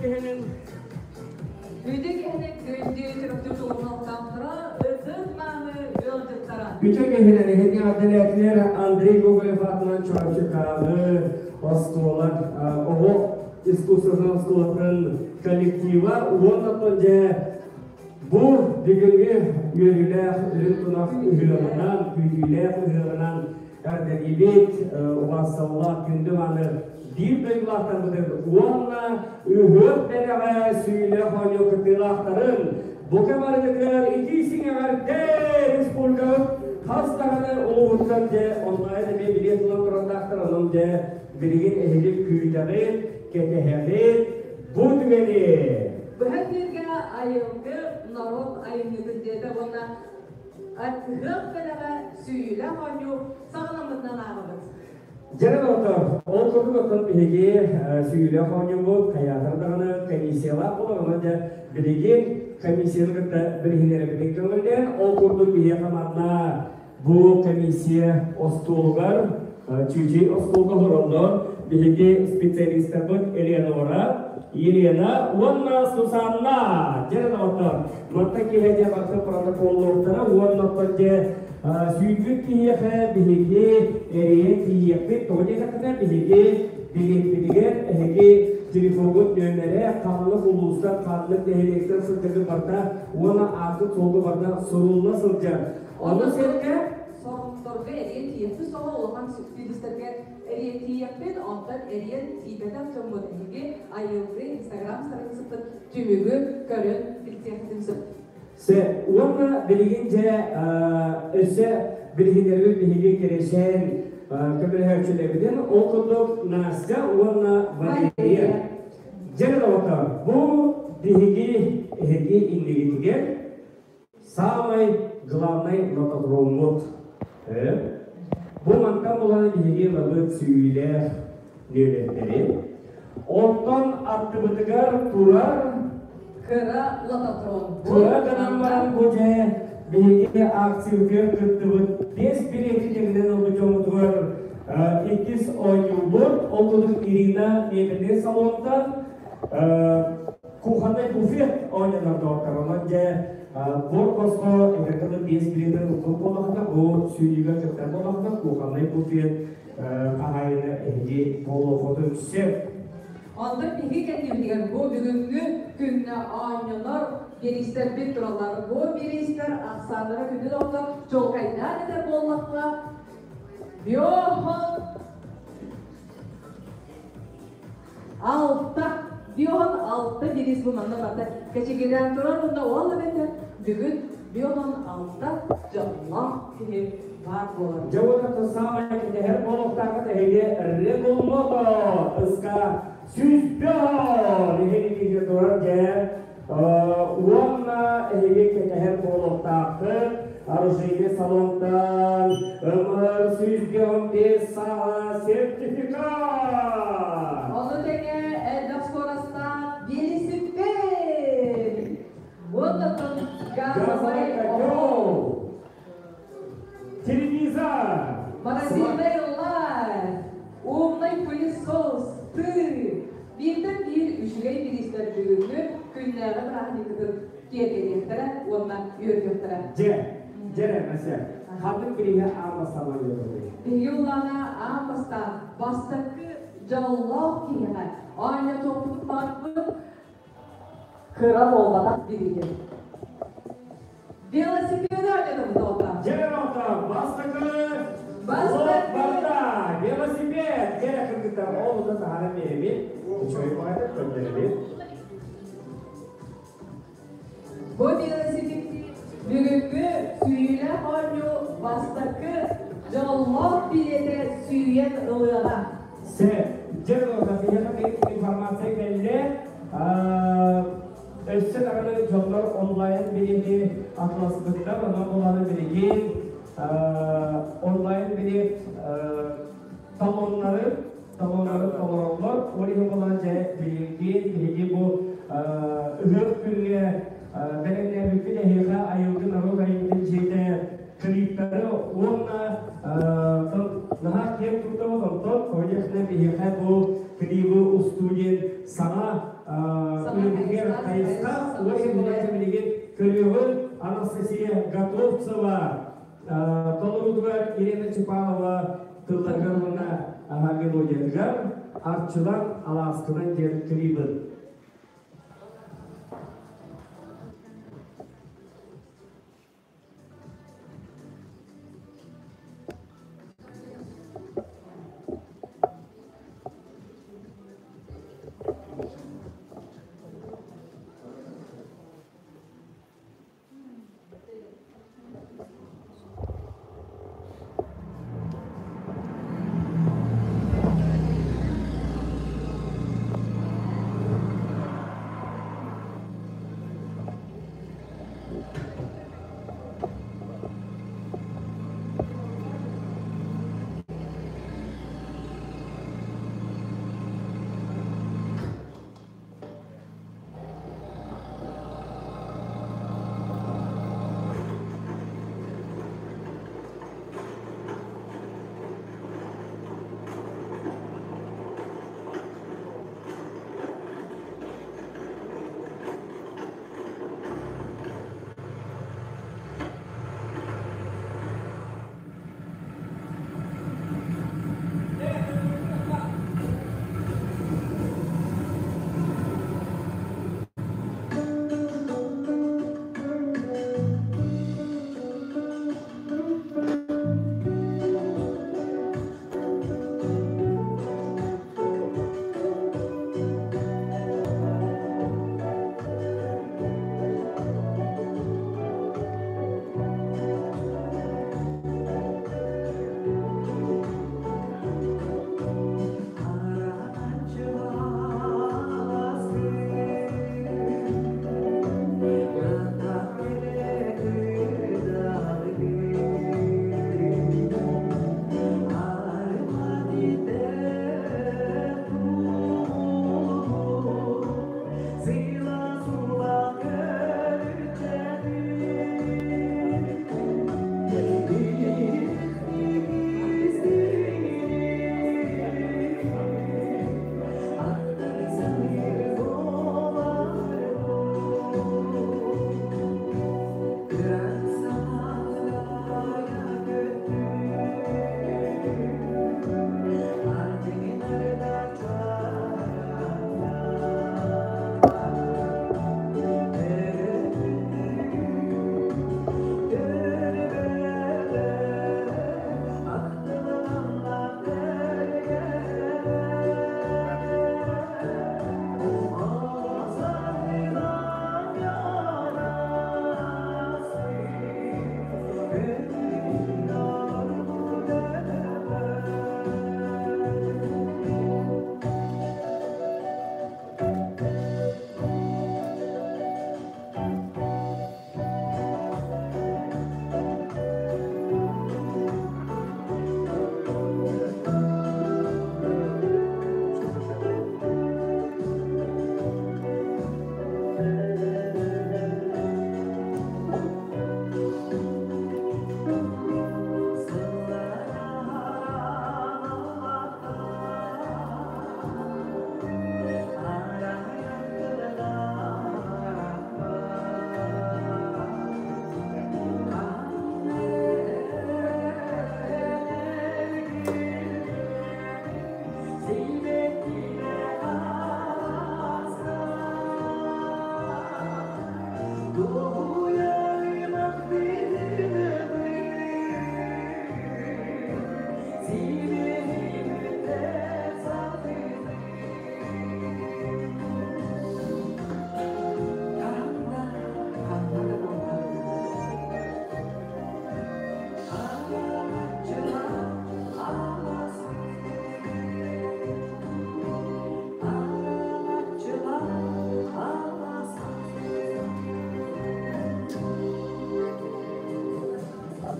киһинин Үтүө киһинин күндү төрөппүт улуһалтаахтара, ытык мааны ыалдьыттара. Үтүө киһинэн эһиги эҕэрдэлээтилэр Андрей Гоголев аатынан Чурапчытааҕы оскуола оҕо искусствотын оскуолатын коллектива уонна дьэ бу бүгүҥҥү үөрүүлээх үрүҥ тунах ыһыаҕынан, күүтүүлээх ыһыаҕынан эҕэрдэлиибит убаастабыллаах күндү мааны биир дойдулаахтарбытын уонна ыһыах бэлэҕэ сүүнэ оонньуу кыттыылаахтарын бука барытыгар итии сиҥэҕэрдэ республикабыт хас даҕаны улууһуттан дьэ онлайн эмиэ билиэт ылан турандаахтар онон дьэ билигин эһиги күүтэҕит кэтэһэҕит бу түгэни Быһа эфиргэ айылгы норуот айымньытын дьиэтэ уонна ыһыах бэлэҕэ сүүйүүлээх оонньуу саҕаламмытынан ааҕабыт. Дьэ, доҕоттор, ол курдук оттон биһиги сүүйүүлээх оонньуубут хайаатар даҕаны комиссиялаах буолар, онон дьэ билигин комиссияны кытта билиһиннэрэбитин көҥүллээн, ол курдук биһиэхэ манна бу комиссия остуолугар, чүүчүй остуолга олороллор биһиги специалистарбыт Элеонора, Елена уонна Сусанна. Дьэ, доҕоттор, мантан киэһэ дьэ барыта протоколлуохтара уонна оттон дьэ сүүрбүт киһиэхэ биһиги эрийэн тиийиэхпит. Тоҕо диэтэххинэ, биһиги билиэппитигэр эһиги телефоҥҥут нүөмэрэ ханнык улуустан, ханнык нэһилиэктэн сылдьаргыт барыта уонна ааккыт-суолгут барыта сурулла сылдьар. Ону сэргэ Сорохторго эрийэн тиийиэхпит соҕо улахан сүппүдүстэргэ эрийэн тиийиэхпит, онтон эрийэн тиийбэтэх дьоммут эһиги айылгы Инстаграм страницатын түмүгү көрөн билсиэххитин сөп. Се уонна билигин дьэ өссө билиһиннэрбит биһиги кэрэшээн көмөлөһөөччүлэрбитин ол курдук Настя уонна Валерия. Дьэ доҕоттор, бу биһиги эһиги иннигитигэр саамай главнай лототроммут. Бу мантан булан биһиги ылабыт сүүйүүлээх нүөмэрдэри. Онтон аттыбытыгар турар кыра лототрон. Кыра гынан баран бу дьэ биһиги акциябытыгар кыттыбыт биэс билиэти тэҥинэн ылбыт дьоммутугар иккис оонньуубут. Ол курдук Ирина мебельный салонтан кухонный буфет оонньонор доҕоттор. Онон дьэ буор босхо эбэтэр биэс билиэтин ылбыт буоллахына, бу сүүрүүгэ кыттар буоллахына, кухонный буфет хаһаайына эһиги буолуоххутун сөп. Онтон биһиги кэннибитигэр бу бүгүҥҥү күҥҥэ оонньонор бириистэрбит тураллар. Бу бириистэр ахсааннара күнүн орто чуолкайдаан этэр буоллахха, биохон алта, биохон алта бириис бу манна барда кэчигирээн турар уонна ол эбэтэр бүгүн биохон алта дьоллоох киһи баар буолар. Дьэ уонна саамай кэтэһэр буолуохтааххыт эһиги Регулмото ыска 104 эһиги киһи турар дьэ уонна эһиги кэтэһэр буолуохтааххыт оружейный салонтан ымыр 115 саҕа сертификат! Ону тэҥэ элбэх скоростаах велосипед! Уонна газовай Газовай котел! Телевизор! Морозильный лайф! Умный пылесос! Ты! Бииртэн биир үчүгэй бириистэр бүгүҥҥү күннээҕи бырааһынньыккытын киэргэтиэхтэрэ уонна үөрдүөхтэрэ. Дьэ, дьэ эрэ, Мася, ханнык бирииһэ аан бастаан оонньуоҕуй? Биһиги улаана аан бастаан бастакы дьоллоох киһиэхэ оонньотуохпутун баҕарбыт кыра буолбатах бирииһи. Велосипеды оонньотобут уолта. Дьэ, оттон бастакы Бастакы барда велосипед дьэ кыргыттар ол ута таһааран биэрэбит үчүгэй баҕайытык көрдөрөбүт Бу велосипед бүгүҥҥү сүүйүүлээх оонньуу бастакы дьоллоох билиэтэ сүүйэн ылыаҕа. Се, дьэ биһиэхэ информация кэллэ. Өссө даҕаны дьоннор онлайн билиэти атыласпыттар, онон буланы билигин онлайн билиэт талоннары талоннары толороллор. Ол иһин булан дьэ билигин биһиги бу ыһыах күҥҥэ бэлэмнээбиппит эһиэхэ айылгы норуот айымньытын дьиэтэ клиптары уонна наһаа киэҥ киэн туттабыт, онтон конечно биһиэхэ бу клибы устуу диэн саҥа үлэбитигэр хайысха уонна билигин көрүөҕүн Анастасия Готовцева толоруутугар Елена Чепанова тылларыгар уонна мелодиятыгар Арчылан алааскынан диэн клибын.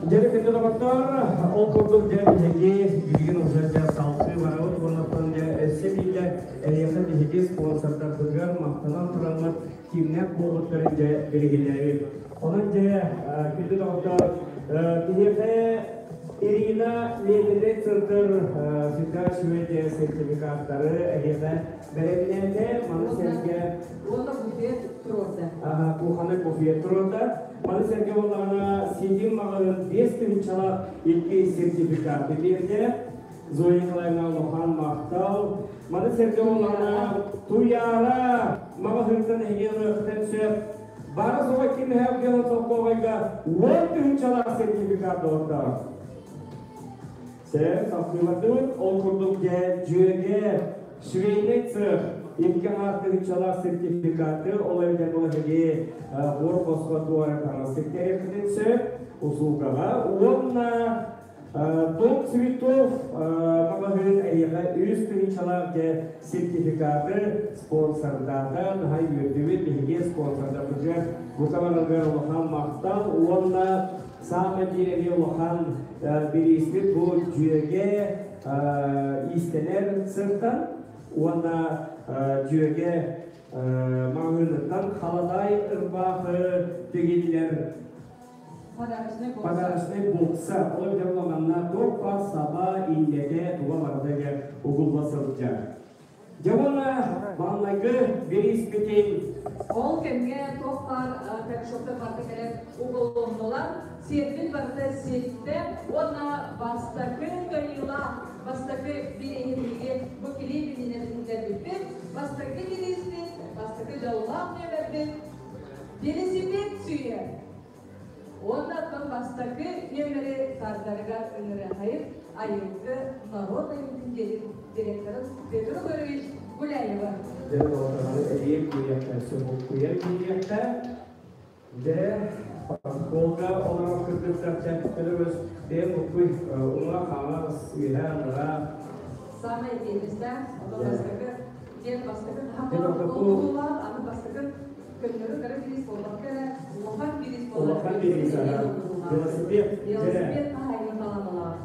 Дьэ, күндү доҕоттор, ол курдук дьэ биһиги билигин уже дьэ салгыы барабыт уоннаттан дьэ өссө биирдэ эһиэхэ биһиги спонсордарбытыгар махтанан тураммыт кимнээх буолбуттарын дьэ билигиннэрэбит. Онон дьэ күндү доҕоттор, биһиэхэ Ирина мебельный центр сүрдээх үчүгэй сертификаттары эһиэхэ бэлэмнээтэ. Маны сэргэ Уонна буфет туруорда. Кухонный буфет туруорда. Маны сэргэ буоллаҕына Ситим маҕаһыын 5 тыһыынчалаах икки сертификаты биэрдэ. Зоя Николаевна, улахан махтал. Маны сэргэ буоллаҕына Туяра маҕаһыынтан эһиги ылыахтан сөп. Бары суға кимэһэ гена солкуобайга 10 тыһыынчалаах сертификат доҕоттоор. Сэ, сапсыылардыбыт, ол курдук дьэ дьүөгэ швейный цех 2,5 тыһыынчалаах сертификаты, ол эбэтэр бұл эһиги буор босхо туора таҥас тиктэриэххитин сөп услугаҕа уонна Дом цветов маҕаһыын эйиэхэ 3 тыһыынчалаах дьэ сертификаты спонсордаата. Наһаа үөрдүбүт биһиги спонсордарбытыгар бука барылгар улахан махтал уонна саамай биир эмиэ улахан бирииспит бу дьүөгэ иистэнэр сыахтан уонна дьүөгэ маҕаһыыныттан халадаай ырбаахы тигиллэр Подарочный бокс. Подарочный бокса. Ол эбэтэр манна туох саба, иннэтэ, туга барыта угулла сылдьар. Дьэ уонна маҥнайгы бирииспитин Ол кэмҥэ туох баар корешоктар барыта кэлэн уголуннулар. Сиэппит барыта ситтэ уонна бастакы кыайыылаах, бастакы бирииһи бу клип иннинэ бастакы бирииспит, бастакы дьоллоох нүөмэрбит велосипед сүүйэр. Уонна бастакы нүөмэри тардарыгар ыҥырыахайын Айылгы народнай үҥкүү директорын Петр Григорьевич Гуляева. Дьэ, эриэк күйэхтэ, субуккуйа киириэхтэ. Дьэ, протоколга олорор кыргыттар чэппелөрөс бэйэ буккуй уҥа хаҥас үөһэ анара. Самое интересное, ото бастакы диэн бастакы наһаа аны бастакы көннөрү кыра бириис буолбакка эрэ улахан бириис буолар. Улахан бириис, велосипед. Велосипед хаһаайын таланалаах.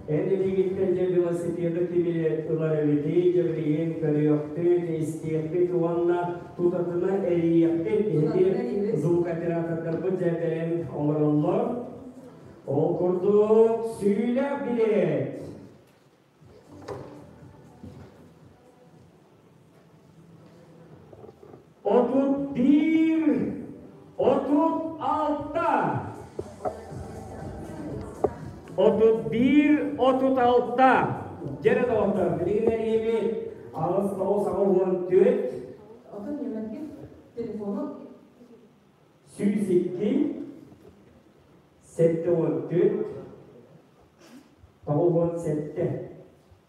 Эн илиигиттэн дьэ велосипеды кими ылар эбитий, дьэ билигин көрүөхпүт, истиэхпит уонна тутатына эрийиэхпит. Биһиги звукооператордарбыт дьэ бэлэм олороллор. Ол курдук сүүлэх билет. 31, 36. 31, 36. Дьэрэ доҕоттор, билигин эрийэбит 8 9 84. Отон нөмерге телефону 102, 74, 97.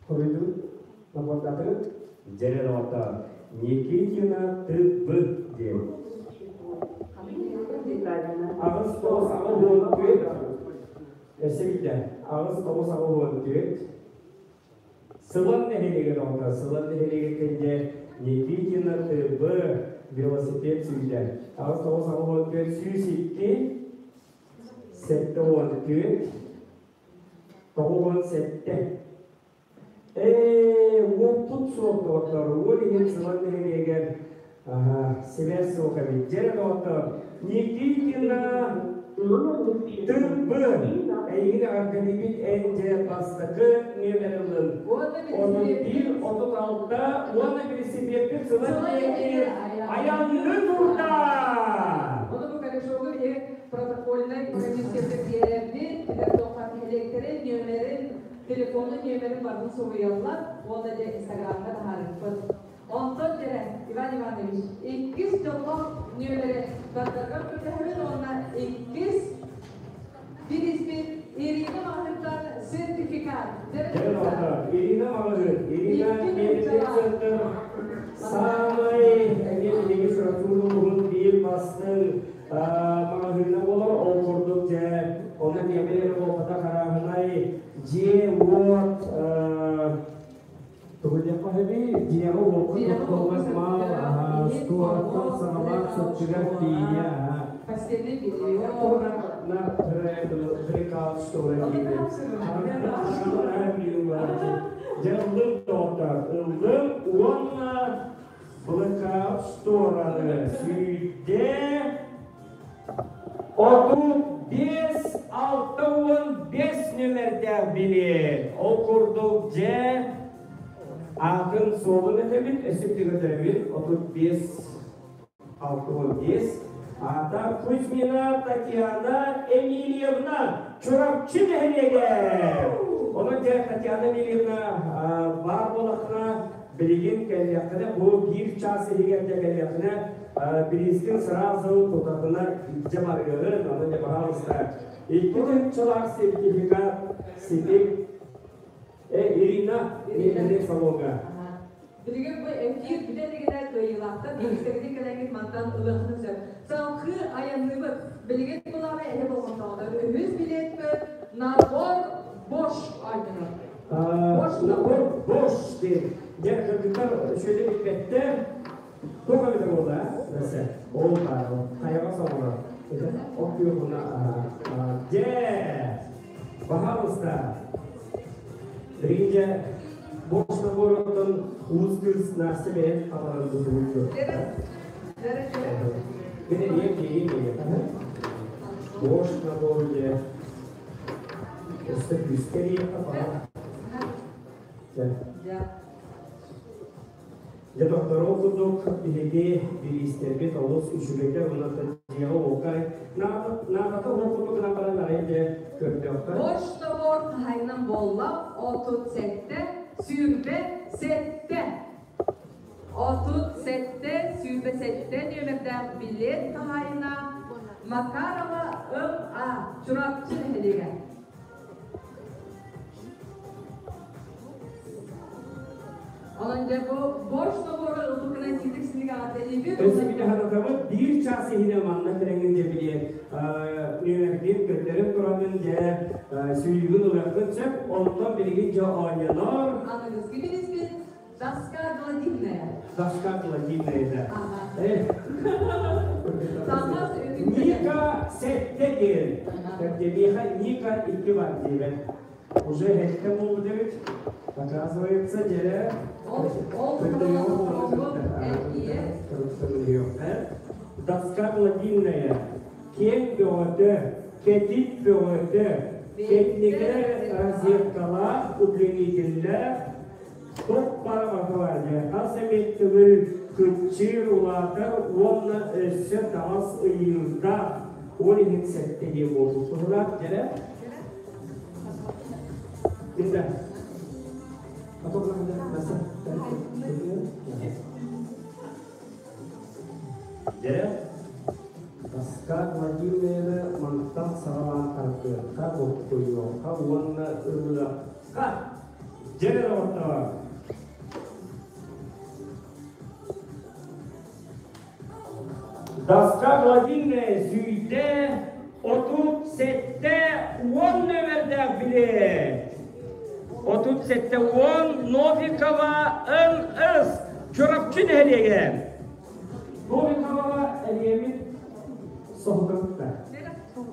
Хоруйду набордатыгыт. Дьэрэ доҕоттор, Никитина ТБ диэн. 8 9 84. Өссө биирдэ. 8 9 84. Сылан нэһилиэгэ доҕоттор, Сылан нэһилиэгиттэн дьэ Никитина ТБ велосипед сүүйдэ. 8 9 84 102 74 97. Ээ, уоппут суох доҕоттор, уол иһин Сылан нэһилиэгэр сибээс суох эбит. Дьэрэ доҕоттор, Никитина ТБ эйигин эҕэрдэлиибит, эн дьэ бастакы нүөмэр ыллын. 31, 36 уонна велосипедпит Сылан диэки айанныы турда! Оны бу корешогу биһи протокольнай комиссията биэрэрбит, билэр тоққан нэһилиэктэрин нүөмэрин, телефонун нүөмэрин барын суруйаллар, уонна дьэ Инстаграмҥа таһаарыппыт. Онтон дьэрэ, Иван Иванович, иккис дьоллоох нүөмэри тардарга көрдөһөбүн уонна иккис бирииспит Ирина маҕаһыынтан сертификат. Ирина маҕаһыын, Ирина мебельный центр саамай эмиэ биһиги Чурапчы улууһун биир бастыҥ маҕаһыына буолар. Ол курдук дьэ, онно мебель эрэ буолбатах, арааһынай дьиэ-уот тугу диэххэ сөбүй? Дьиэҕэ уокка туттуллар мал, стуораттан саҕалаан соччугар тиийэ. Постельное белье. На приказ, что Дьэ, ыллым доҕоттор, ыллым уонна блэкаут штораны сүүйдэ 35 65 нүөмэрдээх. курдук дьэ аатын суолун этэбит, өссө көрдөрөбүт 35 65 аата Кузьмина Татьяна Эмильевна Чурапчы нэһилиэгэ. Онон дьэ Татьяна Эмильевна баар буолахына билигин кэллэххинэ бу биир чаас иһигэр дьэ кэллэххинэ бириискин сразу тутатына илдьэ барыаҕын, онон дьэ пожалуйста Икки тыһыынчалаах сертификат ситим Ирина Ирина салонга. Билигин бу эфир бүтэ илигинэ кыайыылаахтар биһиктэргитин кэлэҥҥит мантан ылыаххытын сөп. Салгыы айанныыбыт. Билигин булаҕа эһэ болҕомтоҕутар үһүс билиэппит набор Бош оонньонор. Бош набор Бош диэн. Дьэ кыргыттар үчүгэйдик билбэттэр. Туох эбитэ буолла, Настя? Ол хайаҕа соҕура. От күөхуна дьэ, пожалуйста. Ринже Бош наборунтан уус кыыс Настя бэйэн хатаран бутугун Мин эмиэ киһи Бош набор дьэ. Өссө күүскэ диэххэ пора. Дьэ. Дьэ, доктору курдук биһиги бириистэрбит олус үчүгэйдэр уонна дьиэҕэ-уокка наадата уох курдук гынан баран арай дьэ көрдөххө. Борщ набор хаһайынан буолла 37 27. 37 27 нүөмэрдээх билет хаһаайына Макарова М.А. Чурапчы нэһилиэгэ. Онон дьэ бу борщ набора ылбыккынан тиитик синигэ аҕатэлиибит. Өссө били ханатабыт биир чаас иһинэ манна кэлэҥҥин дьэ били нүөмэргин көрдөрөн тураммын дьэ сүүйүүгүн ылыаххын сөп. Онтон билигин дьэ оонньонор. Аныгыскы билиспит доска гладильная. Доска гладильная да. Ника сэттэ диэн. Миэхэ Ника икки бар диэбэт. Уже хэттэ буолбут эбит. Оказывается, дьэ Доска гладильная, киэҥ бөҕөтө, кэтит бөҕөтө, кэтникэ розеткалаах, удлинителлээх, Туох бара бакылаадьа хас эмит төгүл кыччыыр улаатар уонна өссө таҥас ыйыырдаах ол иһин сэттэ диэн буолбут туһулаах дьэрэ Инда Дьэрэ Доска Владимировна мантан саҕалаан тардыахха, буккуйуохха уонна ылыахха Дьэ, доҕоттоор! Доска Владимир сүүйтэ 37 уон нөмердээх билет. 37 уон Новикова НС Чурапчы нэһилиэгэ. Новикова эриэмит соһутарта.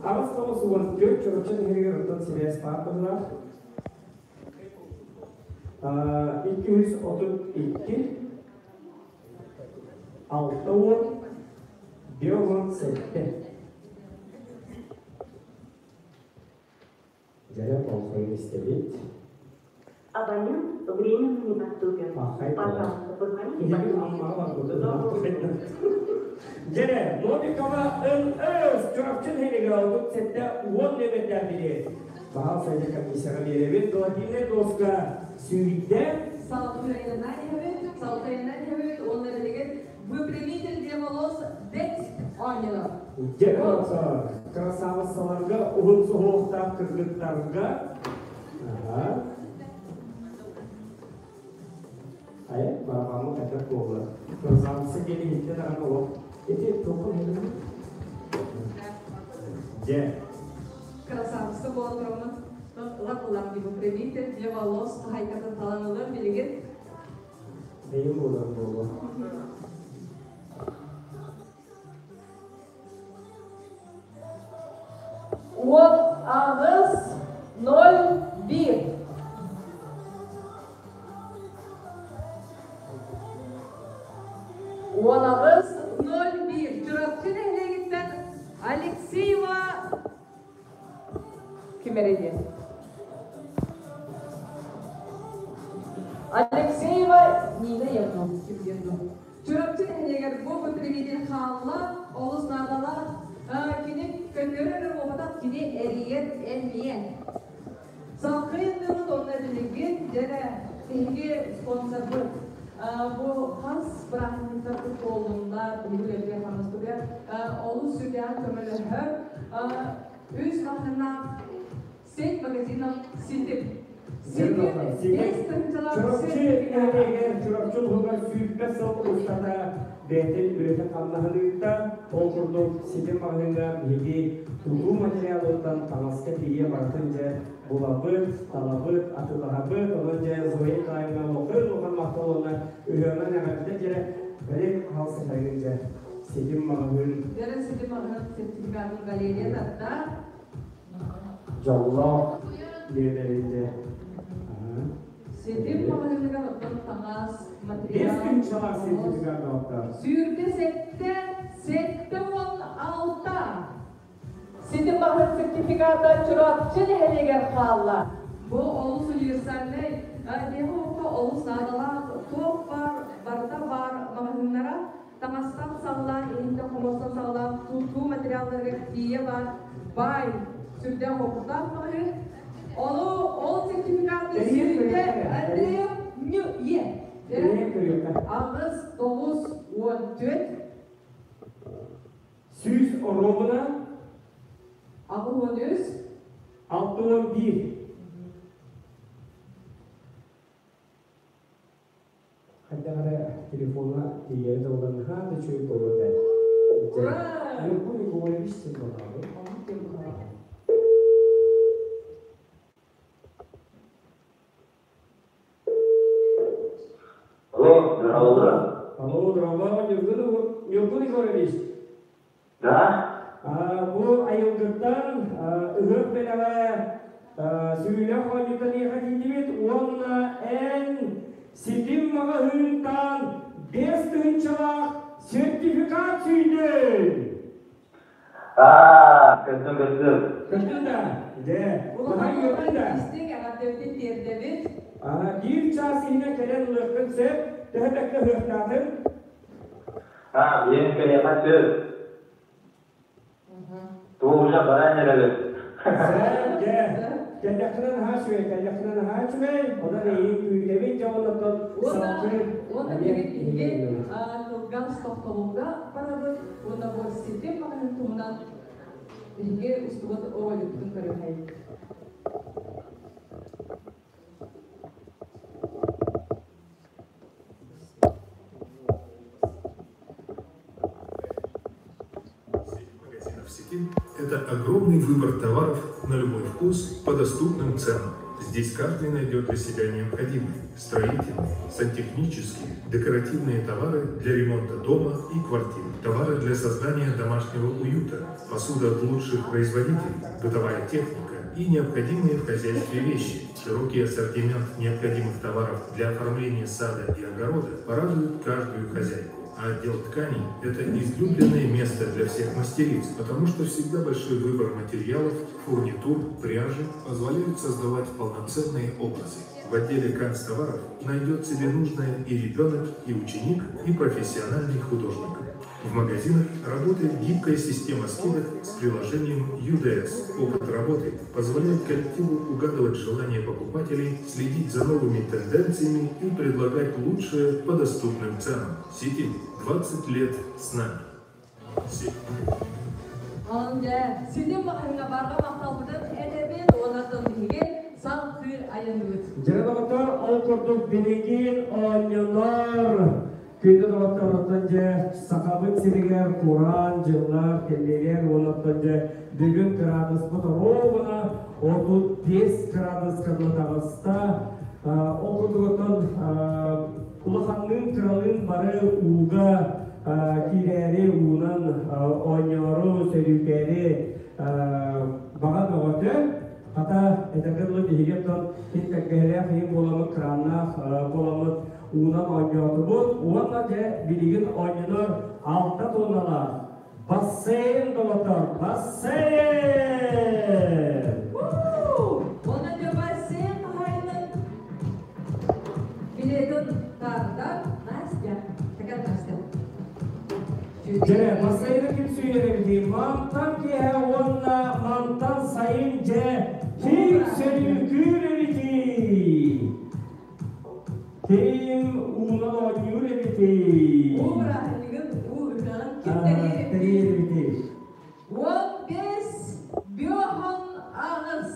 Аҕыс тоҕус уон түөрт Чурапчы нэһилиэгэр оттон сибээс баар быһыылаах. 232 60 57 Дьэрэ болҕойон истэбит. Абонент временно недоступен. Пожалуйста, позвоните Дьэрэ, Новикова НС Чурапчы нэһилиэгэр албыт сэттэ уон нөмердээх билиэт. Баһаал сайда комиссияҕа биэрэбит. Гладильнай доска сүүрдэ. Салтайынан иһэбит, салтайынан иһэбит уонна билигин выпрямитель для волос бэт оонньонор. Дьэ, красавицаларга, уһун суһуохтаах кыргыттарга. Ага. Айа, барабаҥҥа хайдах буолла? Красавица диэн иһиттэ даҕаны олох. Ити туохха Дьэ. Красавица буолан тураммын ылар ылар выпрямитель для волос хаһайкатын талан ылар билигин. Бэйэм буолар буолуо. Уот аҕыс ноль биир. Уон аҕыс ноль биир. Чурапчы нэһилиэгиттэн Алексеева ким эрэ диэн. Алексеева Нина Евдокимовна. Чурапчы нэһилиэгэр бу потребитель хаалла, олус наадалаах. Кини көннөрөр эрэ буолбатах, кини эрийэр эмиэ. Салгыы онно билигин дьэрэ биһиги спонсорбыт. Бу хас бырааһынньыктарбыт буоллуннар, биһиги үлэлиир хамнаспытыгар олус сүрдээх көмөлөһөр. Үс маһынаах сеть магазинов Ситим. Ситим 5 тыһыынчалаах Чурапчы нэһилиэгэр Чурапчы улууһугар 20 сыл устата бэйэтин үлэтин хамнаһын ыытта. Ол курдук Ситим маҕаһыыҥҥа биһиги тутуу материалыттан таҥаска тиийэ барытын дьэ булабыт, талабыт, атыылаһабыт. Онон дьэ Зоя Николаевна улахан улахан махтал уонна ыһыаҕынан эҕэрдэ дьэрэ бэрик хаалсыһарыгын дьэ Ситим маҕаһыын. Дьэрэ Ситим маҕаһыын сертификатын Валерия татта. Дьоллоох диэнэрин дьэ. Ситим маҕаһыыныгар оттон таҥас, 5 материал. тыһыынчалаах сертификат доҕоттор. 27 76. Ситим маҕаһыын сертификата Чурапчы нэһилиэгэр хаалла. Бу олус универсальнай, дьиэҕэ-уокка олус наадалаах, туох бар, барыта бар маҕаһыыннара таҥастан саҕалаан, иһиттэн хомуостан саҕалаан, тутуу материалларыгар тиийэ бар, баай, сүрдээх уопуттаах маҕаһыын. Ону ол сертификаты сүүрдэ Андреев Нью Е. Эрийэн көрүөххэ. 8, 9, 14. 100 оруобуна 83. 61. Хайдах эрэ телефона тиийэри табыллан наһаа да үчүгэй буолуо этэ. Ура! Ньургун Егорович Симоновы. Оннук диэн быһалаах. Алло, здорово. Алло, здорово, Ньургун, Ньургун Егорович. Да? Бу айылгыттан ыһыах бэлэҕэ сүрүнэ хоонньутан тиийдибит уонна эн Ситим маҕаһыынтан 5 тыһыынчалаах сертификат сүүйдүн! А, көрдүм, көрдүм. Көрдүн да? Дьэ, Улахан наһаа үөрдүн да? истиҥ эҕэрдэбитин тиэрдэбит. Биир чаас иһинэн кэлэн ылыаххын сөп, төһө бэккэ ыһыахтаатыҥ? А, билигин кэлиэххэ сөп. Туох уже баран эрэбит. Сөп, дьэ. Кэллэххинэ наһаа үчүгэй, кэллэххинэ наһаа үчүгэй. Онон эйигин күүтэбит, дьэ оннуттан Уонна салгыы уонна эмиэ биһиги иһинэн кылгас тохтобулга барабыт уонна бу Ситим маҕаһыын туһунан биһиги устубут роликпытын көрүөххэйик. Сеть магазинов «Ситим» – это огромный выбор товаров на любой вкус по доступным ценам. Здесь каждый найдет для себя необходимые строительные, сантехнические, декоративные товары для ремонта дома и квартир, товары для создания домашнего уюта, посуда от лучших производителей, бытовая техника и необходимые в хозяйстве вещи. Широкий ассортимент необходимых товаров для оформления сада и огорода порадует каждую хозяйку. А отдел тканей – это излюбленное место для всех мастериц, потому что всегда большой выбор материалов, фурнитур, пряжи позволяют создавать полноценные образы. В отделе канцтоваров найдет себе нужное и ребенок, и ученик, и профессиональный художник. В магазинах работает гибкая система скидок с приложением UDS. Опыт работы позволяет коллективу угадывать желания покупателей, следить за новыми тенденциями и предлагать лучшее по доступным ценам. Ситим 20 лет с нами. Сеть. Онон дьэ, Ситим маҕаһыыҥҥа барҕа махталбытын этэбит, онон биһиги салгыы айанныыбыт. Дьэ, доҕоттор, ол курдук билигин оонньонор. Күндү доҕоттор, оттон дьэ Сахабыт сиригэр кураан дьыллар кэллилэр, онон дьэ бүгүн кыраадыспыт ровно 35 градуска таҕыста. Ол курдук оттон улаханныын кыралыын бары ууга киирээри, уунан оонньоору, сөрүүкээри баҕа бөҕөтө. Хата, этэргэ дылы биһиги оттон кин кэккэлээх иһин буоламмыт, краннаах буоламмыт уунан оонньоотубут. Уонна дьэ билигин оонньонор 6 тонналаах бассейн, доҕоттор, бассейн! Онон дьэ бассейн хаһаайынын Билетин тардар Настя. Такая Настя. Дьэ, бассейны ким сүүйэр эбитий? Мантан киэһэ уонна мантан сайын дьэ ким сөрүүкүүр эбитий? Ким уунан оонньуур эбитий? Уу бырааһынньыгын уу ыһыаҕын ким тэрийэр эбитий? Тэрийэр эбитий? 15 биохон аҕыс.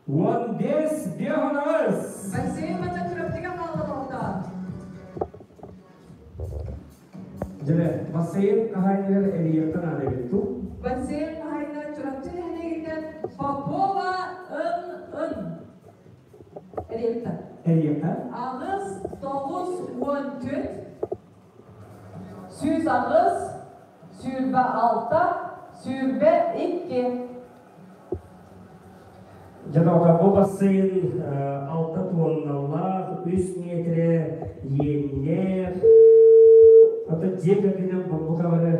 15 биохон аҕыс. Бассейн манна Чурапчыга хаалла тоҕотоон. Дьэ, бассейн хаһаайыныгар эрийиэххэ наада эбит дуу? Бассейн хаһаайына Чурапчы нэһилиэгиттэн Попова Ын-Ын. Эрийиэххэ. Эрийиэххэ? 8 9 14 108 26 22. Дьэ, доҕор, бу бассейн 6 туонналаах, 3 миэтэрэ иэннээх. Ата дьиэ кэргэнин бу бары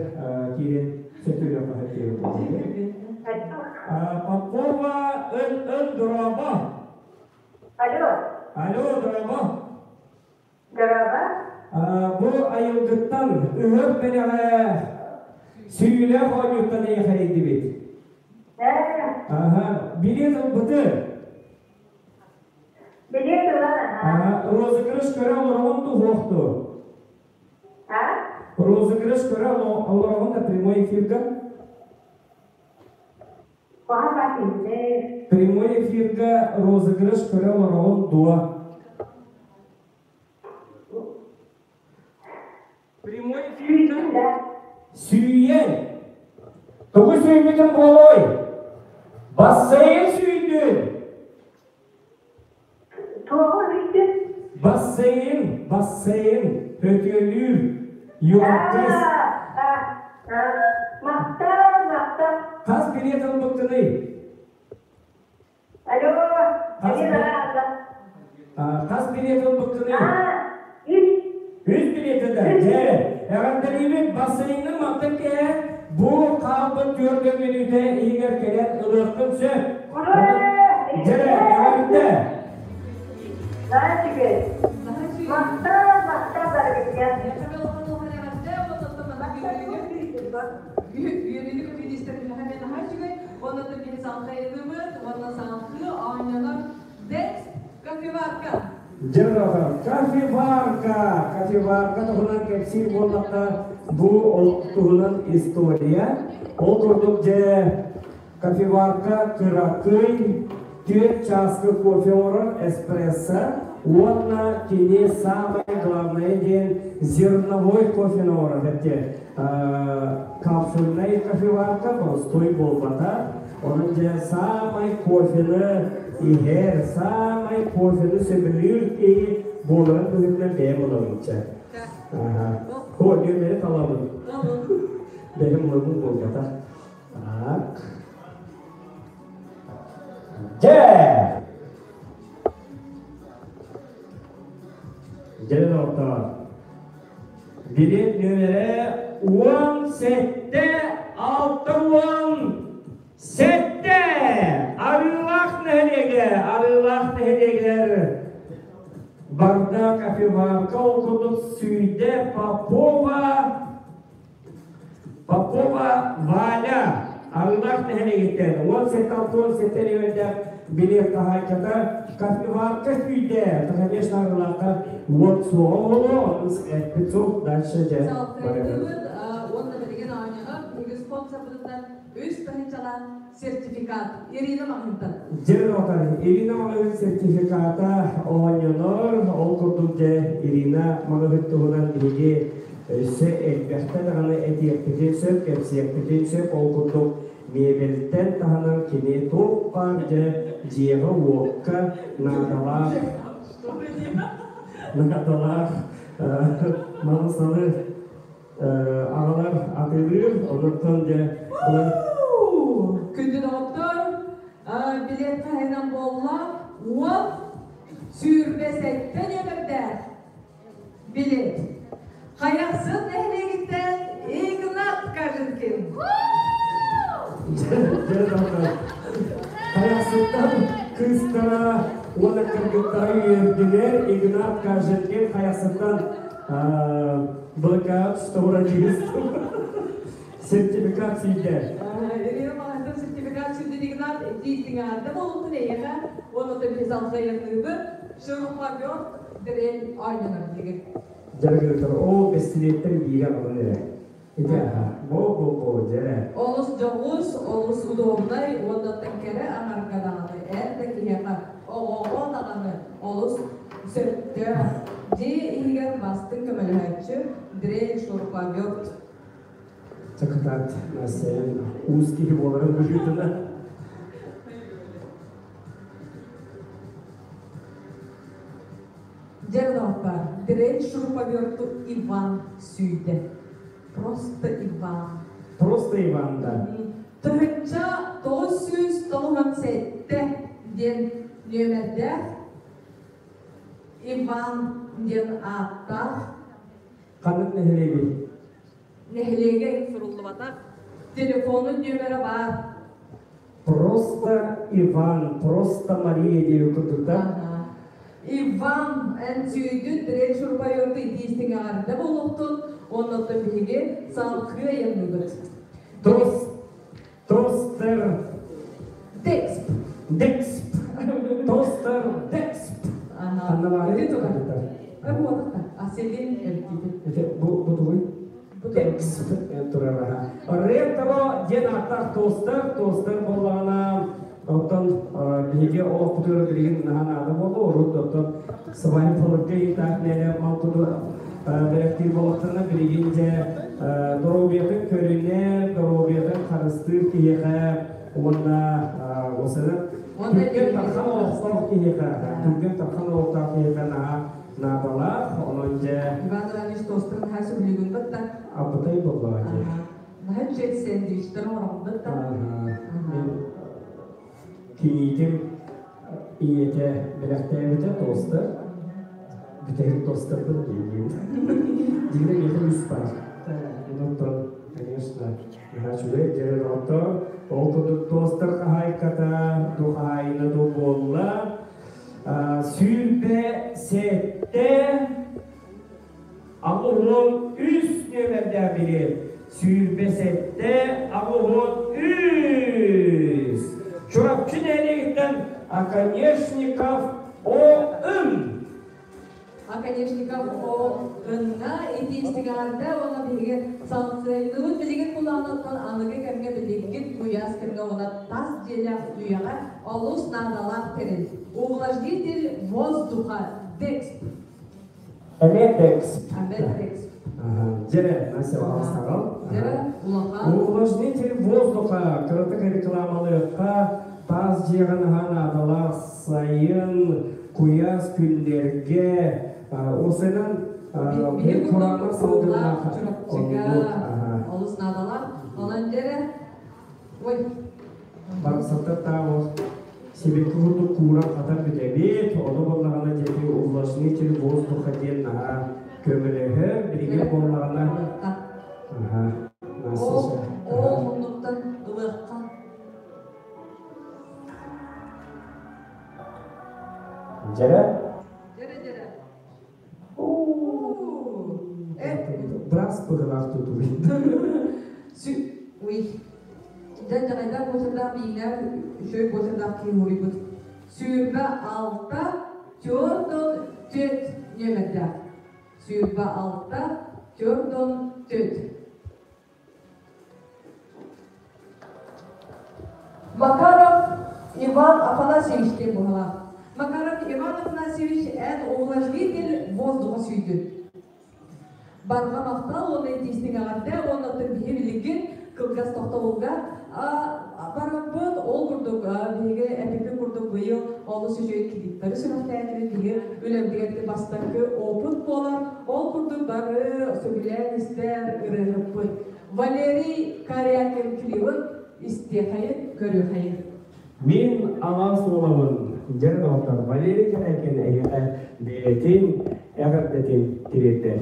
киирэн сөтүөлүөххэ сөп диэбит. Попова Ын-Ын дорообо. Алло. Алло, дорообо. Дорообо. Бу айылгыттан ыһыах бэлэҕэ сүрүүлээх оонньууттан эйэхэрийдибит. Аха, билет ылбыты. Билет ылан, Аха, розыгрыш көрө олороҕун туһуохту. А? Розыгрыш көрө олороҕун да прямой эфирга. Прямой эфирга розыгрыш көрө олороҕун дуо? Прямой эфирга сүүйэн. Тугу сүүйбүтүн буолуой? Бассейн сүүйдүн. Туоҕу үүйдүн? Бассейн, бассейн, өтүөлүүр, юртес. Махтал, махтал. Хас билет ылбыккыный? Алло. Хас билет ылбыккыный? Үс. Үс билети да. Дьэ, эҕэрдэлиибит бассейнын мантан кэһэ бу хаалбыт 4 мүнүүтэ иһигэр кэлэн ылыаххын сөп. Дьэ, эҕэрдэ. Махтал, махтал барыгытыгар. Үөрүүнү министр Мехамед Хачугай, онно биһи салхайылыбыт, уонна салхыы оонньонор Дэнс кофеварка. Дьэ, кофеварка, кофеварка туһунан кэпсиир буоллахха, бу ол туһунан история. Ол курдук дьэ кофеварка кыракый, 4 чааскы кофе оҥорор эспрессо уонна кини самое главное диэн зерновой кофе оҥорор эти капсульный кофеварка простой буолбата. Onun дьэ самай кофены иһэр, самай кофены сөбүлүүр киһи буоларын быһыытынан бэйэм ылабынча. О, нүөмэри талабын. Бэйэм ылабын буолбата. Так. Дьэ! Дьэ, доҕоттоор. Билет нүөмэрэ 17 67! Арыылаах нэһилиэгэ, Арыылаах нэһилиэгэр барда кофеварка ол курдук сүүйдэ Попова Попова Валя Арыылаах нэһилиэгиттэн 17 67 нүөмэрдээх билиэт хаһаайката кофеварка сүүйдэ. Это, конечно, Арыылаахха уот суоҕа буолуо, онон эппит суох, дальше дьэ Салхайдыбыт уонна билигин оонньоно биһиги спонсорбытыттан 3 тыһыынчалаах сертификат Ирина Маҕаһыынтан. Дьэ, Ирина Маҕаһыын сертификата оонньонор. Ол курдук дьэ Ирина Маҕаһыын туһунан биһиги өссө элбэхтэ даҕаны этиэхпитин сөп, кэпсиэхпитин сөп. Ол курдук мебельтэн таһынан кини туох баар дьэ дьиэҕэ-уокка наадалаах наадалаах малы-салы аҕалар атыылыыр. Онуттан дьэ Күндү доҕоттор, билет хаһыынан буолла 10 27 нүөмэрдээх билет. Хайахсыт нэһилиэгиттэн Игнат Каженкин. Дьэ, доҕоттор, Хайахсыттан кыыстара Уонна кыргыттара үөрдүлэр, Игнат Каженкин хайахсыттан БК турура сертификат сүйдэ. Ирина Маҕантан сертификат сүрдүн Игнат тиистиҥаарда буолуктун эйиэхэ уонна биһи салҕайанныыбы шурупповерт дрель оонньонор диги. Дьарыгырытар ол бэстилиэттэн биирэ аҕалан эрэ. Ити аха. Бо-бо-бо дьэрэ. Олус дьоҕус, олус удобнай уонна кэрэ аҥарга даҕаны, эр да киһиэхэ, оҕоҕо даҕаны олус сөптөөх. Дьиэ иһигэр бастыҥ көмөлөһөөччү дрель шуруповерт. Чакытаат Настя уус киһи буоларын быһыытынан. Дьэ, дрель шуруповерту Иван сүүйдэ. Просто Иван. Просто Иван, да. 1997 диэн нүөмэрдээх Иван диэн ааттаах. Ханнык нэһилиэгий? Нэһилиэгэ суруллубатах. Телефонун нүөмэрэ баар. Просто Иван, просто Мария диэби курдук да? Иван эн сүүйдүн дрель шуруповерты итиистиҥэҕэрдэ буолуохтун, оннуттан биһиги салгыы айанныыбыт. Тостер Дексп. Дексп. Тостер Дексп. Анна Мария тугатыттар. Буотата. Аселин элтити. Бу бу тугуй? Дексп турара. Ретро диэн ааттаах тостер, тостер буоллаҕына оттон биһиги олохпутугар билигин наһаа наада буолла. Урут оттон сыбайын полыкка иитаах нэлэ малтуду бэлэхтиир буоллахтарына билигин дьэ доруобуйатын көрүнэр, доруобуйатын харыстыыр киһиэхэ уонна осаны түргэн тархан олохтоох киһиэхэ, түргэн тархан олохтоох киһиэхэ наһаа наадалаах. Онон дьэ Иван Иванович тостерын наһаа сөбүлүүгүн батта. Абытай буоллаҕа дии. Наһаа үчүгэй сэндвичтэр оҥороммут да. Мен кийиитим ийэтэ бэлэхтээбитэ тостер. Бүтэһик тостербын диигин. Диирэ миэхэ үс бар. Онтон, конечно, наһаа үчүгэй дьэрэ доҕоттор. Ол курдук тостер хаһаайката, ду хаһаайына ду буолла. 27 83 нүөмэрдээх билиэт. 27 83. Чурапчы нэһилиэгиттэн Оконешников О.Н. Оконешников О.Н-ҥа итиистигэҕэрдэ уонна биһиги салгыайдыбыт билигин кулаанаттан аныгы кэмҥэ билигин куйаас кэмҥэ уонна тас дьиэлээх үйэҕэ олус наадалаах тэрил. Увлажнитель воздуха Дексп. Эмиэ Дексп. Эмиэ Дексп. Дьэрэ, Настя, алыстаҕал. Дьэрэ, улахан. Увлажнитель воздуха кыратык рекламалыахха таас дьиэҕэ наһаа наадалаах сайын куйаас күннэргэ осынан Биһи кураанах салгыннаах Чурапчыга олус наадалаах. Онон дьэрэ, ой. Барахсаттар таабы сибэкки курдук кууран хатан бүтэбит, ону буоллаҕына дьэти увлажнитель воздуха диэн наһаа көмөлөһөр, билигин буоллаҕына Ол муннуктан ылыахха. Дьэрэ? Дьэрэ, дьэрэ. Быраас быһылаах тутуй. Уй. Дьэ, дьаҕайдаах буочардаах биинээх, үчүгэй буочардаах киһи уруйбут. 26, 44 нүөмэрдээх. 26, 44. Макаров Иван Афанасьевич диэн быһалаах. Макаров Иван Афанасьевич эн увлажнитель воздуха сүйдүн. Барҕа махтал уонна итиистиҥэҕэрдэ уонна биһи билигин кылгас тохтобулга бараппыт. Ол курдук биһиги эпиппит курдук быйыл олус үчүгэй клиптары сүрэхтээтибит. Биһиги үлэбитигэр бастакы опыт буолар. Ол курдук бары сөбүлээн истэр ырыаһыппыт. Валерий Корякин клибын истиэхэйин, көрүөхэйин. Мин аҕа суолабын, дьэр доҕоттор, Валерий Корякин эһиэхэ бэйэтин эҕэрдэтин тириэрдэр.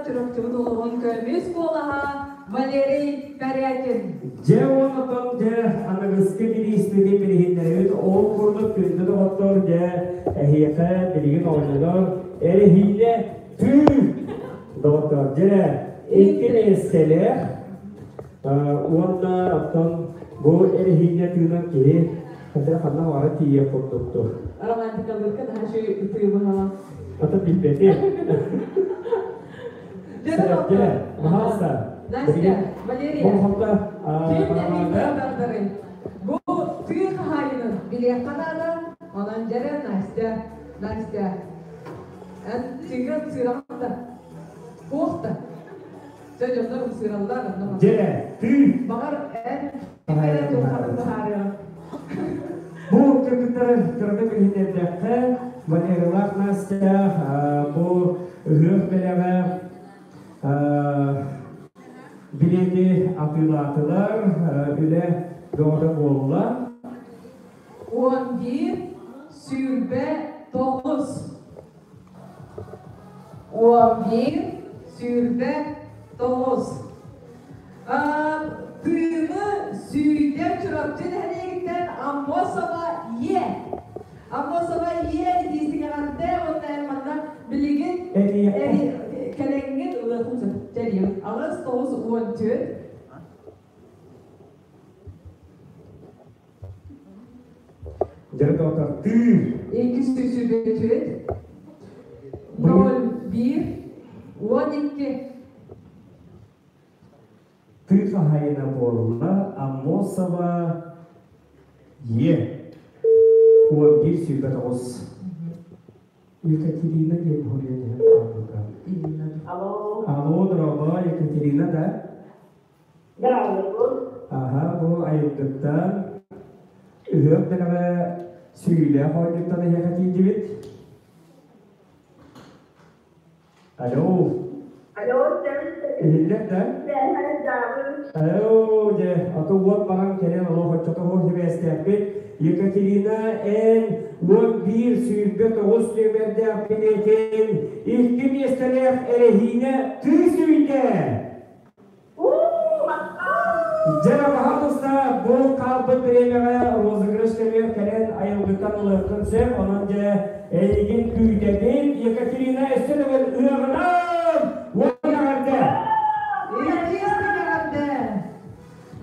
Чурапчыбыт улууһун көмүс куолаһа Валерий Корякин. Дьэ уонна дьэ аныгыскы бирииспитин билиһиннэрэбит. Ол курдук күндү доҕоттор дьэ эһиэхэ билигин оонньонор эрэһиинэ түү доҕоттор дьэ икки миэстэлээх уонна оттон бу эрэһиинэ тыынан киһи ханна ханна баҕара тиийиэх курдуктур. Романтикалыырга наһаа үчүгэй ытыы быһалаах. Ата билбэтим. Дьэ, пожалуйста. Настя, Валерия, ким эһиги Бу тыы хаһаайынын билиэххэ наада, онон дьэрэ Настя, Настя, эн тыыга ымсыыраҕын да, туох да. Дьэ, дьоннор ымсыыраллар, онно Дьэрэ, тыы. Баҕар, эн ким эрэ дьылҕатын быһаарыаҕа. Бу кыргыттары кыратык иһитиннэрдэххэ, Валерилаах Настя бу ыһыах бэлэҕэ билиэти атыылаатылар, үлэ бөҕөтө буолла. 11 29 11 29 Тыыны сүүйдэр Чурапчы нэһилиэгиттэн Аммосова Е. Аммосова Е итиистик эҕэрдэ уонна эн манна билигин кэлэҥҥин ылыаххын сөп. Тэрийэбит. 8 9 14 Дьарык тыы. 224 01 12 Тыы хаһайына буолла Аммосова Е. 11 29. Екатерина диэн хоруйан иһэн хаалбыта. Алло. Алло, дорогой, Екатерина, да? Здравствуй. Аха, бу айылгыттан ыһыах бэлэҕэ сүрүүлээх оонньуттан эһиэхэ тиийдибит. Алло. Алло, Иһиллэр да? Алло, дьэ, аты уот баран кэлэн олох оччотоҕу сибээстээхпит. Екатерина Н. 11 29 нүөмэрдээх билиэтин икки миэстэлээх эрэһиинэ тыы сүүйдэ. Дьэ, пожалуйста, бу хаалбыт бириэмэҕэ розыгрыш кэмигэр кэлэн айылгыттан ылыаххын сөп. Онон дьэ, эйигин күүтэбин. Екатерина өссө төгүл ыаҕынан уон эҕэрдэ! Иккис эҕэрдэ!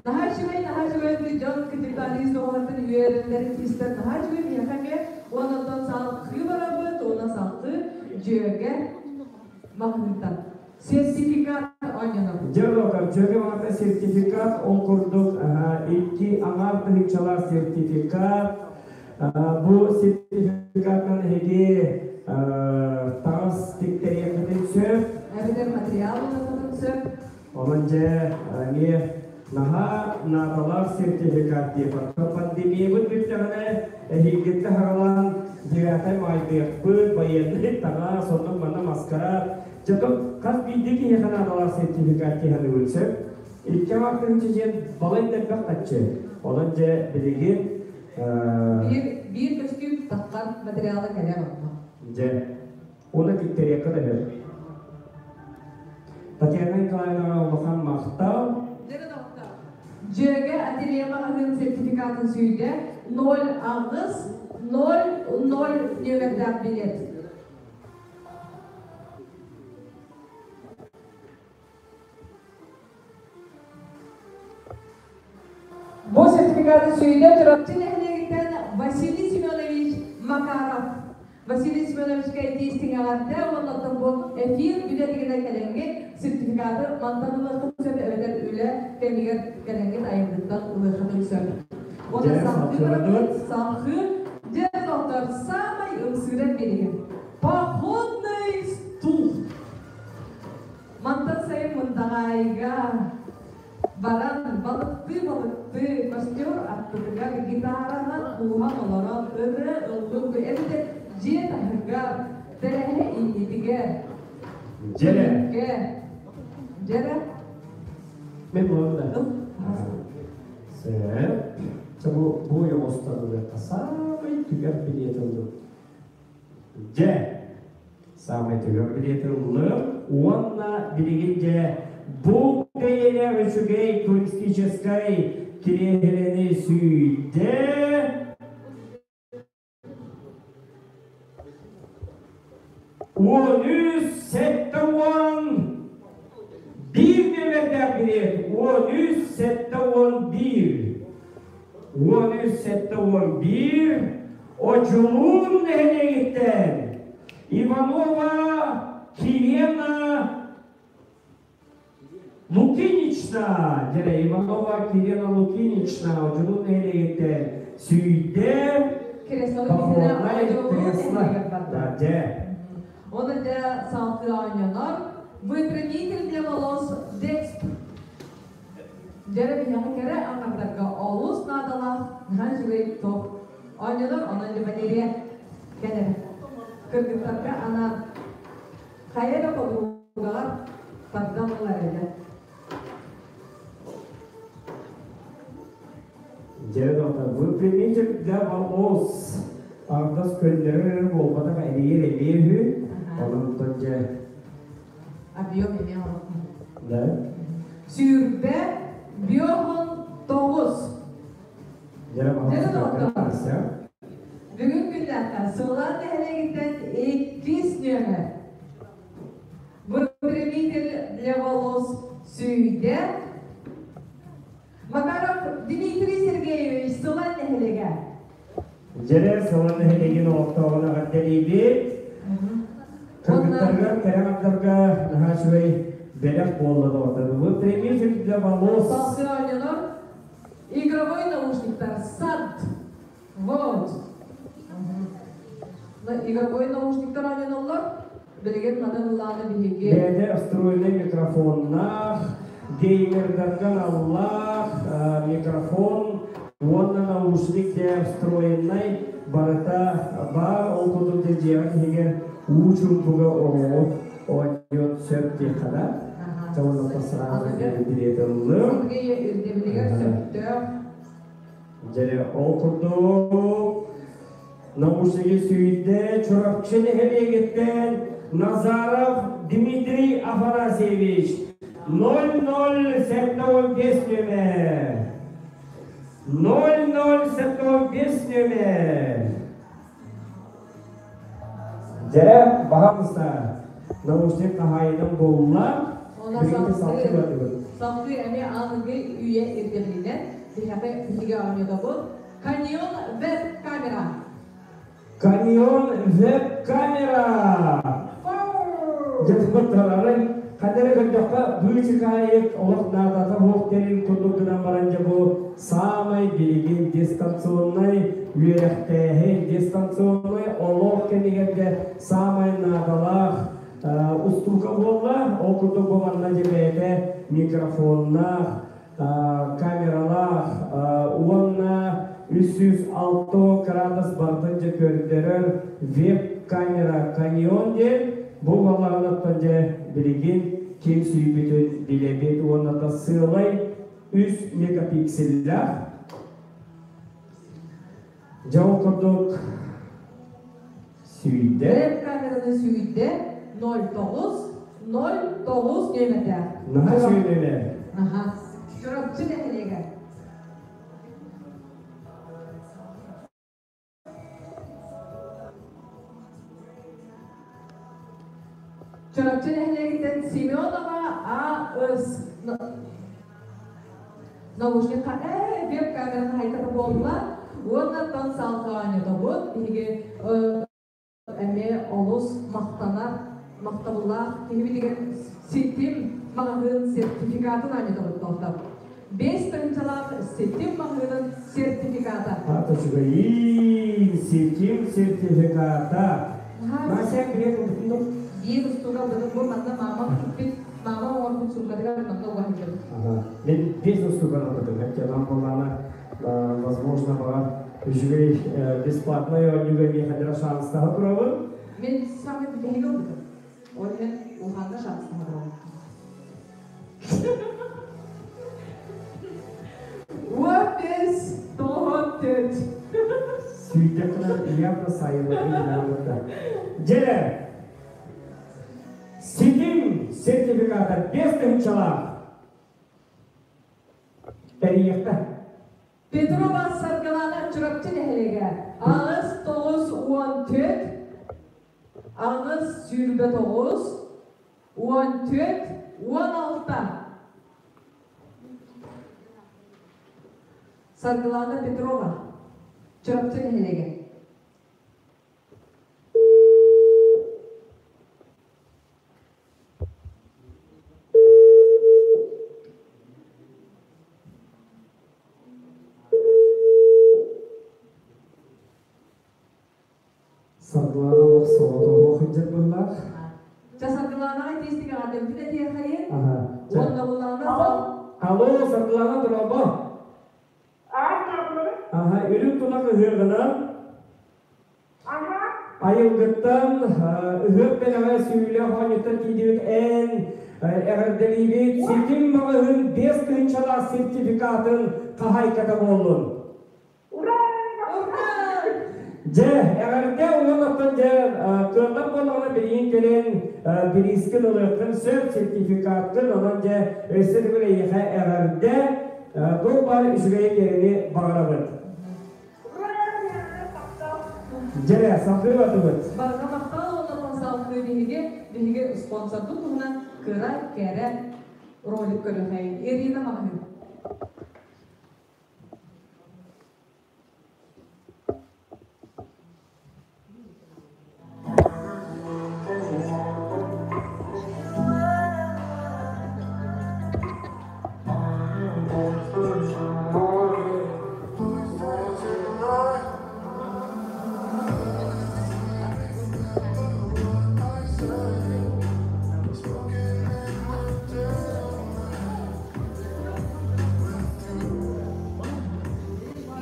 Наһаа үчүгэй, наһаа үчүгэй дьон капиталист доҕордун үөрэллэрин истэр наһаа үчүгэй миэхэ эмиэ. Уонна оттон салгыы барабыт, уонна салгыы дьүөгэ маҕаһыынтан. Сертификат оонньонобут. Дьэ, дьүөгэ маҕата сертификат ол курдук икки аҥаар тыһыынчалаах сертификат. Бу сертификатынан эһиги таҥас тиктэриэххитин сөп. Эбэтэр материал ылыаххытын сөп. Онон дьэ, эмиэ наһаа наадалаах сертификат диэххэ. Пандемиябыт бүттэҕинэ эһиилгиттэ хагалаан девятый майдыахпыт, военный таҥас, оннук манна маскарад. Дьэ, хас биирдии киһиэхэ наадалаах сертификат киһи сөп. Икки аҥаар диэн балай да элбэх таччы. Онон дьэ, билигин Биир, биир көстүүм таххар материала кэлэр онно. Дьэ, оны тиктэриэххэ да сөп. Татьяна Николаевнаҕа улахан махтал. Дьүөгэ ателье маҕаһыын сертификатын сүүйдэ 08 00 нүөмэрдээх билет. Бу сертификаты сүүйдэ Чурапчы нэһилиэгиттэн Василий Семенович Макаров. Василий Семеновичка итии эҕэрдэ уонна оттон бу эфир үлэтигинэ кэлэҥҥит сертификаты мантан ылыаххын сөп эбэтэр үлэ кэмигэр кэлэҥҥит айылгыттан ылыаххытын сөп. Уонна салгыы барабыт, салгыы дьэ доктор самай ымсыырар бириһин. Походный стул. Мантан сайын Мындаҕаайыга баран балыктыы-балыктыы костер аттытыгар гитаранан кууһан олорон ырыа ыллыыр эбэтэр дьиэ таһыгар тэрэһэ иннитигэр Дьэрэ. Дьэрэ. Мен буолла. Сөп. Бу бу оҥостор самый түгэх билиэт ыллым. Дьэ. Саамай түгэх билиэти ыллым уонна билигин дьэ бу бэйэлээх үчүгэй туристическай кириэһилэни сүүйдэ. 13 71 нүөмэрдээх билиэт 13 71 13 71 Одьулуун нэһилиэгиттэн Иванова Кирена Лукинична, дьэрэ Иванова Кирена Лукинична Одьулуун нэһилиэгиттэн сүүйдэ походнай кресло. Да, дьэ. Он это салгыы оонньонор выпрямитель для волос Дексп. Дьэрэ биһиэхэ кэрэ аҥардарга олус наадалаах наһаа үчүгэй топ. Оонньонор онон Валерия кэлэр. Кыргыттарга анаан хайа эрэ подругаҕар тардан ылар этэ. Дьэ, доҕоттор, выпрямитель для волос. Ардас көннөрөр буолбатах эрийэр эмиэ үһү. Онон дьэ. Объем эмиэ олохтон. Да. 29. Дьэ, Дьэ, доҕоттор. Бүгүн күннээххэ Сыллаан нэһилиэгиттэн иккис нүөмэр. Выпрямитель для волос сүүйдэ. Макаров Дмитрий Сергеевич Сылан нэһилиэгэ. Дьэрэ Сылан нэһилиэгин олохтооҕун эҕэрдэлиибит. Кыргыттарга, кэрэ аҥардарга наһаа үчүгэй бэлэх буолла доҕоттор. Выпрямитель для волос. Салгыы оонньонор игровой наушниктар сад. Вот. Игровой наушниктар оонньоноллор. Билигин манан ыллааны биһиги. Бэйэтэ встроенный микрофоннаах, геймердарга аналлаах микрофон уонна наушник дьэ встроенный барыта баар. Ол курдук дьэ дьиэҕит иһигэр уу чуумпуга оҕоҕут оонньуон сөп диэххэ да. Чабыллата сразу билиэт ыллым. Аныгы ирдэбилигэр сөптөөх. Дьэ, ол курдук наушнигы сүүйдэ Чурапчы нэһилиэгиттэн Назаров Дмитрий Афанасьевич 0075 нүөмэр 0075 нүөмэр. Дьэ, баһаалыста, наушник хаһаайынан буолла. Онон Билигин салгыы салгыы бардыбыт. салгыы эмиэ аныгы үйэ ирдэбилинэн биһиэхэ биһиги оонньотобут. Каньон веб-камера. Каньон веб-камера. Дьэ, арай ханна көрдөххө быычыкаайык олох наадата суох тэрил курдук гынан баран дьэ бу саамай билигин дистанционнай үөрэхтээһин, дистанционнай олох кэмигэр дьэ саамай наадалаах устуука буолла. Ол курдук бу манна дьэ бэйэтэ микрофоннаах, камералаах уонна 306 градус бартын дьэ көрдөрөр веб-камера Каньон диэн бу балаҕаныттан дьэ билигин ким сүүйбүтүн билэбит уонна да сыалай 3 мегапикселлээх. Дьэ ол курдук сүүйдэ. Веб-камераны сүүйдэ 09 09 нүөмэрдээх. Наһаа сүйүнүнэ. Аха. Чурапчы нэһилиэгэ. Чурапчы нэһилиэгиттэн Семенова А.С. Наушникка веб-камераны хайтата буолла. Уоннаттан салгыы оонньотобут. Биһиги эмиэ олус махтанар, махтабыллаах киһибитигэр Ситим маҕаһыын сертификатын оонньотобут тоохтор. 5000-лаах Ситим маҕаһыынын сертификата. Ата үчүгэйиин, Ситим сертификата. Мася билет ылбытын Биир устууга ылбытым бу манна мамам куппит, мамам оҥорбут суумкатыгар манна уга сылдьабыт. Ага. Мен бес устууга ылбытым. Хотя боллана, возможно, баҕар үчүгэй бесплатный оонньууга миэхэ шанстаһа турабын. Мен самый бүтэһик ылбытым. Ол иһин улаханна шанстаһа турабын. 15 94. Сүйдэххинэ явно сайылларын динамыта. Дьэ! сертификата 5 тыһыынчалаах. Тэрийиэхтэ. Петрова Саргылана, Чурапчы нэһилиэгэ, 8 9 14 8 29 14 16. Саргылана Петрова, Чурапчы нэһилиэгэ. Саргылана олох соҕотох сылдьар быһыылаах. Ча Саргыланаҕа тиэстик аҕардымтын этиэхэйин. Аха. Чэ. Уонна буллаҕына сал. Алло, Саргылана, дорообо. Аха, үрүҥ тунах ыһыаҕынан айылгыттан ыһыах бэлэҕэ сүүйүүлээх оонньуттан тиийдибит эн эҕэрдэлиибит ситим маҕаһыын 5 тыһыынчалаах сертификатын хаһаайката буоллун. Ура! Дьэ, эҕэрдэ уонна дьэ кыаллар буоллаҕына билигин кэлэн бириискин ылыаххын сөп, сертификаткын, онон дьэ өссө төгүл эйиэхэ эҕэрдэ, туох баар үчүгэйи кэрэни баҕарабыт. Дьэ, салгыы батыбыт. Барҕа махтал уонна салгыы биһиги спонсорбут туһунан кыра кэрэ ролик көрүөххэйин. Ирина маҕаһыын.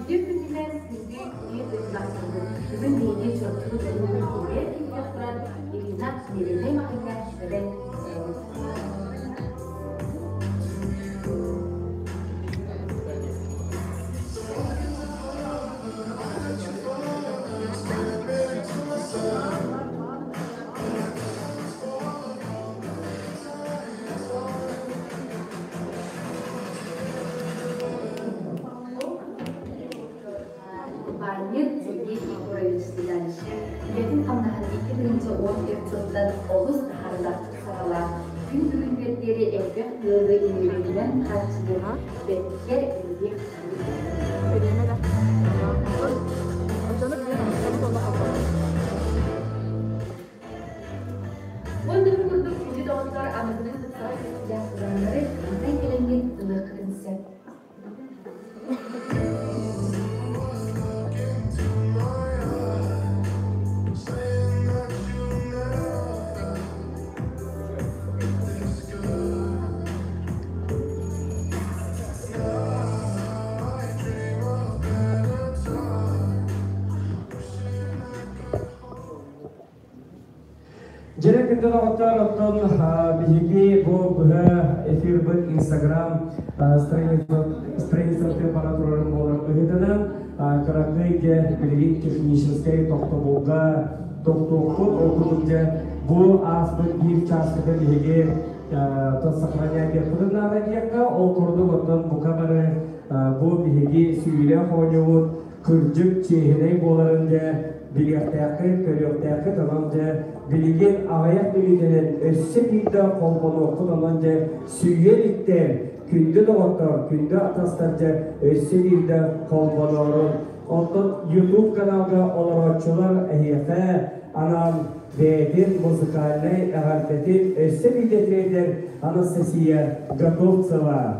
Үтүө күнүнэн күндү биир дойдулаахтарбыт! Бүгүн биһиги Чурапчыбыт улууһун киинигэр киирбэх турар Ирина Мииринэй маҕаһыыҥҥа кэлэн олоробут. Урбаанньыт Сергей Егорович Седалищев үлэтин-хамнаһын 2014 сылтан олус таһаарыылаахтык саҕалаан, күн бүгүнүгэр диэри элбэх ыалы үөрүүнэн хааччыйан, бэркэ үлэлиэх Уонна бу курдук күндү доҕоттор аныгылыы тупсаҕай көстүүлээх тураннары мантан кэлэҥҥин ылыаххытын сөп. Дьэрэ күндү доҕоттор, оттон биһиги бу быһа эфирбыт Инстаграм страницатын бара турарын буолар быһыытынан кыракый дьэ билигин техническэй тохтобулга тохтуохпут. Ол курдук дьэ бу ааспыт биир чааскыта биһиги сохраняйдыахпытын наада диэххэ, ол курдук оттон бука бары бу биһиги сүүйүүлээх оонньуубут кырдьык чиэһинэй буоларын дьэ билиэхтээххит, көрүөхтээххит, онон дьэ билигин аҕыйах мүнүүтэнэн өссө биирдэ холбонуоххут, онон дьэ сүүйэн иттэн күндү доҕоттор, күндү атастар дьэ өссө биирдэ холбоноорун. Оттон YouTube каналга олорооччулар эһиэхэ анаан бэйэтин музыкальнай эҕэрдэтин өссө биирдэ тириэрдэр Анастасия Готовцева.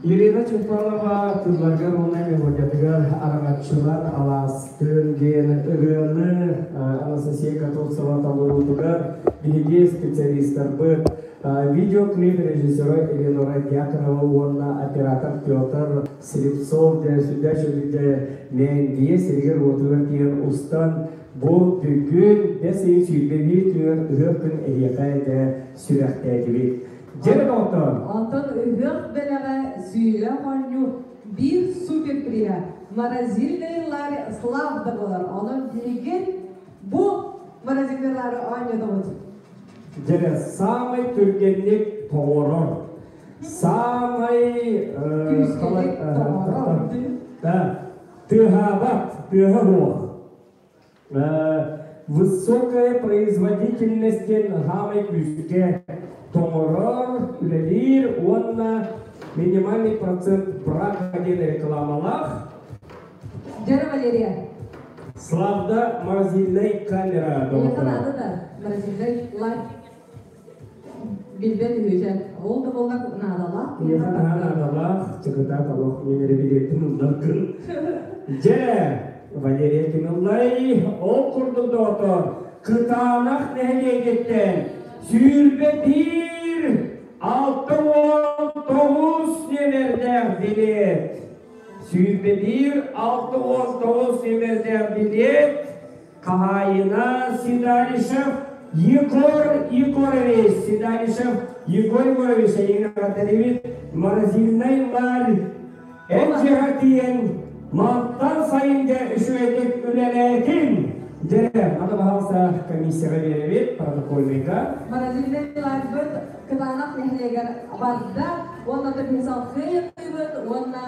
Елена Чепанова тылларыгар уонна мелодиятыгар араҥаччылар алаастыын диэн ырыаны Анастасия Готовцева толоруутугар биһиги специалистарбыт видеоклип режиссера Элеонора Дьяконова уонна оператор Петр Слепцов дьэ сүрдээх үчүгэйдик Мээндийэ сиригэр-уотугар тиийэн устан бу бүгүн бэс ыйын 21 күнүгэр ыһыах күн эһиэхэ дьэ сүрэхтээтибит. Дьэ доҕоттоор! Онтон ыһыах бэлэҕэ сүүлэ оонньуу биир суперприһа морозильный ларь Славда буолар. Онон билигин бу морозильный лары оонньотобут. Дьэ, саамай түргэнник тоҥорор. Саамай Күүскэлик тоҥорор. Да, тыаһаабат, тыаһа суох. Высокая производительность диэн хаамай күүскэ тоҥорор, үлэлиир уонна минимальный процент брака диэн рекламалаах. Дьара Валерия. Славда морозильная камера. Эйиэхэ наада да морозильный лайк билбэт үһүчэ. Ол да буоллар наадалаах. Эйиэхэ наһаа наадалаах, чыкытаат олох мен эрэ билиэттин ылларгын. Дьэ, Валерия Кимыллай, ол курдук доҕоттоор, Кытаанах нэһилиэгиттэн 21 69 нүөмэрдээх билиэт. 21 69 нүөмэрдээх билиэт хаһаайына Седалищев Егор Егорович. Седалищев Егор Егорович эйигин эҕэрдэлиибит. Морозильнай ларь эн дьиэҕэ тиийэн мантан сайын дьэ үчүгэйдик үлэлээтин. Дьэ, аны баһаалыста комиссияҕа биэрэбит протокольныйга. Морозильнай ларьбыт Кытаанах нэһилиэгэр барда уонна да биһи салгыы уонна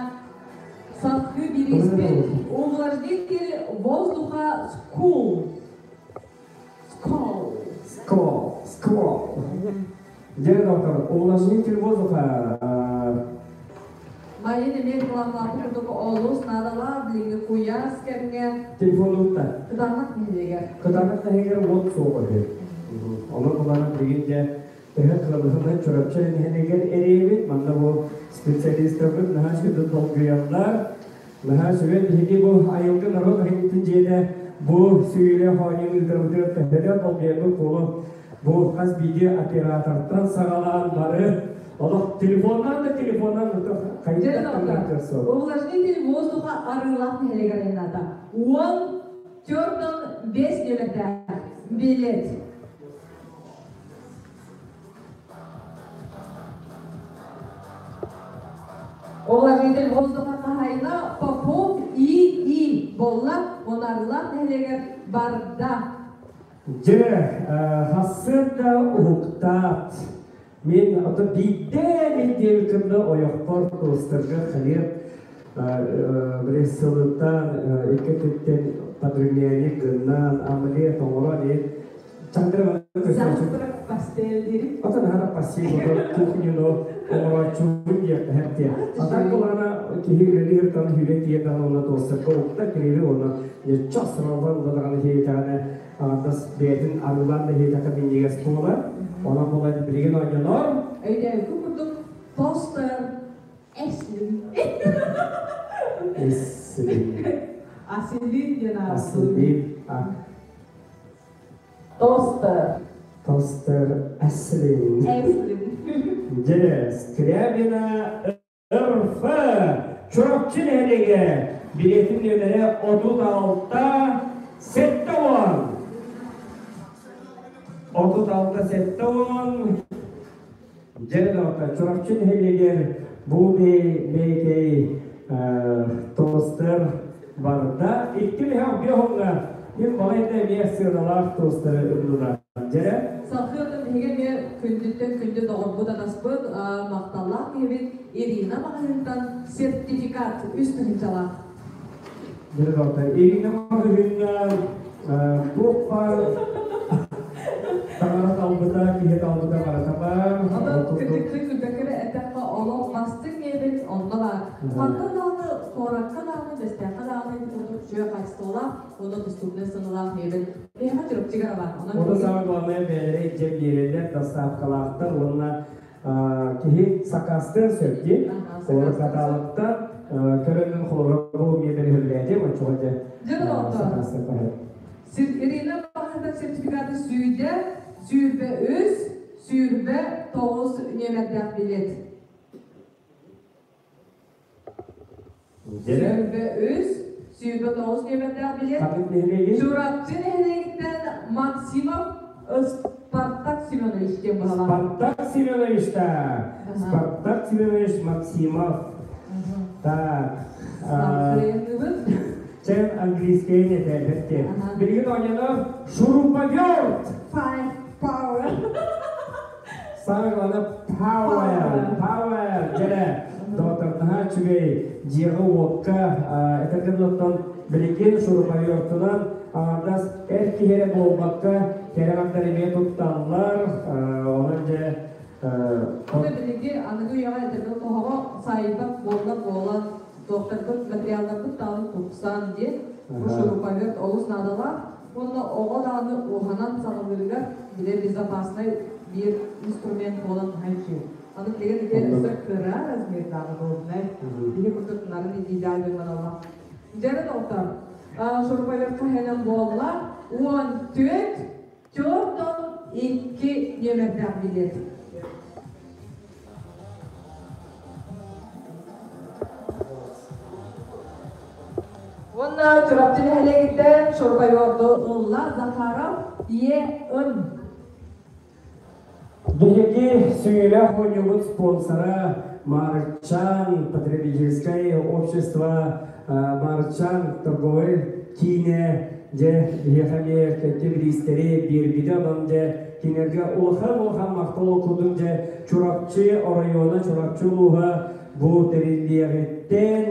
салгыы бирииспит увлажнитель воздуха Скул. Скол. Скол. Скол. Дьэ, доктор, увлажнитель воздуха Майын эмиэ рекламалаабыт курдук олус наадалаах билиҥҥи куйаас кэмҥэ Телефон утта. Кытаанах нэһилиэгэр. Кытаанах нэһилиэгэр уот суох үһү. Онон буланан билигин дьэ төһө кыалларынан Чурапчы нэһилиэгэр эрийэбит. Манна бу специалистарбыт наһаа сүдү долгуйаллар. Наһаа сүбэ биһиги бу айылгы норуот айымньытын дьиэтэ бу сүүрэ оонньууну ыытарбытыгар төһөлөөх долгуйарбыт буолуо. Бу хас биирдии оператортан саҕалаан бары олох телефоннан да телефоннан хайдах Увлажнитель воздуха арыылаах нэһилиэгэр айаннаата. 14-5 нөмердээх билет. Увлажнитель воздуха хаһайына Попов И.И. буолла, Унарылаах нэһилиэгэр барда. Дьэ, хассыарда уһуктаат, мин ото биирдэ мин диэбит кынна ойохпор тостарга халиэп били сылыттан икки өттүттэн подрумяник гыннан омлет оҥорон чандра Завтрак постель дири. Ото наһаа пассив кухнюну оҥорооччубун диэххэ диэ. А так булана киһи үлэлиир тан хүлэ тиэ даҕаны уонна тостарга укта кирири уонна час сыраллан даҕаны киһитэҕинэ аҥардас бэйэтин арыылаан да иһиэтэхэ минньигэс буолар. Онон булан билигин оонньонор. Өйдөөкү курдук тостер эслин. Эслин. Аселин диэн Аселин. Тостер. Тостер Эслин. Эслин. Дьэ, Скрябина РФ Чурапчы нэһилиэгэ билиэтин нүөмэрэ 36 70. 36 70. Дьэ, доҕоттор, Чурапчы нэһилиэгэр бу бэйэкэй тостер барда. Икки миһэх биэһуҥҥа ким балайда эмиэ сыаналаах тостеры ыллылар. Дьэ, Салгыы биһиги эмиэ күндүттэн күндү доҕорбут атаспыт махталлаах киһибит Ирина маҕаһыынтан сертификат үс тыһыынчалаах. Дьэ, доҕоттор, Ирина маҕаһыыҥҥа туох баар таҥара талбыта, киһи талбыта барыта баар. Онон кырдьыктыы күлбэккэ эттэххэ, олох бастыҥ мебель онно баар. Хантан даҕаны, куоракка даҕаны, Бэстээххэ даҕаны курдук үчүгэй хаачыстыбалаах уонна доступнай сыаналаах мебель биһиэхэ Чурапчыга баар. Онон Ону самое главное бэйэлэрэ илдьэн биэрэллэр, доставкалаахтар уонна киһи сакаастыан сөп дии. Олор каталогтан көрөннөн холобура бу мебели хөбүлээтим, оччоҕо дьэ сакаастыахха сөп. Ирина Баһыта сертификаты сүүйдэ, 23, 29 нүөмэрдээх билет. 23, 29 нүөмэрдээх билет. Чурапчы нэһилиэгиттэн Максимов Спартак Семенович диэн баһылаах. Спартак Семенович та. Спартак Семенович Максимов. Так. Чем английский не этэ. Билигин оонньонор шуруповерт. Five power. Самое главное power. Power. Дьэ, доҕоттордоһо үчүгэй дьиэҕэ-уокка этэргэ оттон билигин шуруповертунан аҥардас эр киһи эрэ буолбакка кэрэ аҥардар эмиэ тутталлар. Онон дьэ Аны билиги аныгы үйэҕэ этэргэ тоһоҕо саайбат буолла буолан туохтарбыт материалларбыт даҕаны тупсан диэн бу шуруповерт олус наадалаах уонна оҕо даҕаны уһанан саҕалыырыгар бile безопасный биир инструмент буолан хаһан Аны билигин ити өссө кыра размердааҕы буолунай. Биһи курдук нарын илиилээх дьон бараллар. Дьэрин оҕотор шуруповертка хэнэн буолла 14 4-2 нүөмэрдээх билет. Уонна Чурапчы нэһилиэгиттэн шуруповерду ылла Захаров Е.Н. Биһиги сүүйүлээх оонньуубут спонсора Маарыкчаан потребительское общество Маарыкчаан торговай киинэ дьэ биһиэхэ эмиэ кэккэ бириистэри биэрбитэ онон дьэ кинилэргэ улахан-улахан махтал курдук дьэ Чурапчы оройуона Чурапчы улууһа бу тэриллиэҕиттэн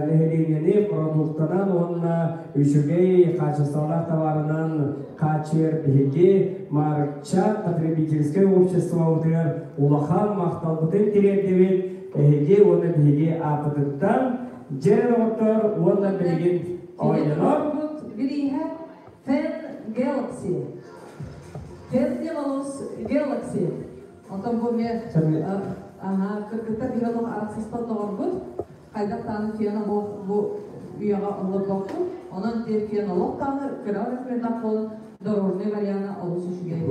нэһилиэнньэни продуктанан уонна үчүгэй хаачыстыбалаах табаарынан хааччыйар биһиги Маарыкча потребительскай обществобытыгар улахан махталбытын тириэрдибит эһиги уонна биһиги ааппытыттан дьэ доҕоттор уонна билигин оонньонор бирииһэ Фен Galaxy Фен диэн Galaxy Онтон бу эмиэ кыргыттар биһи олох арахсыспат доҕорбут. Хайдах даҕаны фена бу үйэҕэ олорбоппут. Онон диэн фен олох даҕаны кыра размердаах буолан дорожный вариана олус үчүгэй.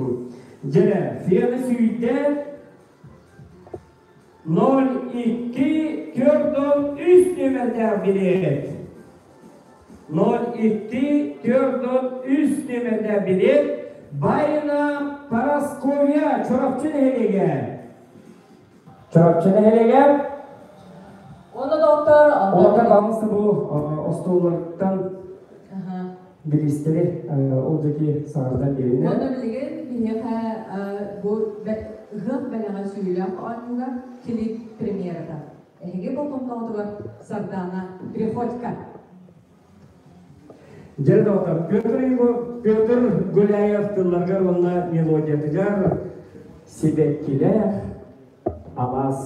Дьэ, фена сүүйтэ 02 403 нүөмэрдээх билиэт. 02 403 нүөмэрдээх билиэт Байына Парасковья Чурапчы нэһилиэгэ. Чурапчы нэһилиэгэ. Оны доктор Олорго балансы бу остуоллартан бириистэри ол диэки саҕардан биэринэ. Онно билигин биһиэхэ бу ыһыах бэлэҕэ сүүйүлээх оонньууга клип премьерата. Эһиги болҕомтоҕутугар Сардаана Приходько. Дьэ доҕоттор, Петр Петр Гуляев тылларыгар уонна мелодиятыгар сибэккилээх алаас.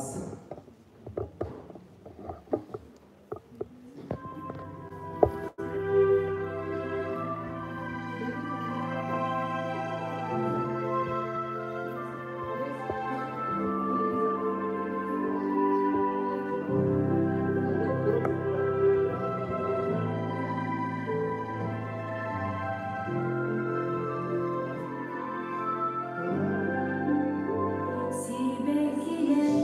Сибэккилээх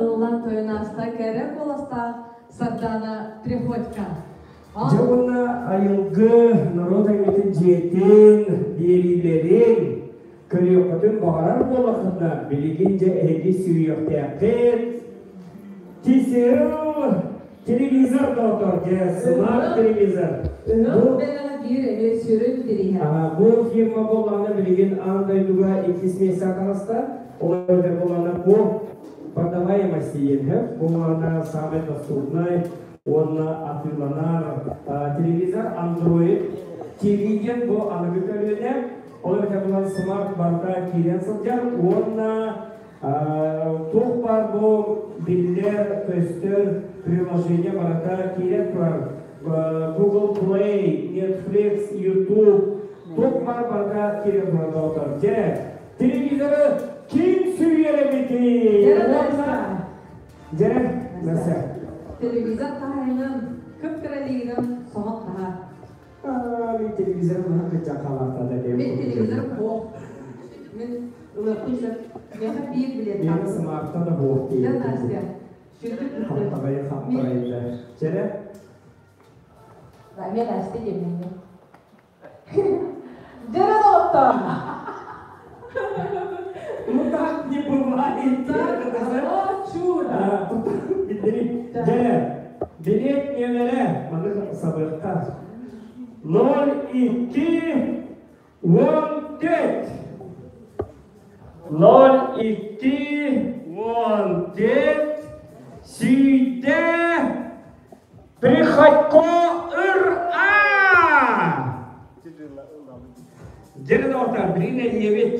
ыллаан тойон ааста кэрэ куоластаах Сардаана Приходько. Дьэ уонна айылгы норуот айымньытын дьиэтин, биэриилэрин көрүөххүтүн баҕарар буоллаххытына, билигин дьэ эһиги сүүйүөхтээххит. Кисел телевизор доҕоттор, дьэ смарт телевизор. Ыһыах бэлэҕэ биир эмиэ сүрүн бирииһэ. Бу фирма буоллаҕына билигин аан дойдуга иккис миэстэ таҕыста. Ол эбэтэр буоллаҕына по продаваемости диэн буоллаҕына самый доступный уонна атыыланар телевизор Android TV диэн бу аныгы көлүөнэ. Ол эбэтэр булан смарт барыта киирэн сылдьар уонна туох баар бу биллэр, көстөр приложение барыта киирэн турар. Google Play, Netflix, YouTube туох баар барыта киирэн турар доҕоттор. Дьэ, телевизоры ким сүүйэр эбитий? Дьэ, Настя. Телевизор хаһайынан, кып-кыралыынан соһон таһаар. Мин телевизор маһын кыччакалаата да Мин телевизор суох. Мин ылыахпын сөп. Миэхэ биир билет Миэхэ смарта да буох Дьэ, Настя, сүрдүк Хаптаҕайы хаптарайда. Чэрэ? Мен Настя диэммин. Дьэ, доҕоттоор! Ну так не бывает. Так, о, чудо! Дьэ, билиэт нүөмэрэ маны сабыахха. 02 14 02 14 сүйдэ Приходько ыр-а! Дьэ, доҕоттор, билигин эйиэбит.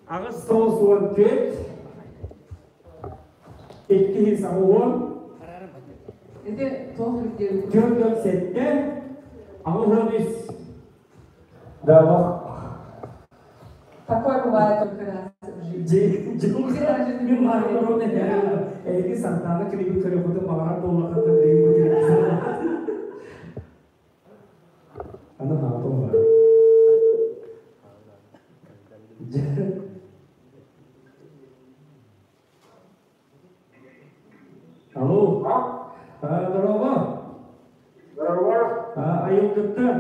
894 280 Ити туох үрдүө 407 83 Да, Такое бывает только раз в жизни. Мин маарын эһиги Сардаана клибин көрөкүтүн баҕарар буоллаххытына билигин бу телевизор Аны хаатым бар. Алло. Здорово. Здорово. Айылгыттан.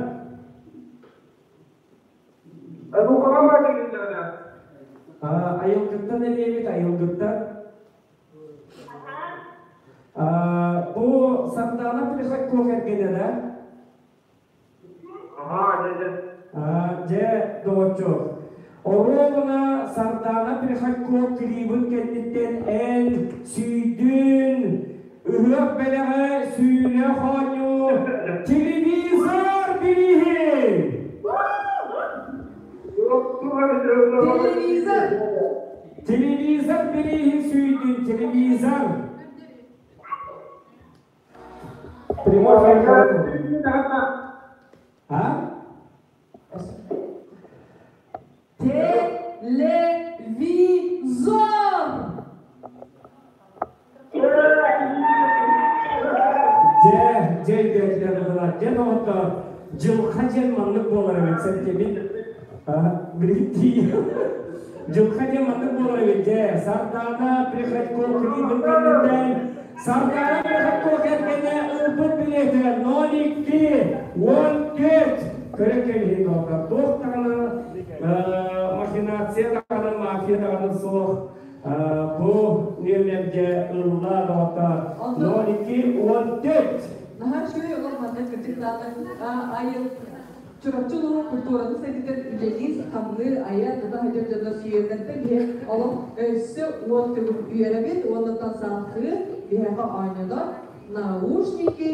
Айылгыттан эмиэбит айылгыттан. Бу Сардаана Приходько кэргэнэ да? Дьэ, доҕоччуок. Оруобуна Сардаана Приходько клибын кэнниттэн эн сүүйдүн, ыһыах бэлэҕэ сүүнэ оонньуу, телевизор бирииһин! Телевизор! Телевизор бирииһин сүүйдүн, телевизор! Прямой эфир. А? Телевизор! Дьэ, дьэ өйдөөтүлэр быһыылаах. Дьэ, доҕоттоор, дьылха диэн маннык буолар эбит. Сэргэбин билигин тиийэн. Дьылха диэн маннык буолар эбит. Дьэ, Сардаана Приходько клибин кэнниттэн Сардаана Приходько кэргэнэ ылбыт билиэтэ 02 14 көрө кэбиһин доҕоттор. Туох даҕаны махинация даҕаны, мафия даҕаны суох. Бу нүөмэргэ ылла доҕоттор 02 14. Наһаа үчүгэй олох манна кырдьык даҕаны айыл Чурапчы улууһун культураны сайдыытын үлэлиир, хамныыр, айар, тута сылдьар дьоно сүүйэллэртэн биһи олох өссө уон төгүл үөрэбит уонна салгыы биһиэхэ оонньонор наушники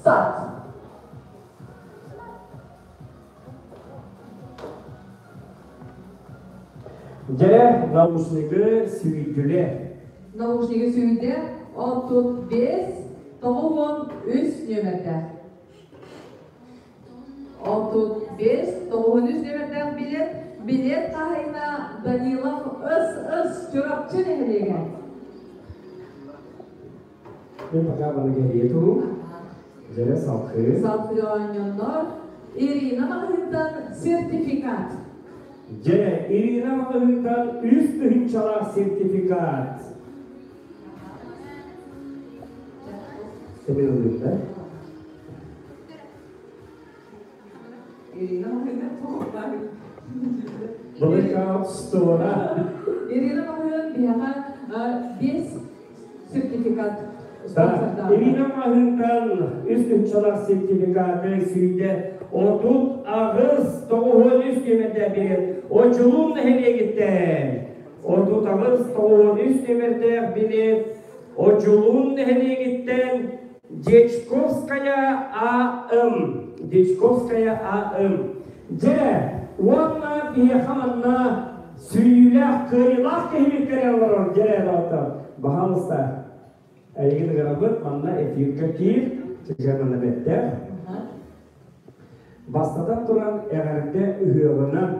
сад. Дьэ, наушнигы сүүйдүлэр. Наушнигы сүүйдэ 35 93 нүөмэрдээх. 35 93 нүөмэрдээх билет билет хаһайына Данилов СС Чурапчы нэһилиэгэ. Мен пока баны кэлиэ туруу. Дьэрэ салхыы. Салхыы оонньоннор Ирина маҕаһыынтан сертификат. Дьэ, Ирина маҕаһыынтан үс тыһыынчалаах сертификат. Эмин да? Ирина Махина Blackout Store. Ирина Махина биһиэхэ 5 сертификат. Ирина Махинтан үс күнчалах сертификаты сүйде 38 93 нөмерде билет. Очулун нэһилиэгиттэн 38 93 нөмердээх билет. Очулун нэһилиэгиттэн Дьячковская А.М. Дьячковская А.М. Дьэ, уонна биһиэхэ манна сүүйүүлээх, кыайыылаах киһибит кэлэн олорор дьэрэ доҕоттор. Баһаалыста, эйигин ыҥырабыт, манна эфиргэ киир, чыган манна бэттэх. Бастатан туран, эҕэрдэ ыһыаҕынан,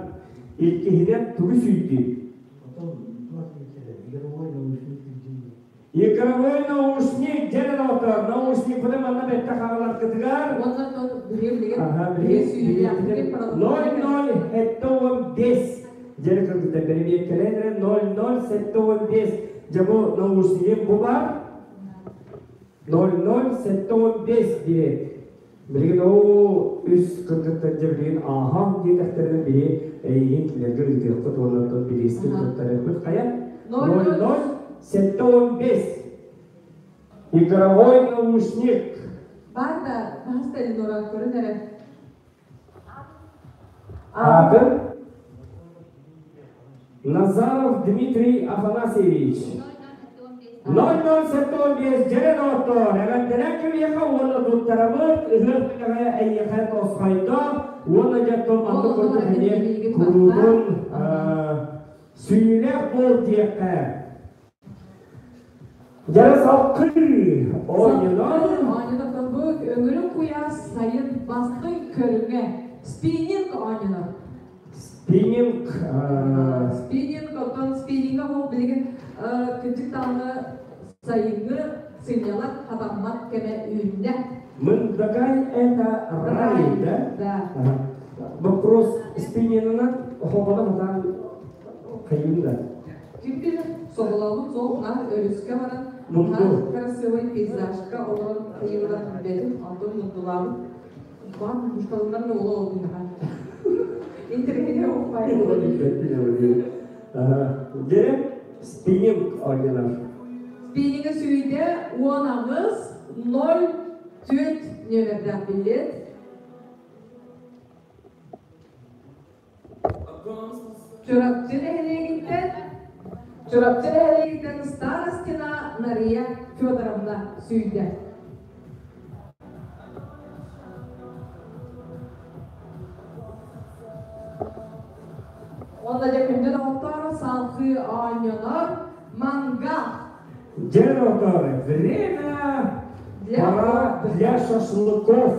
иккиһинэн тугу сүүйдүн? Игровой наушник диэн отор наушникпытын манна бэтте хааларгытыгар 0075 диэн кыргыттар бэрэбиэркэлээн 0075 дьэ бу наушнигым бу бар 0075 диэн билигин оо үс кыргыттар дьэ билигин ааһан диэтэхтэринэ биһи эйигин кинилэргэ ыытыахпыт уонна оттон бириискин туттарыахпыт хайа 0075 игровой наушник. Бар да таһаста Элеонора көрүн эрэ. Аатын Назаров Дмитрий Афанасьевич. 0075 дьэрэн оттоор, эҕэрдэлээн кимиэхэ уонна туттарабыт, ыһыах күнэҕэ эйиэхэ тосхойдо, уонна дьэ маннык курдук эмиэ куруутун сүүлэх буол диэххэ. Дьэрэ салкыы оонньонор. Оонньонор бу өҥүрүк куйаас сайын бастыҥ көрүҥэ спиннинг оонньонор. Спиннинг. Спиннинг, оттон спиннинга ол билигин кырдьык даҕаны сайыҥҥы сынньалаҥ хатаммат кэмэ үүннэ. Мындакай это рай, да? Да. Вопрос спиннинынан хобола хатан хайын да? Ким билэр, соболообут суох наар өрүскэ баран, наһаа красивый пейзажка олорон хайыылар билбэтим, онтон мундулаабыт. Баан мушталыннар да уола олбунаха. Интэриэһинэй оппай. Дьэ, спиннинг оонньонор. Спиннингэ сүүйдэ 18 04 нүөмэрдээх билет. Чурапчы нэһилиэгиттэн Чурапчы нэһилиэгиттэн Старостина Нария Федоровна сүүйдэ. Уонна дьэ күндү доҕоттоор, салгыы оонньонор мангал. Дьэ, доҕоттоор, время Для пора для шашлыков.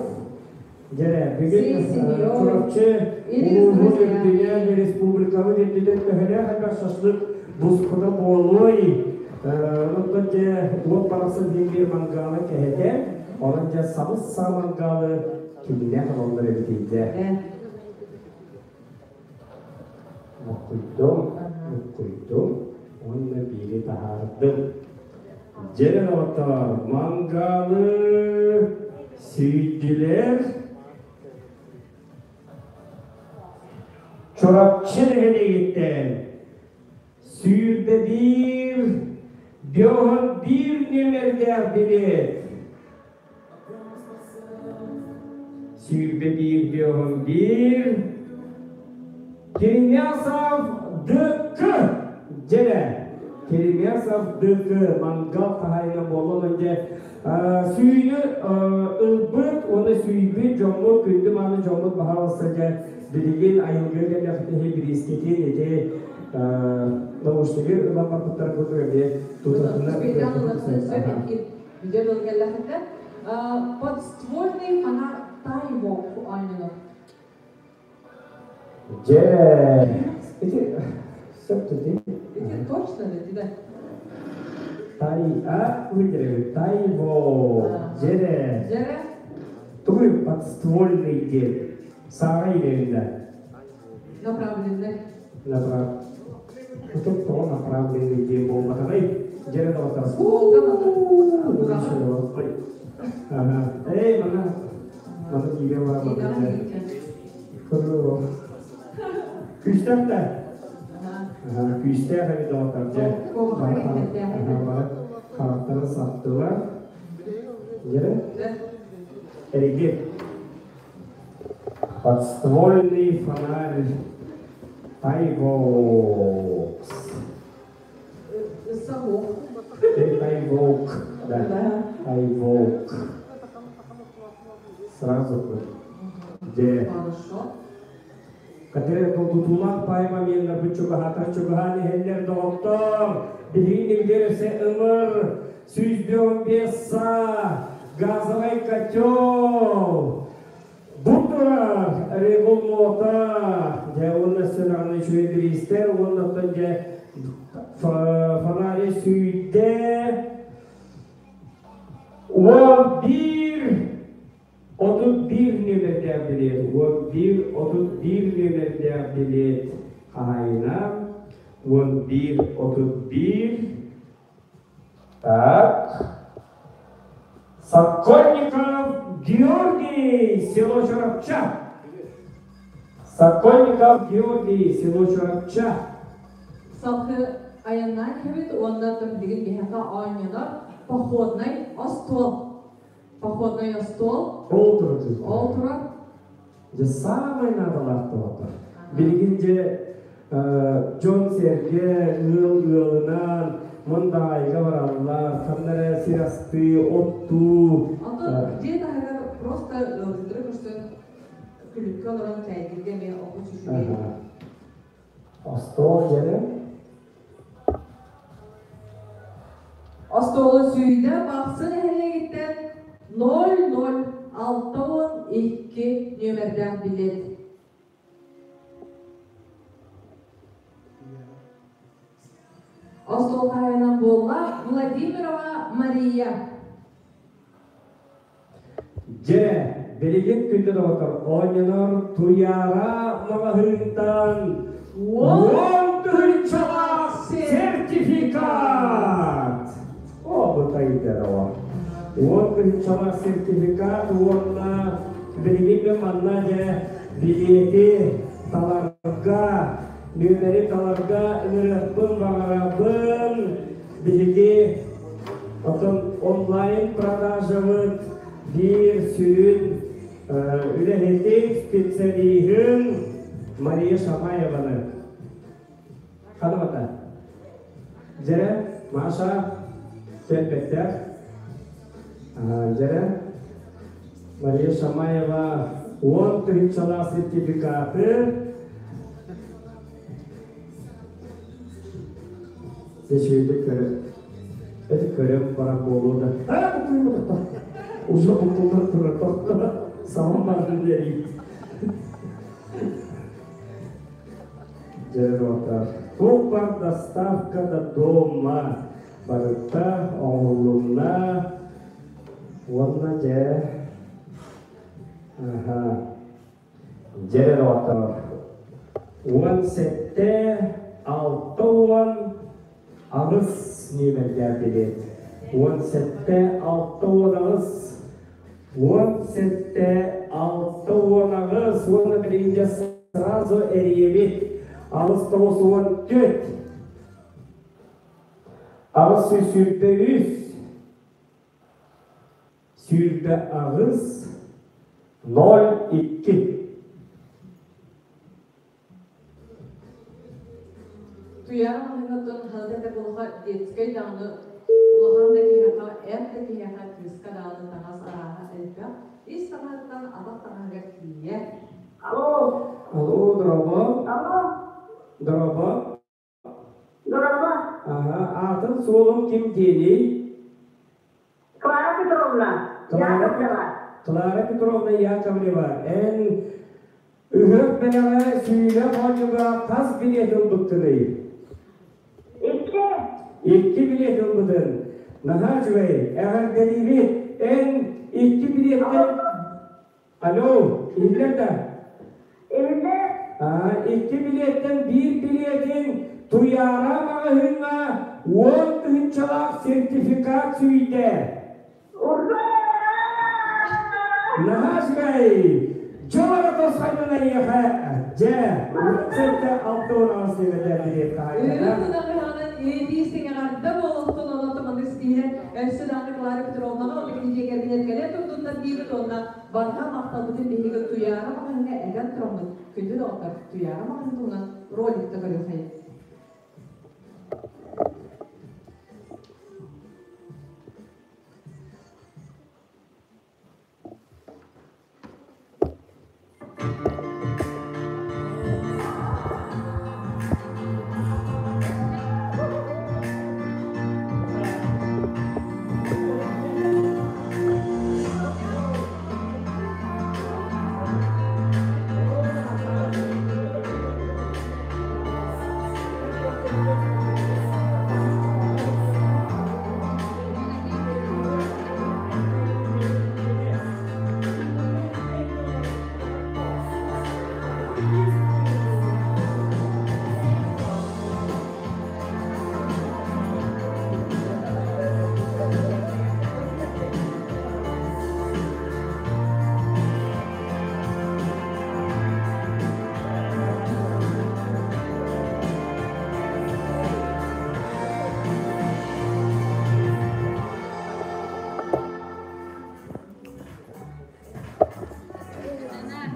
Дьэ, бүгүн Чурапчы улууһун үрдүнэн, республикабыт үрдүнэн төһөлөөх элбэх шашлык бускута буолуой? Онтон дьэ, уот барахсан диэн биир мангалы кэһэтэ, онон дьэ сабыс-саа мангалы кимнээх ылаллар эбитий дьэ? Моккуйдум, муккуйдум уонна биири таһаардым. Дьэ, доҕоттоор, мангалы сүүйдүлэр. Чурапчы нэһилиэгиттэн 101 51 нүөмэрдээх билиэт. 21 51 Керемясов ДК дьэ Керемясов ДК мангал хаһаайына буолан дьэ сүүнү ылбыт уонна сүүйбүт дьоммут күндү мааны дьоммут баһаалыста дьэ билигин айылгы кэллэхтиһи бириискитин ити наушнигы ылан барбыттар курдук эмиэ тутатына. Видео кэллэхинэ подствольный фонарь Тайвок оонньонор. Дьэ, ити сөп дии. Ити точно да, да. Тай, а, выдержи, Тайво, дьэрэ. Дьэрэ. Тугуй подствольный диэн? Саара илэринэ. Направленный. Направ. Тут то направленный диэн буолбатаҕай. Дьэрэ доҕоттор. Эй, мана, мана киирэ бар мана. Кыры. Күүстээх да? Күүстээх эбит доҕоттор дьэ. Харахтарын саптылар. Дьэ. Эриги. Подствольный фонарь Тайвокс. Тайвок, да. Тайвок. Сразу Где? Хорошо. Катер тутулах пайма меннер чугаһатар чугаһан иһэллэр доҕоттор. Биһигини билерсе ымыр 115 са газовый котел. Бу турар регул мота. Дьэ уонна сынаҕын үчүгэй бириистэр уонна дьэ фонари сүйдэ 11 31 нүөмэрдээх билиэт, 11 31 нүөмэрдээх билиэт хаһаайына 11 31. Так. Сокольников Георгий, село Чурапча. Сокольников Георгий, село Чурапча. Салхы аяннан кебит, оннан билигин биһиэхэ оонньонор походный остуол. Походный остуол. Ол турар. Ол турар. Дьэ самай наадалаах доҕоттор. Билигин дьэ дьон сэргэ ыал ыалынан Мындаайга бараллар, ханна эрэ сир астыы, оттуу. Онтон дьиэ таһыгар просто ыалдьыттары көрсөн күлүккэ олорон чэйдииргэ эмиэ олус үчүгэй. Остуол дьэрэ. Остуолу сүүйдэ Бахсы нэһилиэгиттэн 0062 нүөмэрдээх билет. Остуол хаһаайынан буолла Владимирова Мария. Дьэ, билигин күндү доҕоттор, оонньонор Туйаара маҕаһыынтан 10 тыһыынчалаах сертификат! О, бытайдара. 10 тыһыынчалаах сертификат уонна билигин манна дьэ билиэти таларга, нүөмэри таларга ыҥырыахпын баҕарабын. Биһиги оттон онлайн продажабыт биир сүрүн үлэһити, специалиһын Мария Шамаеваны. Ханамата. Дьэрэ, Маша, кэлбэттэр. Дьэрэ, Мария Шамаева 10 тыһыынчалаах сертификаты Сечейді көріп, эти көріп баран болу да. А, бұл Уже бұлтылдар тұрыр, тоқта, саман барды дерейді. Дьэ, Тупар доставка до дома. Барыта оҥоһулунна. Уонна дьэ. Аха. Дьэ, доҕоттор. 17 68 нүөмэрдээх билет. 17 68. 17 68. Уонна билигин сразу эрийэбит. 8 94. 823. 28 02. Туйаара маҕаһыынтан халата буолха детскай даҕаны, улахан да киһиэхэ, эр да киһиэхэ, кыыска даҕаны таҥас арааһа элбэх. Ис таҥаһыттан атах таҥаһыгар тиийэ. Алло. Алло, дорообо. Алло. Дорообо. Дорообо. Ага, аатыҥ суолуҥ ким диэний? Клара Петровна. Клара, Яковлева. Клара Петровна Яковлева. Эн ыһыах бэлэҕэ сүүнэ оонньууга хас билиэт ылбыккыный? Икки. Икки билиэт ылбытыҥ. Наһаа үчүгэй. Эҕэрдэлиибит. Эн икки билиэттэн... Алло, иһиллэр да? Иһиллэр. А, икки билиэттэн биир билиэтин Туйаара маҕаһыыҥҥа 10 тыһыынчалаах сертификат сүүйдэ. Ура! Наһаа үчүгэй! Дьол эрэ тосхойдун эйиэхэ! Дьэ, 76 сиэрэтэ Үрүҥ тунах иитии сиҥэҕэрдэ буолуохтун онон маннык ситиһиилэр өссө даҕаны Клара Петровнаҕа уонна кини дьиэ кэргэнигэр кэлэ турдуннар диибит уонна барҕа махталбытын биһиги Туйаара маҕаһыыҥҥа этэн тураммыт күндү доҕоттор Туйаара маҕаһыын туһунан роликта көрүөххэйиҥ.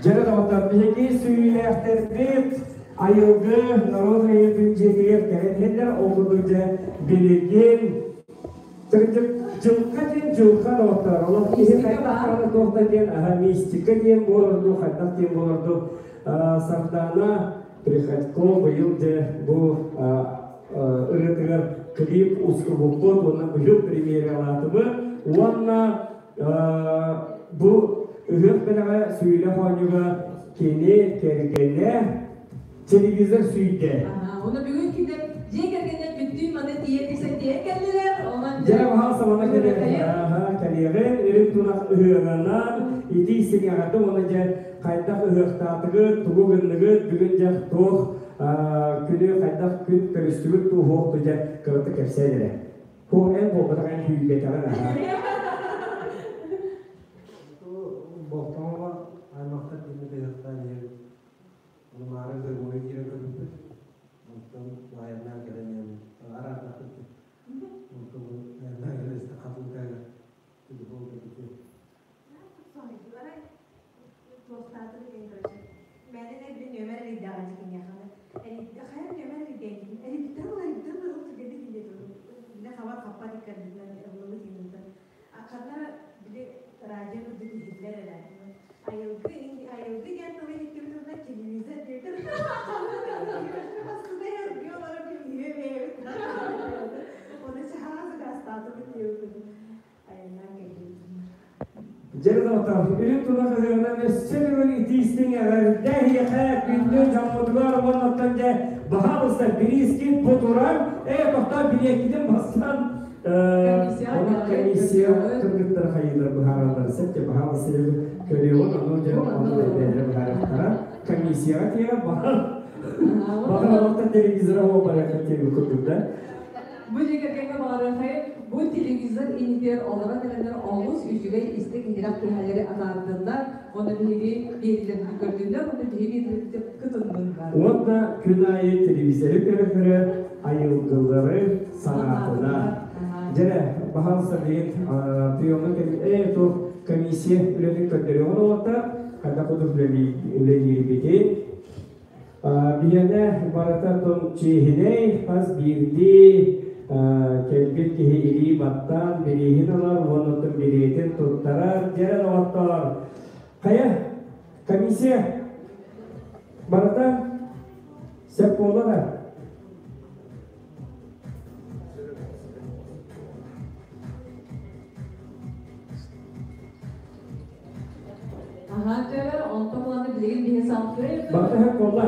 Дьэ, доҕоттор, биһиги сүүйүүлээхтэрбит айылгы норуот айылгын дьиэтигэр кэлэн иһэллэр. Ол курдук дьэ билигин дьылҕа диэн дьылҕа доҕоттор. Олох киһи хайдах даҕаны туох да диэн аһа мистика диэн буолар дуу, хайдах диэн буолар дуу. Сардаана Приходько быйыл дьэ бу ырыатыгар клип устубуппут уонна быйыл премьералаатыбыт уонна бу ыһыах бэлэҕэ сүүлэ хоонньуга кини кэргэнэ телевизор сүүйдэ. Оны бүгүн кинилэр дьиэ кэргэнэ бүттүүн маны тиийэ тиксэн тиийэн кэллилэр. Онон Дьэ, баһаал самана кэлиэҕин, үрүҥ тунах ыһыаҕынан, итии сиҥэҕэтэ уонна дьэ хайдах ыһыахтаатыгыт, тугу гынныгыт, бүгүн дьэ туох күнү хайдах күн көрүстүгүт дуу, суох дуу дьэ кыратык кэпсээн эрэ. Һуох эн буолбатах эн күүрбэтэҕин аһаа. Болтоҥоҕо аймахтар диэн ыһыахтаан иһэбит. Маары дойгуга киирэн көрбүппүт. Онтон айаннаан кэлэн иһэн араардахпыт. Онтон айаннаан кэлэн истэ хатылыкайга телефон кэлбитэ. Туохтаатыр диэн короче. Мэнен эрдэ нүөмэр эрийдэҕэ дьикиниэхэ. Хайа нүөмэр эрийдээн эрийдэн эрийдэн ыл түгэни диye Бile хабар хаппат иккардынан ыллыбыт иһинтэн. Ханна били радио курдук иһиллэр эрэ. Айылгы айылгы диэн тылы иһиттибит уонна телевизор диэтэр. Баскытай эргиэ олорор билиһиэ бэйэбит. Оны чаһаа сакаастаатыбыт диэбит. Айаннаан кэлбит. Дьэ, доҕоттор, үрүҥ тунах ыһыаҕынан өссө төгүл итиистиҥ эҕэрдэ эһиэхэ күндү дьоммутугар уоннаттан дьэ баһаалыста бириискин бу туран ээ тохтоо билиэккитин бастан комиссия кыргыттара хайыылар быһаараллар сеп баһаалыста көрүөҕүн ону дьэ ону бэйэлэрэ быһаарыахтара комиссияҕа тиэҕэ баҕар баҕар олохтон телевизора барыахха диэби курдук да. Бу дьиэ кэргэҥҥэ баҕарыахай, бу телевизор инитигэр олорон эрэннэр олус үчүгэй истиҥ иһирэх түһэлэри атаардыннар, уонна биһиги биэриилэрбитин көрдүннэр, уонна биһиги биэриилэрбитин кытынныннар. Уонна күн аайы телевизоры көрө-көрө айылгылары санаатына. Дьэрэ, баһаалыста билигин приемный туох комиссия үлэтин көрдөрүөҕүн уолаттар, хайдах курдук үлэлиирбитин. Биһиэнэ барыта тон чиэһинэй, хас биирдии кэлбит киһи илии баттаан бирииһин ылар уонна оттон билиэтин туттарар. Дьэрэ доҕоттоор, хайа, комиссия барыта сөп буолла да? Аһа, дьэ, онтон ыланы билигин биһи салгыы Батыһык буолла.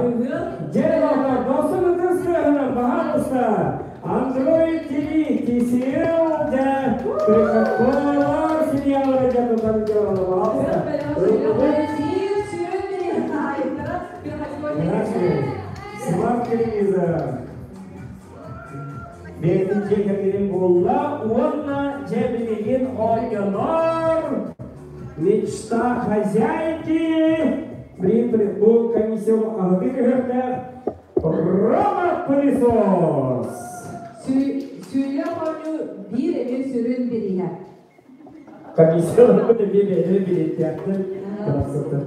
Дьэ, доҕоттор, дохсун ытыс тыаһынан баһаалыста Android TV TCL дьэ Приходколар сериаллара дьэ тутан дьэ баһаалыста. Смарт телевизор. Бэйэтин дьиэ кэргэнин буолла уонна дьэ билигин оонньонор. Мечта хозяйки! Блин, бу комиссия аһыгы көһөртөөх робот-пылесос! Сүүрэ хонньу биир эмиэ сүрүн бириһэ. Комиссияларбыт эмиэ бэйэлэрэ билиэттээхтэр. Барахсаттар.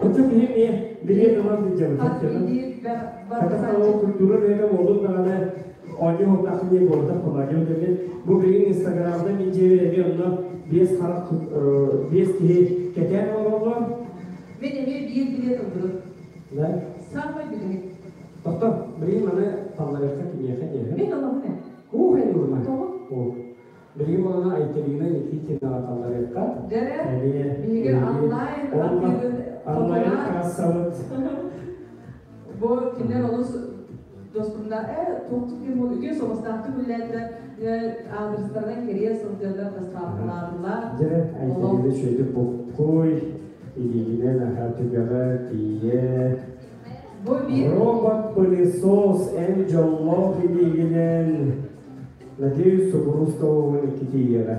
Оту биһи эмиэ билиэт ылан сылдьабыт. Хата культура бэйэтэ буоллун даҕаны оонньуу уһуктаах не буолбатах помадьон дэммит. Бу билигин Инстаграмда мин дьиэбэр эмиэ онно биэс харах биэс киһи кэтээн олороллор. Мин эмиэ биир билиэт ылбытым. Да? Самый билиэт. Тохто, билигин маны талларыахха кимиэхэ диэхэ. Мин ылабын ээ. Куухай ылыма. Тоҕо? Билигин манана Айталина Никитинаҕа талларыахха. Дьэрэ, Эмиэ биһиги онлайн атыыбыт онлайн кассабыт. Бу кинилэр олус доступна туохтук ким ол үтүө соҕустаахтык үллээтилэр аадырыстарынан кэрийэ сылдьаллар доставкалаатылар. Дьэ, Айталина үчүгэйдик буккуй, илиигинэн аха түгэҕэ тиийэ. Бу биир Робот-пылесос эн дьоллоох илиигинэн надеюсь, субуруусталугун икки тиийиэҕэ.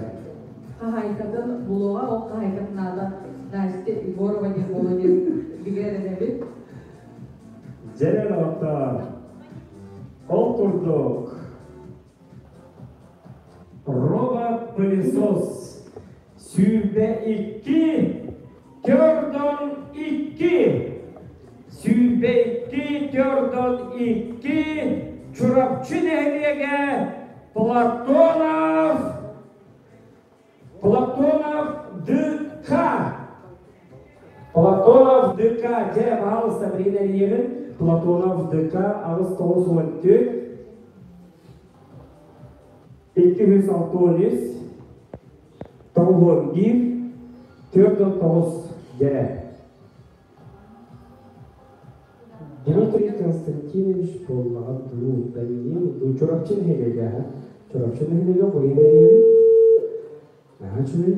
Хаһаайкатын булуоҕа, ол хаһаайкатын аата Настя Егорова диэн буолуо диэн бигэ эрэнэбит. Дьэ, доҕоттоор, ол курдук робот-пылесос 22 төрдөн 2 22 төрдөн 2 Чурапчы нэһилиэгэ Платонов Платонов ДК Платонов ДК дьэ пожалуйста принэрийэбин Платонов ДК 894 263 91 49 дьэрэ Дмитрий Константинович буоллаҕа дуу, Даниил дуу, Чурапчы нэһилиэгэ аһа. Чурапчы нэһилиэгэ буйун эрийэбит. Наһаа үчүгэй.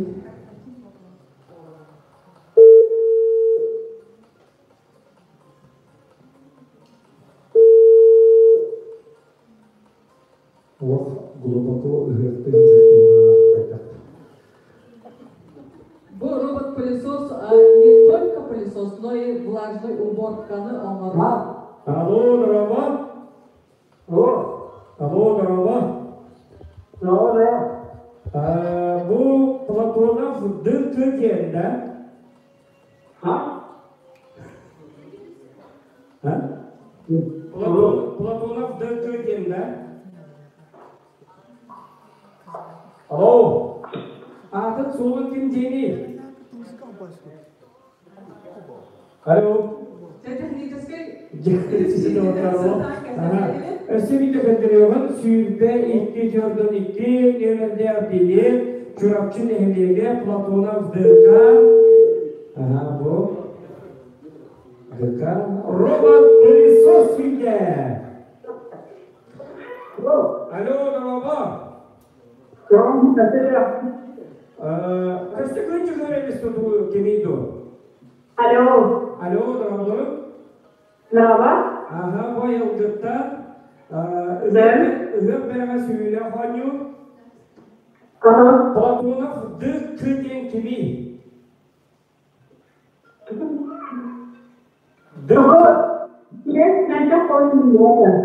Олох глубоко ыһыахтыы сылдьар киһи баҕарбатах. Бу робот-пылесос не только пылесос, но и влажный уборканы оҥорор. Алло, дорообо. Алло. Алло, дорообо. Алло, Бу Платонов ДК диэн да? А? А? Платонов ДК диэн да? Алло. Аатын суолун ким диэний? Алло. Техническэй Өссө биирдэ көрдөрүөҕүн 22 төрдөн 2 нүөмэрдээх билиэт Чурапчы нэһилиэгэ Платонов ДК Ага, бу ДК Робот пылесос сүйдэ. Алло, дорообо. Костя күнчү көрөбүс тутуу кимий ду? Алло. Алло, дорооболору. Merhaba. Аха, бу айылгыттан Ben. ыһыах бэрэҕэ сүүрэ хонньуу Ага. Платонов Д К диэн кимий? Д Yes, ben çok oynuyorum.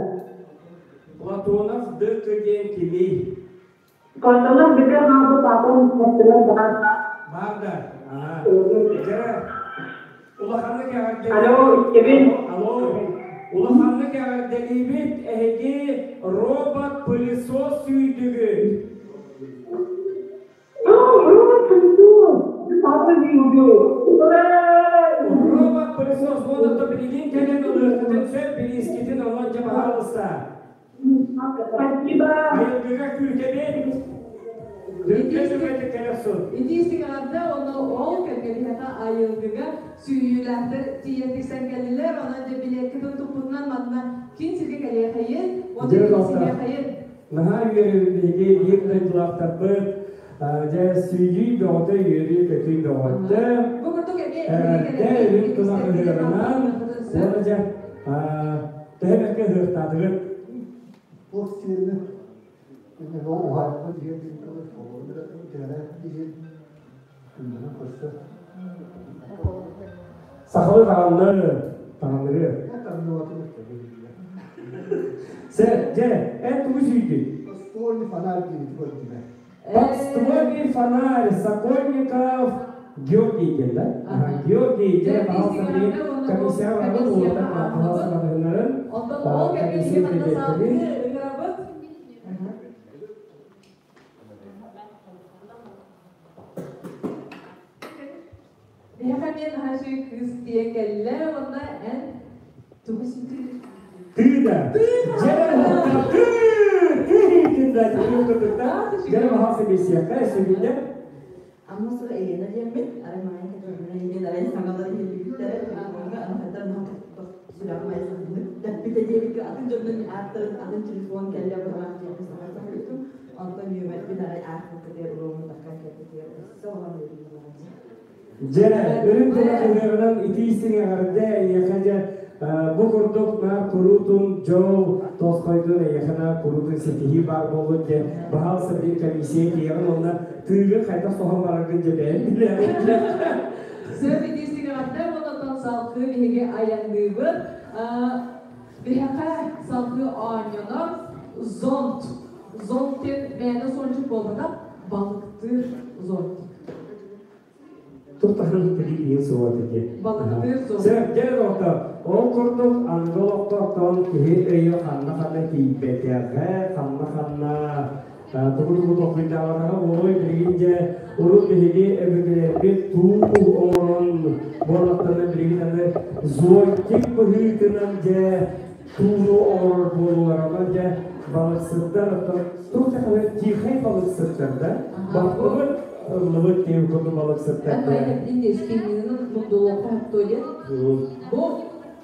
Платонов Д К диэн кимий? Платонов ДК хаалбыт аатын истэттилэр баар. Баар да. Аха. Дьэ, улаханнык эҕэрдэлиибит. Алло, истэбин. Алло. Улаханнык эҕэрдэлиибит. Эһиги робот-пылесос сүйдүгүт. Робот-пылесос! Робот-пылесос уонна билигин кэлэн ылыаххытын сөп билиискитин онон дьэ баһаалыста. Спасибо. Айылгыга күүтэбит. Дүркэ сүбэтик кэлэхсун. Итиистик аҕарда, онно ол кэргэниэхэ айылгыга сүүйүүлээхтэр тиийэн тиксэн кэллилэр. Онон дьэ билиэккитин туппутунан манна киин сиргэ кэлиэхэйин, уонна Дьэ, доҕоттор, киирсиниэхэйин. наһаа үөрүүбүт биһиги биир дойдулаахтарбыт дьэ сүүйүү бөҕөтө, үөрүү-көтүү бөҕөтө. Бу курдук эмиэ Эрдэ үрүҥ тунах ыһыаҕынан уонна дьэ төһө бэркэ ыһыахтаатыгыт? Туох сиэринэ Сахалы таҕанны, таҕанныры. Сэ, дьэ, эн тугу сүйдүн? Подствольный фонарь диэбит көрдүмэ. Подствольный фонарь Сокольников Георгий диэн да? Георгий диэн пожалуйста, комиссия барабыт уолаттар пожалуйста батыһыннарын. Онтон ол кэмҥэ биһиги манна салгыы ыҥырабыт. Биһиэхэ эмиэ наһаа үчүгэй кыыс тиийэн кэллэ уонна эн тугу сүтүр? Тыыда. Дьэ, тыы, тыы иһитин да, тыы курдукта. Дьэ, баһаалса билсиэххэ, сүгүннэ. Амма сура Елена диэммит, арай маайа Катерина диэн арай саҥалар иһиллибиттэрэ, телефоҥҥа анахаттан сүрэҕим айсаннык тэппитэ диэбиккэ атын дьоннун ааттарын атын телефон кэллэ быһалаах диэххэ саҥа саҥарбытым. Онтон үөмэрбин арай аахпыккытыгар уруомун таххан кэлбитигэр өссө улахан үөрүүм буолан. Дьэ, үрүҥ тыла ыһыаҕынан итии истиҥ эҕэрдэ эйиэхэ дьэ бу курдук наар куруутун дьол тосхойдун эйиэхэ наар куруутун ситиһии баар буоллун дьэ баһаалыста билин комиссия тиийэҕин уонна тыыгын хайдах соһон бараргын дьэ бэйэҥ билэҕин. Сөп итии истиҥ эҕэрдэ уонна оттон салгыы биһиги айанныыбыт. Биһиэхэ салгыы оонньонор зонт. Зонт диэн мээнэ зонтик буолбатах, балыктыыр зонтик. Туттахын билии суоҕа дии. Балыктыыр суох. Сөп, дьэ доҕоттор, ол курдук аныгы олохтоохтон киһи өйө ханна-ханна тиийбэтэҕэ, ханна-ханна тугу-тугу толкуйдаабатаҕа буолуой билигин дьэ урут биһиги өбүгэлэрбит туу оҥорон буоллахтарына билигин аны зонтик быһыытынан дьэ тууну оҥорор буолуулар онон дьэ балыксыттар оттон туох да тихай балыксыттар да баттыбыт ыллыбыт диэн курдук балыксыттар да Бу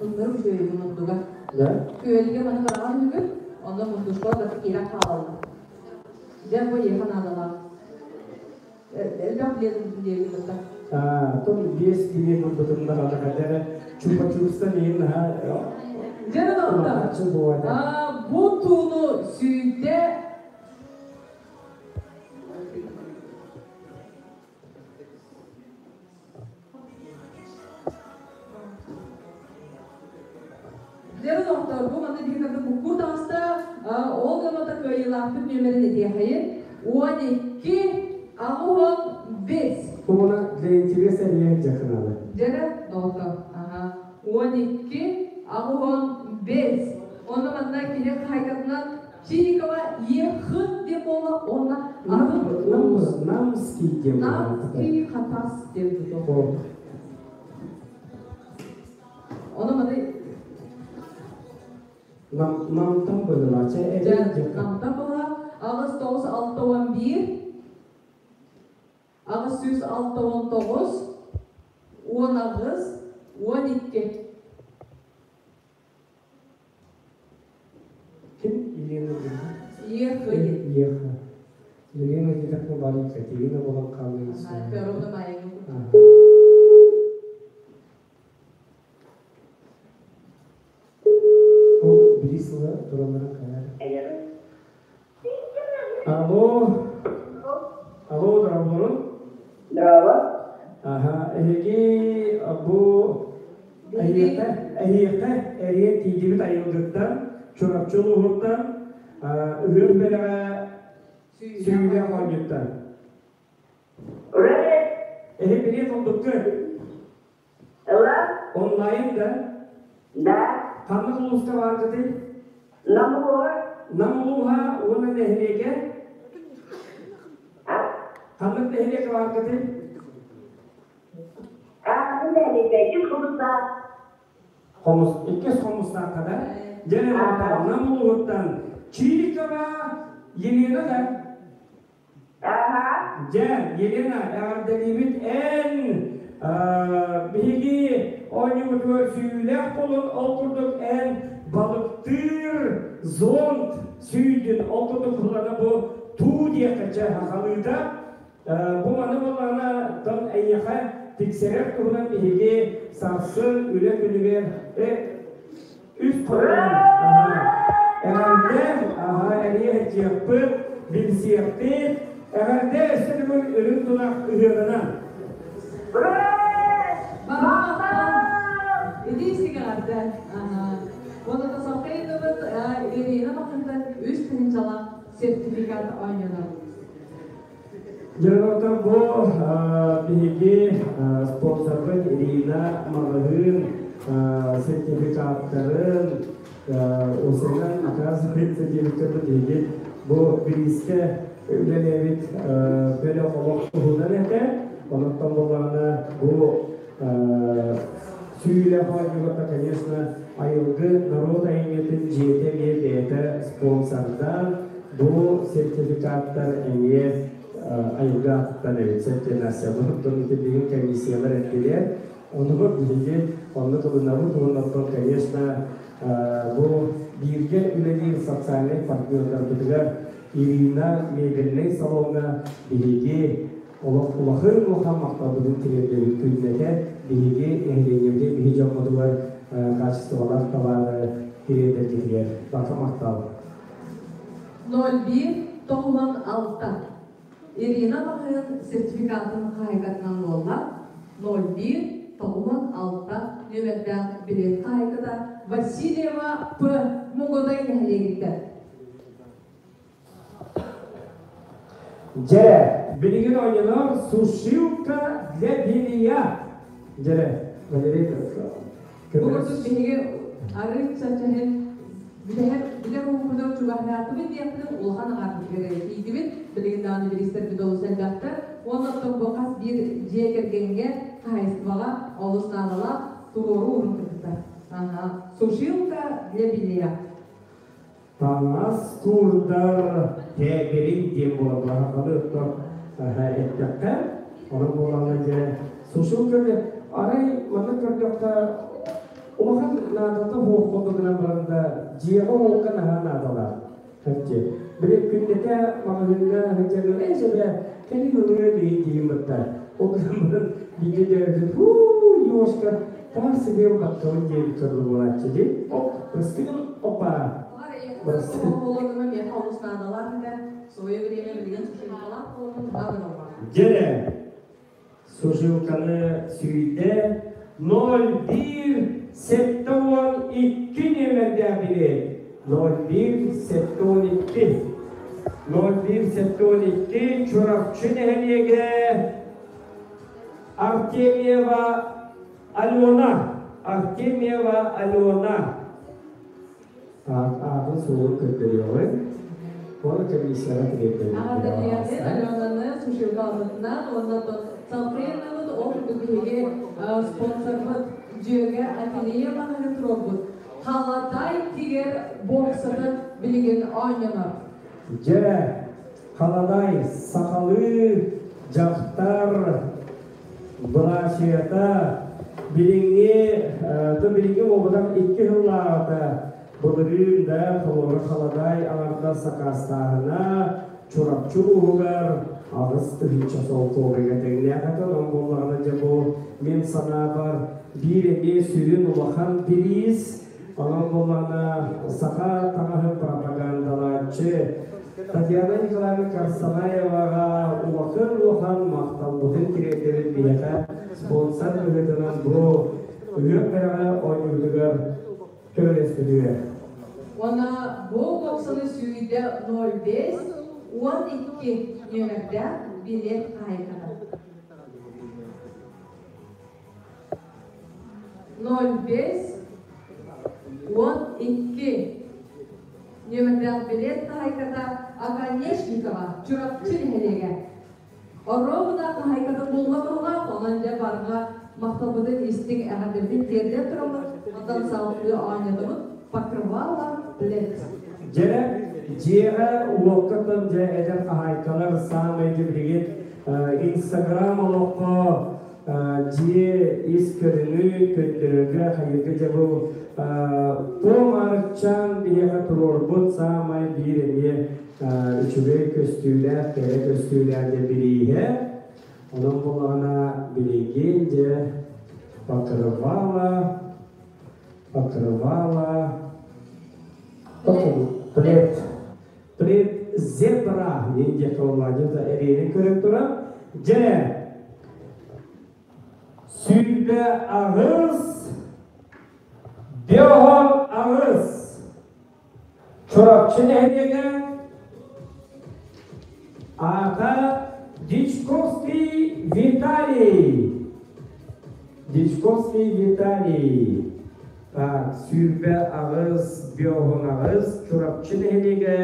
ыннар үчүгэйбин мундуга. Да? Күөлгэ маны бараҕан үгүн, онно мундушка баты киирэн хаалаллар. Дьэ бу эйиэхэ наадалаах. Элбэх билиэн диэбин кытта. Том биэс билиэн ылбытым даҕаны хайда чупа-чупстан иһин наһаа Дьэ доҕоттор, бу тууну сүүйтэ Дьэ доҕоттор, бу манна биир кырдык буккуур таҕыста, ол гыммата кыайыылаахпыт нүөмэрин этиэхэйин 12 85. Уона для интереса не дьахыналы. Дьэ доҕоттор, аха 12 85. Онно манна кини хаһайкатынан Чирикова ЕХ диэн буолла уонна атын Намский диэн Намский Хатас диэн туту. Ону маны Намтан быһылаача Намтан быһа аҕыс тоҕус алта уон биир 869 18 12 Ким Елена Еха. Еха. Елена диэтэххэ баар Екатерина буолан хаалыан Ол бири сыла туралларын хайар. Алло. Алло, здравствуйте. Здраво. Аха, эһиги бу эһиэхэ эһиэхэ эрийэн тиийдибит айылгыттан, Чурапчы улууһуттан, ыһыах бэлэҕэ сүүрэ оонньуттан. Привет. Эһи билиэт ылбыккыт? Ыла? Онлайн да? Да. Ханнык улууска бааргытый? Нам улууһа. Нам улууһа уонна нэһилиэгэ? Ханнык нэһилиэккэ бааргытый? Ханнык нэһилиэккэ? Иккис хомустаах. Хомус, иккис хомустаахха да? Дьэ, Нам улууһуттан Чирикова Елена да? Дьэ, Елена, эҕэрдэлиибит эн биһиги оонньуубутугар сүүлээх буолун, ол курдук эн балыктыыр зонт сүүрдүн, ол курдук булана бу туу диэххэ чэ хахалыыта. Бу маны буоллаҕына тон эйиэхэ тиксэрэр туһунан биһиги сарсын үлэ күнүгэр үс хонугунан эҕэрдэ, аһа, эрийэ сылдьыахпыт. билсиэхпит. Эҕэрдэ өссө төгүл үрүҥ тунах ыһыаҕынан! Ити истиҥ эҕэрдэ. Уонна тасалкайдыбыт Ирина Махынтан үс тыһыынчалаах сертификат оонньонор. Дьонотон бу биһиги спонсорбыт Ирина маҕаһыын сертификаттарын усунан оказывает сертификаты биһиги бу бириискэ үлэлээбит бөлөх олох туһунан этэ. Онон буоллаҕына бу сүүлэ хоонньугата, конечно, айылгы норуот айымньытын дьиэтэ эмиэ бэйэтэ спонсордаан бу сертификаттар эмиэ айылгы аатыттан эбит сертификация. Оттон ити билигин комиссиялар эттилэр. Ону биһиги онно тылынабыт уонна оттон, конечно, бу бииргэ үлэлиир социальнай партнердарбытыгар Ирина мебельнай салоҥҥа биһиги олох улахан улахан махталбытын тириэрдэбит. Күннэтэ биһиги нэһилиэнньэбитин, биһи дьоммутугар качестволаах табаары тириэрдэргитигэр барҕа махтал. 01 96 Ирина маҕаһыын сертификатын хаһаайкатынан буолла. 01 96 нүөмэрдээх билиэт хаһаайката Васильева П. Мугудай нэһилиэгиттэн. Дьэ, билигин оонньонор сушилка для белья. Дьэ, Валерий. Бу курдук биһиги арыычча чэһин бүтэһэр билэр уһукпутугар чугаһаатыбыт диэхпитин улахан аҥаарбытыгар тиийдибит. Билигин даҕаны бириистэрбит олус элбэхтэр. Уонна оттон бу хас биир дьиэ кэргэҥҥэ, хаһаайыстыбаҕа олус наадалаах туруору уурун кыргыттар. Ага. Сушилка для белья. Таҥас куурдар тээбирин диэн буолар оттон эттэххэ, онон буоллаҕына дьэ сушилка арай манна көрдөххө улахан наадата суох курдук гынан баран да дьиэҕэ уокка наһаа наадалаах. Хаччы. Били күннэтэ маҕаһыыҥҥа сылдьан ээ сөбө кэлин ылыа бии диин бытта. Ол гынан баран биирдэ дьэ хуу ёшка таас сибиэл баттабын диэбит курдук буолааччы дии. Оп, бырастыгын опа. Миэхэ олус наадалаах этэ. Свое время билигин сушилкалаах буолумун абыраллар. Дьэ, сушилканы сүүйдэ 01 72 нүөмэрдээх билиэт. 01 72 01 72 Чурапчы нэһилиэгэ Артемьева Алена. Артемьева Алена. Аатын суолун көрдөрүөҕүн. Оны комиссияҕа тириэрдэбит. Аҕардалыйатын Аленаны сушилка албытынан уонна салгыйыннабыт ол курдук биһиги спонсорбут Дьүөгэ ателье маҕаһыын туруорбут. Халадай тигэр боксатын билигин оонньонор. Дьэ, халадай сахалыы дьахтар былаачыйата билиҥҥи то билиҥҥи буолбатах икки сыллааҕыта былырыын да холобура халадай аҥардас сакаастааһына Чурапчы улууһугар 8000 солкуобайга тэҥнээх этэ. Онон буоллаҕына дьэ бу мин санаабар биир эмиэ сүрүн улахан бириис. Онон буоллаҕына саха таҥаһын пропагандалааччы Татьяна Николаевна Карсанаеваҕа улахан улахан махталбытын тириэрдэбит биһиэхэ спонсор быһыытынан бу ыһыах бэрэҕэ оонньуутугар көмөлөспүтүгэр. Уонна бу боксаны сүүйдэ 05 12 нүөмэрдээх билиэт хаһаайката. 05 12 нүөмэрдээх билиэт хаһаайката Оконешникова Чурапчы нэһилиэгэ. Оруобуна хаһаайката буолла быһылаах, онон дьэ барҕа махталбытын истиҥ эҕэрдэбитин тиэрдэн тураммыт, онтон салгыы оонньотобут покрывало плед. Дьэ, дьиэҕэ уокка дьэ эдэр хаһаайкалар саамай билигин Инстаграм олоххо дьиэ ис көрүҥү көрдөрөргө хайыга дьэ бу Туом биһиэхэ туруорбут саамай биир эмиэ үчүгэй көстүүлээх, кэрэ көстүүлээх дьэ бирииһэ. Онон буоллаҕына билигин дьэ покрывало, покрывало, плед, плед. Зебра диэн диэххэ эриэнин көрөн туран. Дьэ, 28, 58. Чурапчы нэһилиэгэ аата Дичковский Виталий. Дичковский Виталий. Так, 28, 58, Чурапчы нэһилиэгэ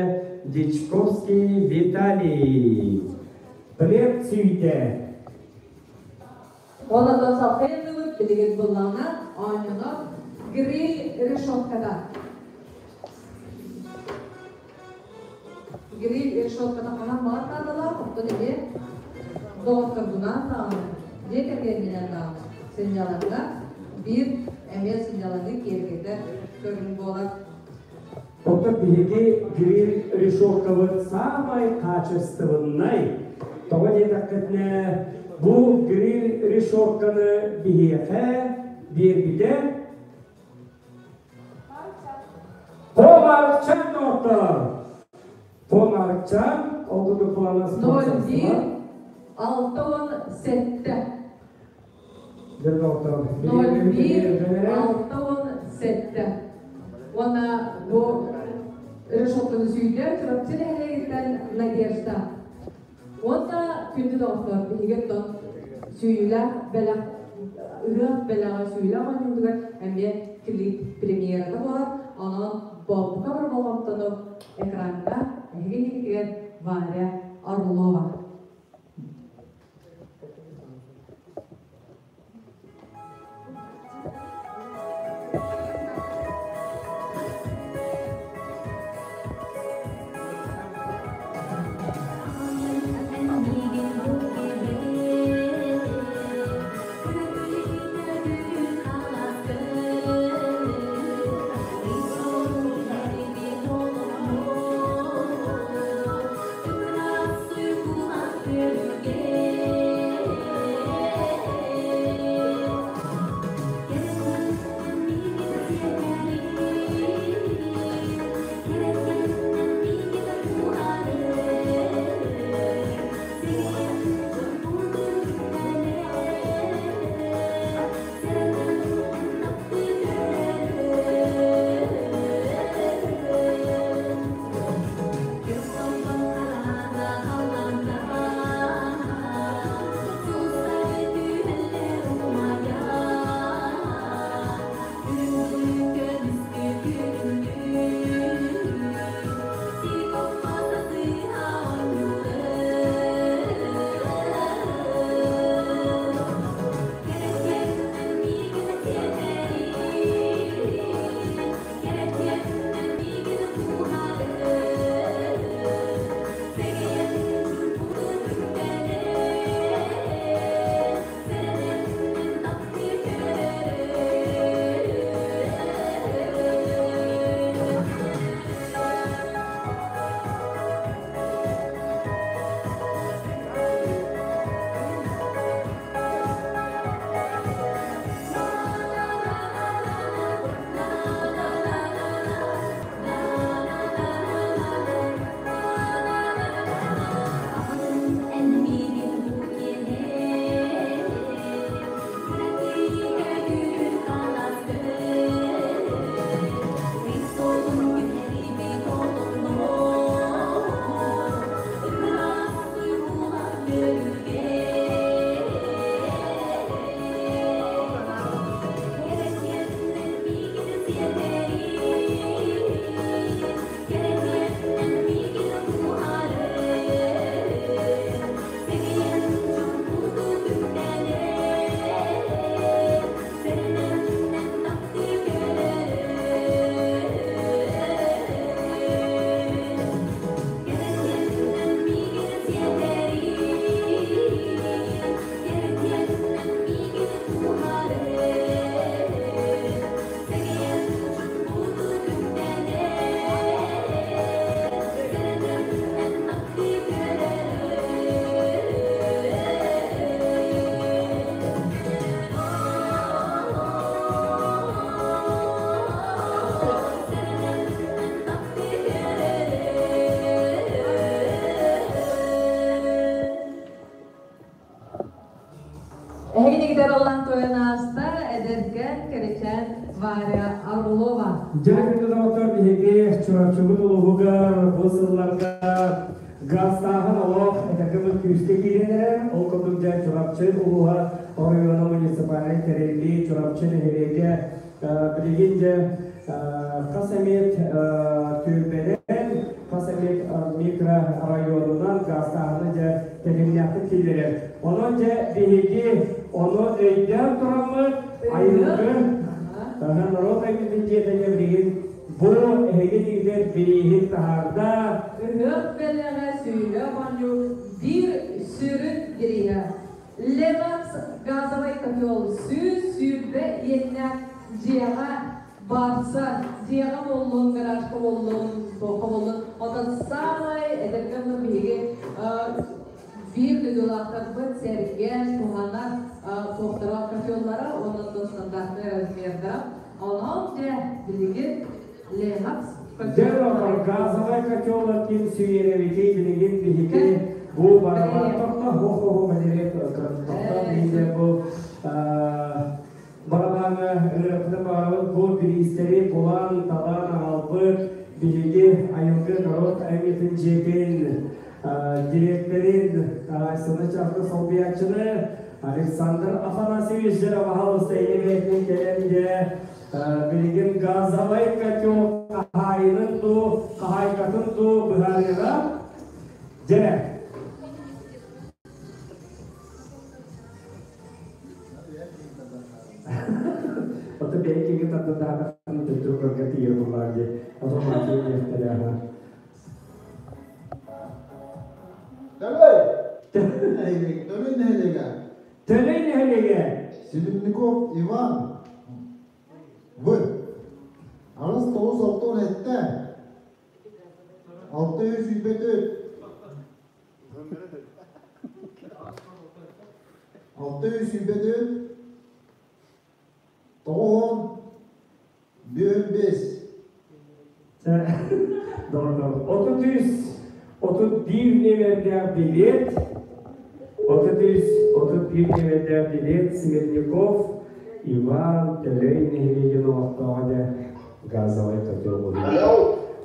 Дичковский Виталий. Плед сүйде. Онотон салхайынныбыт билигин буллаҕына оонньонор гриль решетката. Гриль решетката хаһан баҕар наадалаах, оттон эмиэ доҕотторгунаан даҕаны, дьиэ кэргэҥҥинэн даҕаны сынньалаҥҥа биир эмиэ сынньалаҥы киэргэтэр көрүҥ буолар. Оттон биһиги гриль решеткабыт самай качественнай. Тоҕо диэтэххитинэ, бу гриль решетканы биһиэхэ биэрбитэ Помарчан доҕоттор. Помарчан, ол курдук плана 01 67. Дьэ доҕоттор. 01 67. Уонна бу решетканы сүүйдэ Чурапчы нэһилиэгиттэн Надежда. Уонна күндү доҕоттор, биһиги оттон сүүйүүлээх бэлэх ыһыах бэлэҕэ сүүйүүлээх оонньуутугар эмиэ клип премьерата буолар. Онон бука бары болҕомтону экраҥҥа эһиги иннигитигэр Варя Орлова. Варя Орлова. Дьэ, күндү доҕоттор, биһиги Чурапчыбыт улууһугар бу сылларга газтааһын олох этэргэ күүскэ киирэн эрэр. Ол курдук дьэ Чурапчы улууһа оройуона муниципальнай тэриллии Чурапчы нэһилиэгэ билигин дьэ хас эмит түөлбэнэн, хас эмит микрорайонунан газтааһыны дьэ тэтимнээхтик киллэрэр. Онон дьэ биһиги ону өйдөөн тураммыт айылгы норуот айымньытын дьиэтэ билигин бу эһиги тигдэр бирииһин таһаарда. Ыһыах бэлэҕэ сүүрэ оонньуу биир сүрүн бирииһэ. Лемакс газовай котел 120 иэннээх дьиэҕэ барса, дьиэҕэ буоллун, гаражка буоллун, туохха буоллун. Онон саамай эдэргэн биһиги биир дойдулаахтарбыт сэргэ туһанар туохтара котеллара уонна стандартный размердара. Онон дьэ билигин Лемакс Дьэ, газовай котел ким сүүйэребити билигин биһиги бу барабан тохто хо хо хо Валерий тохто биһиги бу барабаны ырыатына барабыт бу бириистэри булан талан аҕалбыт биһиги айылгы народ айымньытын дьиэтин директорин Айсана Чахты солбуйааччыны Александр Афанасьевич Жировахалыста инебетин кэлэн дьэ билигин газовай котел хаһаайынын дуу, хаһаайкатын дуу быһаарыыга дьэ. Ото бэйэ киҥи тардыдаатаххына төттөрү көргө тиийэр буоллаҕа дии. Ото маачыы диэхтэрэ аха. Төлөй! Төлөй нэһилиэгэ. Төлөй нэһилиэгэ. Силимников Иван. В. 89 67. 624. 624. 95. Doğru. 33, 31 нүөмэрдээх билет. 33, 31 нүөмэрдээх билет Смирников Иван Төлөй нэһилиэгин олохтооҕо дьэ газовай котел буолар. Алло.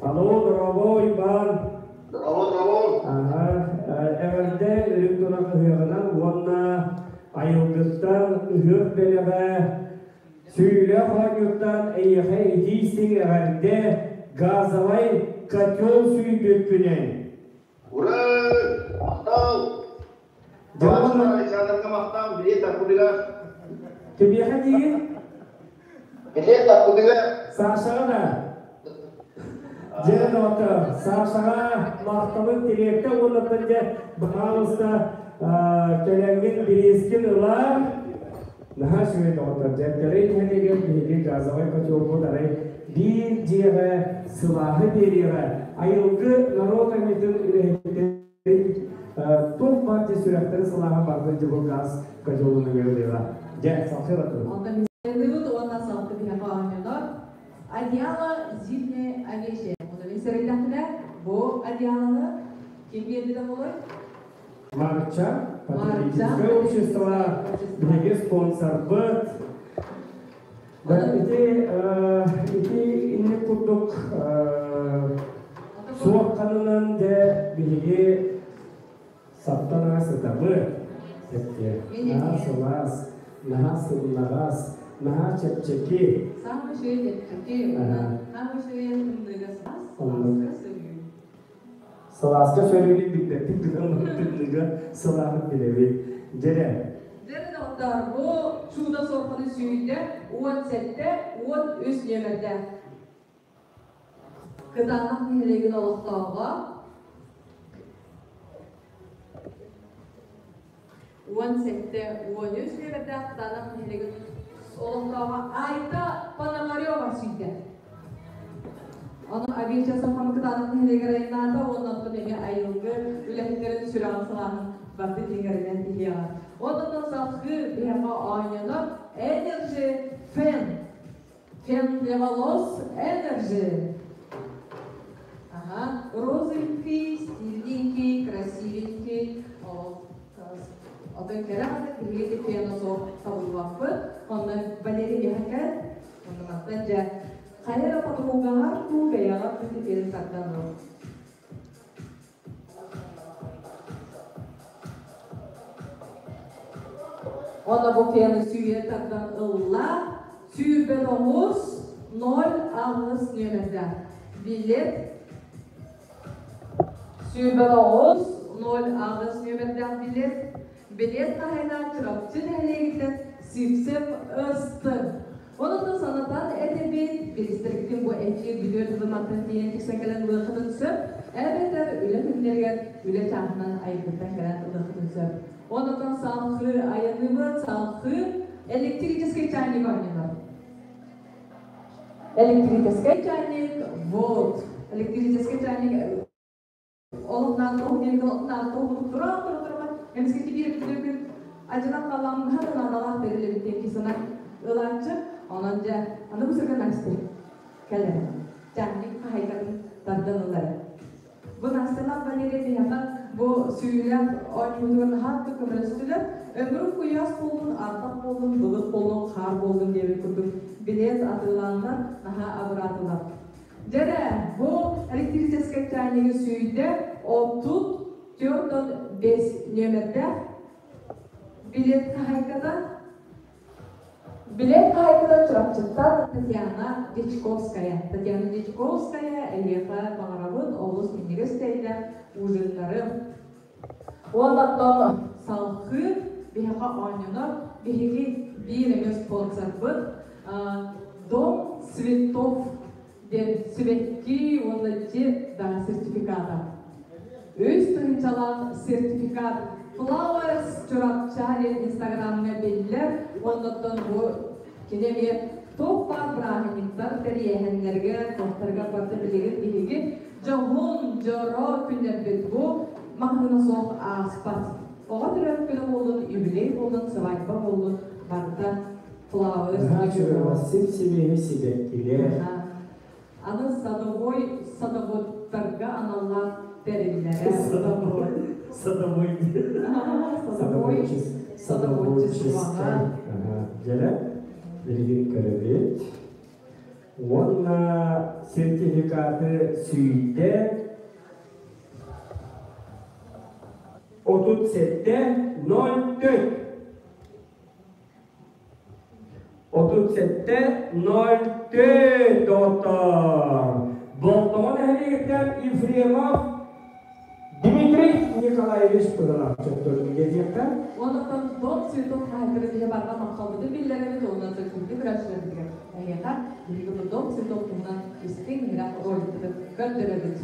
Алло, дорообо, Иван. Дорообо, дорообо. Аха, эҕэрдэ үрүҥ тунах ыһыаҕынан уонна айылгыттан ыһыах бэлэҕэ сүүлээх оонньууттан эйиэхэ итии-истиҥ эҕэрдэ газовай котел сүүйбүккүнэн. Ура! Махтал! Дьон Александрга махтал, билиэт тарпытыгар. Кимиэхэ диигин? Билиэт тарпытыгар. Сашаҕа да? Дьэ, доҕоттор, Сашаҕа махталын тириэртэ уонна дьэ, баһаалыста кэлэҥҥин бириискин ылаар. Наһаа үчүгэй доҕоттор, дьэ, Төлөй нэһилиэгэр биһиги газовай котелбут арай биир дьиэҕэ сылааһы биэриэҕэ. Айылгы норуот айымньытын үлэһиттэрин туох баар дьэ сүрэхтэрин сылааһын барытын дьэ бу газ котелун ыҥырылыаҕа. Дьэ, салхыы бардыбыт. Онтон уонна салгы биһиэхэ оонньонор Одеяло зимнее овечье. Ону мин сэрэйдэхпинэ, бу одеялоны ким биэрбитэ буолуой? Марча, потребительское общество, биһиги спонсорбыт. Ити, ити инник курдук суох ханынан дьэ биһиги саптан сытабыт. Септе. Наһаа сылаас, наһаа сымнаҕас, наһаа чэпчэки. Саамай үчүгэй чэпчэки, саамай үчүгэй тымныыга сылаас, сылааска сөрүүн. Сылааска сөрүүнүн билбэппит гынан тымныыга сылааһын билэбит. Дьэрэ. Дьэрэ доҕоттоор, бу чудо сорхону сүүйдэ 17, 13 нүөмэрдээх. Кытаанах нэһилиэгин олохтооҕо 17, 13 нүөмэрдээх Кытаанах нэһилиэгин олохтооҕо Айта Пономарева сүүйдэ. Онон авиация сорхону Кытаанах нэһилиэгэр айаннаата уонна оттон эмиэ айылгы үлэһиттэрин сүрэҕин сылааһын барды тиҥэринэн тиһиэҕэ. Онтон салгыы биһиэхэ оонньонор Energy Fan. Фен для волос Energy. Ага, розовенький, стильненький, красивенький. Отон кэрэ хата биһиги фена суох табыллыбаппыт. Онно Валерий биһэкэ. Мантан дьэ хайа эрэ подругаҕар дуу, бэйэҕэр дуу тиэрин тардан ыл. Онно бу фены сүүйэ тардан ылла. 29 08 нүөмэрдээх билет 29 08 нүөмэрдээх билет билет хаһайына Чурапчы нэһилиэгиттэн Сивцев ыстын. Онон санатан этэбин, биристэргитин бу эфир бүтүөр дылы тиийэн тиксэн кэлэн ылыаххытын сөп, эбэтэр үлэ күннэригэр үлэ чааһынан айбыттан кэлэн ылыаххытын сөп. Онон салхы айаныбыт, салхы электрический чайник оонньонор. Электрический чайник, вот. Электрический чайник олохнаан тоһун тура тура тура эмискэ кибиир бүтүрүкүн ажынан қалам хананалаах берилебиттен кисана ылааччы онон дьэ аны бу сырга Настя кэлэр чайник хаһайкатын тардан ылар. Бу Настялаах Валерия биһиэхэ бу сүүлээх оонньуутугар наһаа көмөлөстүлэр. Өҥүрүк куйаас буоллун, ардах буоллун, былыт буоллун, хаар буоллун диэбит курдук билет атыылааннар наһаа абыраатылар. Дьэрэ, бу электрическэй чайнигы сүүйдэ 34 5 нүөмэрдээх билет хаһайката. Билет хаһайката Чурапчыттан Татьяна Дьячковская. Татьяна Дьячковская, эһиэхэ баҕарабыт олус минньигэс чэйдээх ужиннары. Уоннаттан салхыы биһиэхэ оонньонор биһиги биир эмэ спонсорбыт Дом цветов диэн сибэкки уонна дьиэ да сертификата. Үс тыһыынчалаах сертификат Flowers Чурапча диэн инстаграмҥа биллэр. Оннуттан бу кини эмиэ туох баар бырааһынньыктар тэрийэһэннэргэ, туохтарга барыта билигин биһиги дьоһун, дьоро күннэрбит бу маһына суох ааспат. Оҕо төрөөбүт күнэ буоллун, юбилей буоллун, свадьба буоллун, барыта Flowers. Сип-сибиэһи сибэккилэр. Аны садовой садоводтарга аналлаах тэриллэрэ. Садовой. Садовой. Садовой. Садоводчествоҕа. Дьэрэ, билигин көрөбүт. Уонна сертификаты сүүйдэ 37 04. 37 04 доҕоттор. Болтоҥо нэһилиэгиттэн Ефремов Дмитрий Николаевич быһылаах чөптөрүн диэхтэн. Онон Дом цветов хаһайката биһи барҕа махталбытын биллэрэбит, онон күндү көрөөччүлэрбитигэр эһиэхэ биһиги бу Дом цветов туһунан истиҥ иһирэх роликпытын көрдөрөбүт.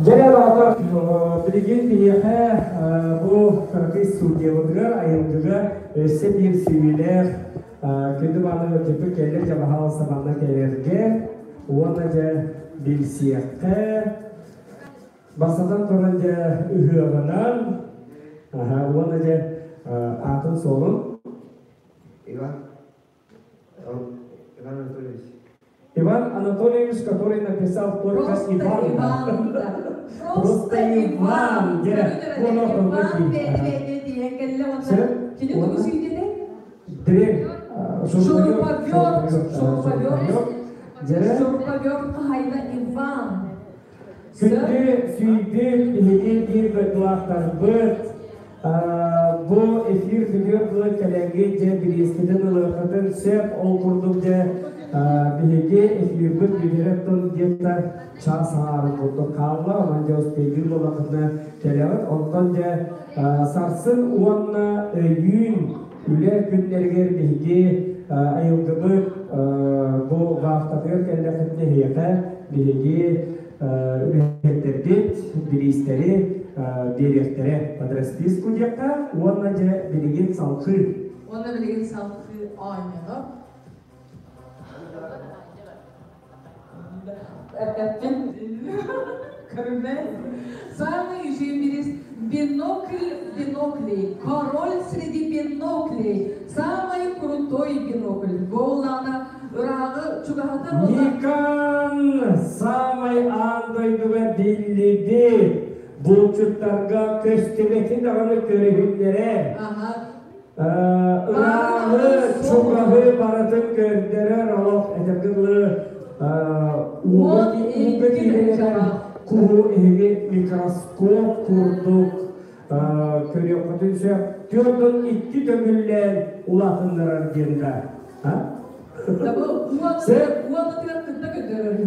Дьэ, доҕоттор, билигин биһиэхэ бу кыракый студиябытыгар айылгыга өссө биир сүүйүүлээх күндү мааны ыалдьыппыт кэллэ. Дьэ, баһаалыста манна кэлэргэ уонна дьэ билсиэххэ. Бастатан туран дьэ ыһыаҕынан уонна дьэ аатын суолун. Иван Иван Анатольевич. Иван Анатольевич, который написал только Просто Иван. Иван, да. Просто Иван. Дьэ, Иван бэйди диэн кэллэ онно. Кини тугу сүйдеде? Дрель. Шуруповерт. Шуруповерт. Дьэрэ. Шуруповерт хаһайына Иван. Күндү сүүйбүт биһиги биир дойдулаахтарбыт бу эфир бүтүөр дылы кэлэҥҥи дьэ бириискитин ылыаххытын сөп. Ол курдук дьэ биһиги эфирбит бүтэрэ где-то час аҥаарын курдук хаалла. Онон дьэ успейдыыр буоллаххытына кэлэҕит. Онтон дьэ сарсын уонна өйүүн үлэ күннэригэр биһиги айылгыбыт бу вахтатыгар кэллэххитинэ эһиэхэ биһиги үлэһиттэрбит бириистэри биэриэхтэрэ под расписку диэххэ уонна дьэ билигин салхыы Уонна билигин салхыы оонньонор. Эппэппин. Көрүмэ. Самый үчүгэй бинокль биноклей. Король среди биноклей. Самый крутой бинокль. Буоллаҕына ырааҕы чугаһатар уонна Никон самай аан дойдуга биллибит булчуттарга көстүбэти даҕаны көрүһүннэрэр. Ырааҕы, чугаһы барытын көрдөрөр олох этэргэ дылы ууга киирэн куһу эһиги микроскоп курдук көрүөххүтүн сөп. 42 төгүллээн улаатыннарар диэн да.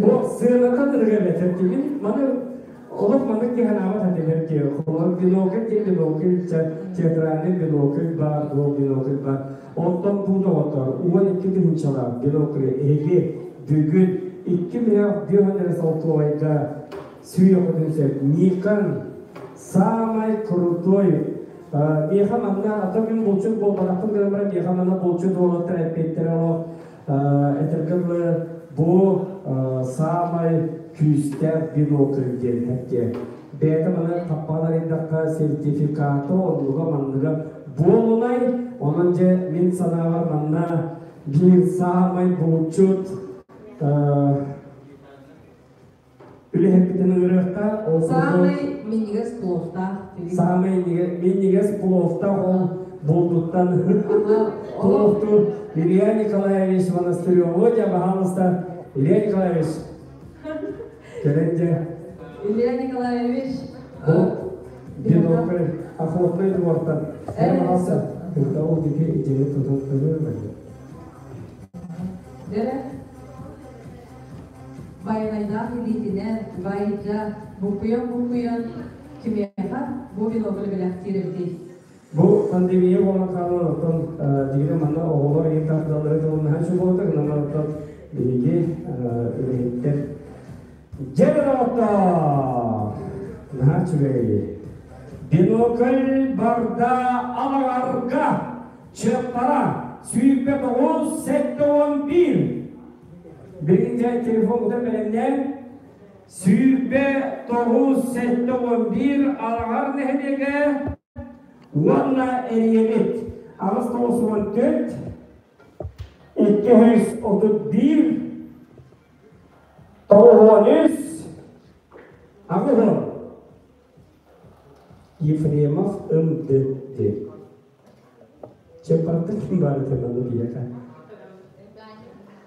Бу сыаната ырыга бэтэртигин маны олох маннык киһи анаабат этилэр дии. Холобур бинокль диэн бинокль театральный бинокль баар, ол бинокль баар. Онтон бу доҕоттор 12 тыһыынчалаах бинокль эһиги бүгүн 2 миллиард 5 эрэ солкуобайга сүүйэххитин сөп. Никон самый крутой миэхэ манна ата мин булчут буолбатахпын гынан баран миэхэ манна булчут уолаттар эппиттэрэ олох этэргэ дылы бу саамай күүстээх бинокль диэн эттиэ. Бэйэтэ маны хаппаҕын арыйдахха сертификаты оннуга манныга буолунай. Онон дьэ мин санаабар манна биир саамай булчут үлэһиппитин ыҥырыахха ол Саамай минньигэс пловтаах. Саамай минньигэс пловтаах ол булдуттан пловтуур Илья Николаевич Монастыреву дьэ пожалуйста Илья Николаевич кэлэн дьэ Илья Николаевич бу бинокль охотный двортан пожалуйста когда ол диги идея тутан көрөр Дere Байанайдаах илиитинэн байда буккуйан-буккуйан кимиэхэ бу бинокль бэлэхтиир эбитий? Бу пандемия буолан хаалан оттон дигинэ манна оҕолор ийин тардаллары тылыннаһан чубуотак наман оттон биһиги үлэһиттэр дьэ доҕоттоор наһаа үчүгэй бинокль барда алаҕарга чыаппара 109 71 Билигин телефон бэлэмнээн 29 71 Алаҕар нэһилиэгэ уонна эрийэбит 894 231 93 80. Ефремов МДД. Чеппараттан ким баар этэ манна биһиэхэ?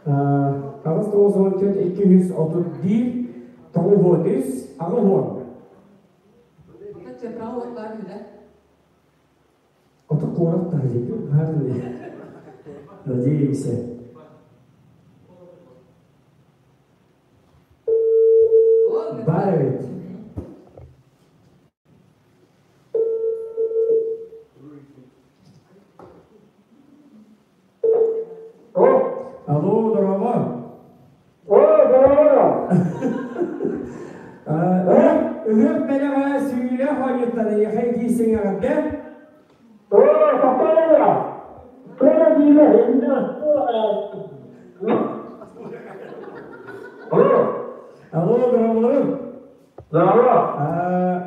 894 231 93 80. Чепрау от бар үдэ. Ото куорат таһа Надеемся. Бар эбит. Алло, дорообо. О, дорообо. Ыһыах бэлэҕэ сүүлэ хойуттан эйэхэй диисиҥ эҕэрдэ. О, саппалала. Тура диилэ, инна. Алло. Алло, дорооболорум. Здорово.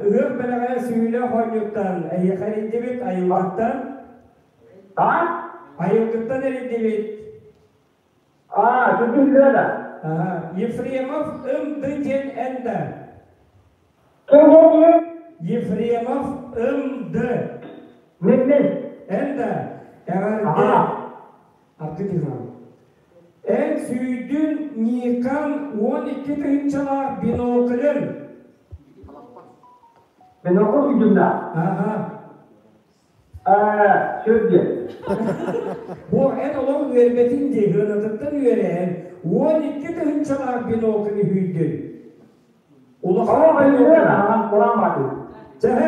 Ыһыах бэлэҕэ сүүлэ хойуттан эйэхэ эрийдибит айылгыттан. А? Айылгыттан эрийдибит. А, сүтүн да. Ефремов МД диэн энда. Ким диэн? Ефремов МД. Мен мен. Энда. Эҕэрдэ. Аргы тихан. Эн сүйдүн Никон 12 тыһыынчалаах биноклын. Бинокль үйдүм да. Аха. Сүрдү. Бу эн олох үөрбэтин дии, ыанатыттан үөрээн, 12 тыһыынчалаах бинокль үһүйдүн. Улахан Олох өйүнэн ахан куран баты. Чэһэ,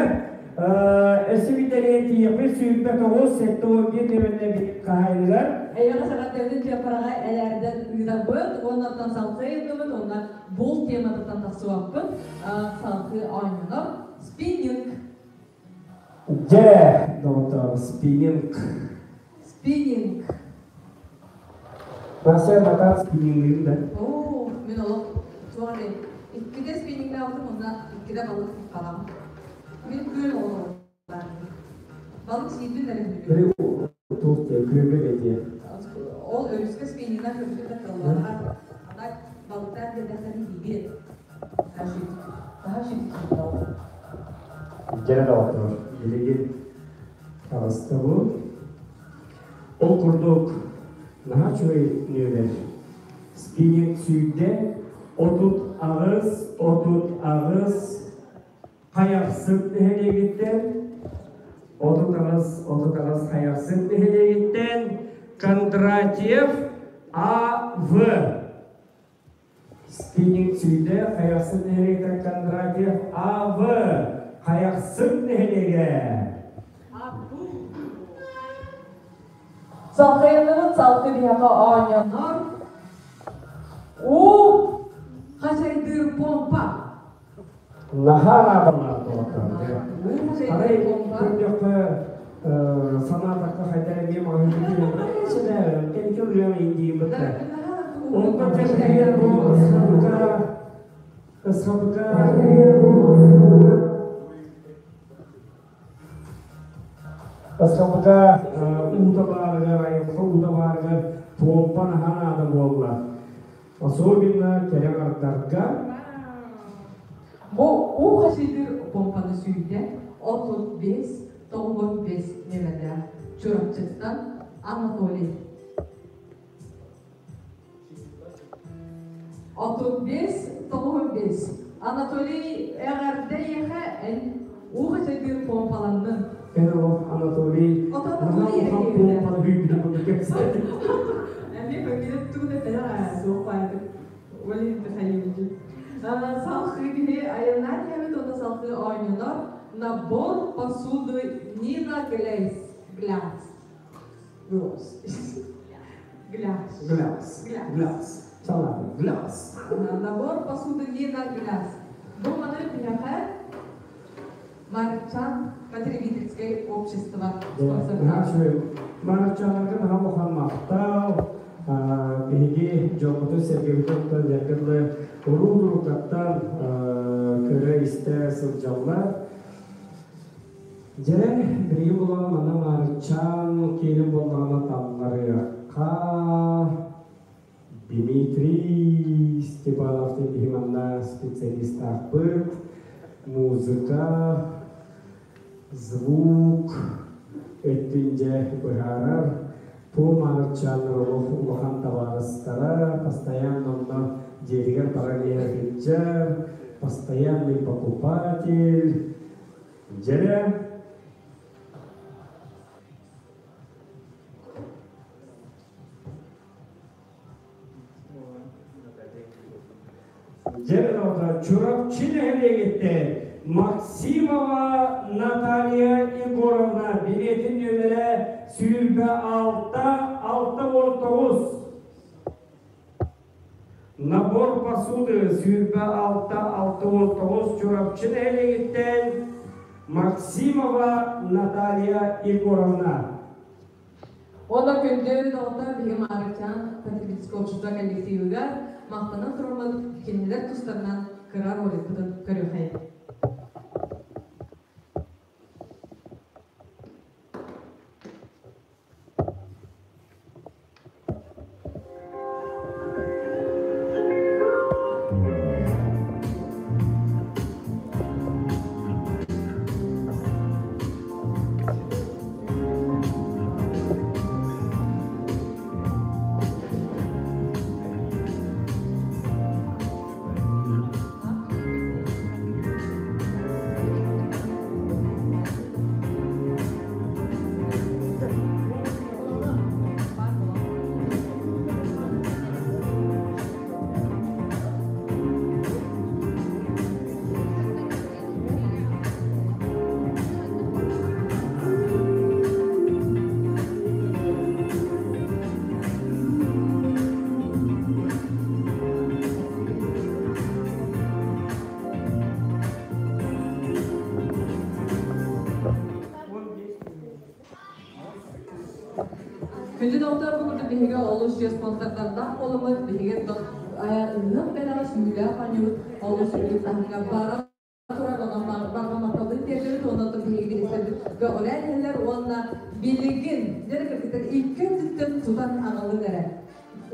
өссө бүтэрин тиийэппит 29 71 нөмерне хаһайыныгар. Эйэҕэ саҕаттыытын чыаппараҕа элээрдэн ыытабыт, уоннаттан салгыы ыытабыт, уонна бул тематыттан тахсыбаппыт, салгыы оонньонор спиннинг. Дьэ, доҕоттоор, спиннинг. Спиннинг. Вася батат спиннингин да. Оо, мин олох туох эрэ иккитэ спиннингнаабытым уонна иккитэ балык халам. Мин күөл оҕолорум. Балык сиирбин эрэ Били туох диэ, күөлгэ диэ. Ол өрүскэ спиннингнаа көрбүтүм да кыллаҕа. Ана балыктаан биэрдэхтэрин биибит. Таһа сүт Дьэ, доҕоттоор, билигин таҕыста бу. Ол курдук, наһаа үчүгэй нүөмэр. Спиннинг сүүрдэ 38, 38 Хайахсыт нэһилиэгиттэн 38, 38 Хайахсыт нэһилиэгиттэн Кондратьев А.В. Спиннинг сүүрдэ Хайахсыт нэһилиэгиттэн Кондратьев А.В. Хайахсыт нэһилиэгэ. Салгыйыныбыт салгы биһиэхэ оонньонор. Уу хачайдыыр помпа. Наһаа наадалаах доҕоттор. Арай көрдөххө санаатахха хайда эмиэ маҕаһыын кэнники ылыам индиибытта. Онтон чэпчэкигэр бу ысхабыка ысхабыка ысхабыка уута баарыгар айылҕа уута баарыгар помпа наһаа наада буолла. Особенно кэрэ ардарга. Бу уу хасыйдыыр помпаны сүүрдэ 35 95 нөмердээх Чурапчыттан Анатолий. 35 95 Анатолий эҕэрдэ эйиэхэ эн уу хачайдыыр помпаланнын. Эн олох Анатолий Ото наһаа Анатолий улахан эргиирдэ. помпаны күүппүтүн курдук кэпсээтин. Эмиэ көҥүлүн тугу да этэрэ суох баайдык. Валерий Михайлович. Салхыы киһи айаннаан иһэбит уонна салхыы оонньонор набор посуды Нина Гляс. Гляс. Глаз. Гляс. Гляс. Гляс. Гляс. Салам. Гляс. Набор посуды Нина Гляс. Бу маны биһиэхэ Марчан потребительское общество Наһаа спонсордаах. үчүгэй. Марчаннарга наһаа улахан махтал. Биһиги дьоммутун сэргэбитин оттон дьаргыдлы уруу-уруккаттан көрө-истэ сылдьаллар. Дьэ, билигин булан манна Маарычаан киэнин буоллаҕына талларыахха. Дмитрий Степанов диэн биһи манна специалистаахпыт. Музыка, звук өттүн дьэ быһаарар. Бу Маарычааннар олох улахан табаарыстара, постоянно онно дьиэтигэр баран иһэр сылдьар, постоянный покупатель. Дьэ, Дьэ, Чурапчы нэһилиэгиттэн Максимова Наталья Егоровна билиэтин нүөмэрэ 26 69. Набор посуды 26 69 Чурапчы нэһилиэгиттэн Максимова Наталья Егоровна. Уонна күндү доҕоттор биһиги Маарыкчаан потребительское общество коллективыгар махтанан тураммыт кинилэр тустарынан кыра роликпытын көрүөххэйиҥ. Күндү доҕоттор, бу курдук биһиги олус үчүгэй спонсордардаах буоламмыт, биһиги ыһыах бэлэҕэ сүүрүүлээх оонньуубут олус үрдүк таһымҥа бара турар, онон барҕа махталбытын тиэрдэбит уонна оттон биһиги бириистэрбит көҕүлээн иһэллэр уонна билигин дьэ кыргыттар икки өттүттэн тутан аҕалын эрэ.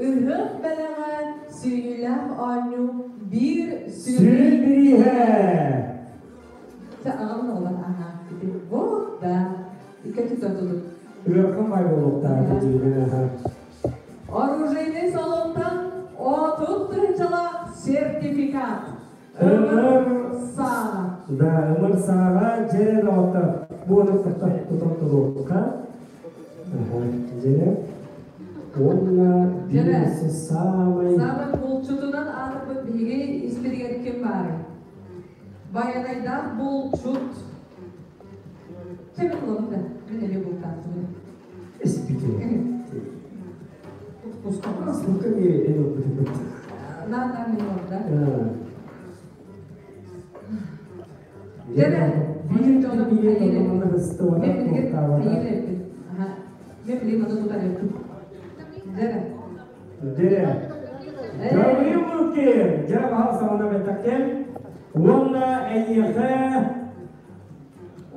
Ыһыах бэлэҕэ сүүйүүлээх оонньуу биир сүрүн бирииһэ. Чэ, аҕам оҕолор аһаа ити вот да икки өттүттэн тутут. Ыарахан бай буолуохтаах диибин аха. Оружейный салонтан 30 тыһыынчалаах сертификат. Ымыр сааҕа. Да, ымыр сааҕа дьэ доҕоттор. Буону тутан туруохха. Дьэ. Уонна биирси саамай Саамай булчутунан аатырбыт биһиги испитигэр ким баарый? Байанайдаах булчут. Чэ, мен ылабын да. Мен эмиэ бултаахпын. Испити. Сколько мне это будет? На, на, мен ылабын да. Дьэ, Биир биир тоннаны хыстыбата Мен билигин туохтаабата. хайыр эппит. Аха. Мен билигин маны тутар эппит. Дьэ. Дьэ. Гаврил Лукин, дьэ баһал саҕана бэтаккен. Уонна эйиэхэ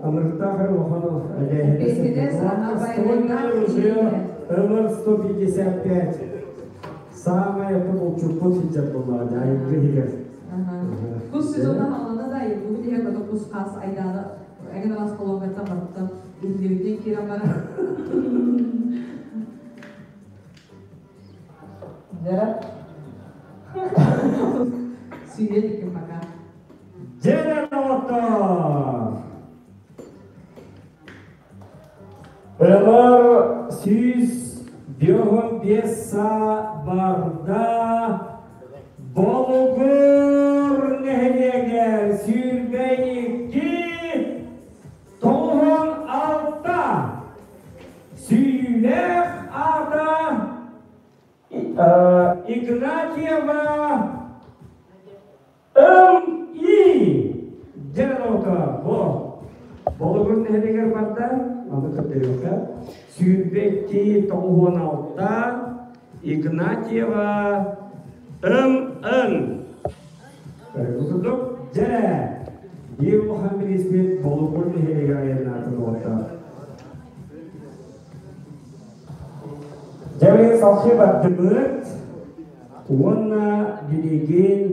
Амыртаах улахан Бэсидэс, ага, Ствольное ружье МР-155. Самое это булчуппут сылдьар буоллаҕа, айылгы иһигэр. Кус сезона хаалана да, бүгүн иһэр бата кус хас айдаана эген арас колонкаттан барыттан иһиллибитин киирэн барар. Дьэ. Сүйүө диким пока. Дьэ, доҕоттор! Ымыр 155 саа барда Болугур нэһилиэгэр 22 96 сүүйүүлээх аата Игнатьева М.И. Дьэ, бо. Болугур нэһилиэгэр барда, аны көрдөрүөххэ. 22 96 Игнатьева М.Н. Курдук, дьэ, биир улахан бирииспит Болугур нэһилиэгэр айаннаатын доҕоттор. Дьэ, билигин салхыы бардыбыт. Уонна билигин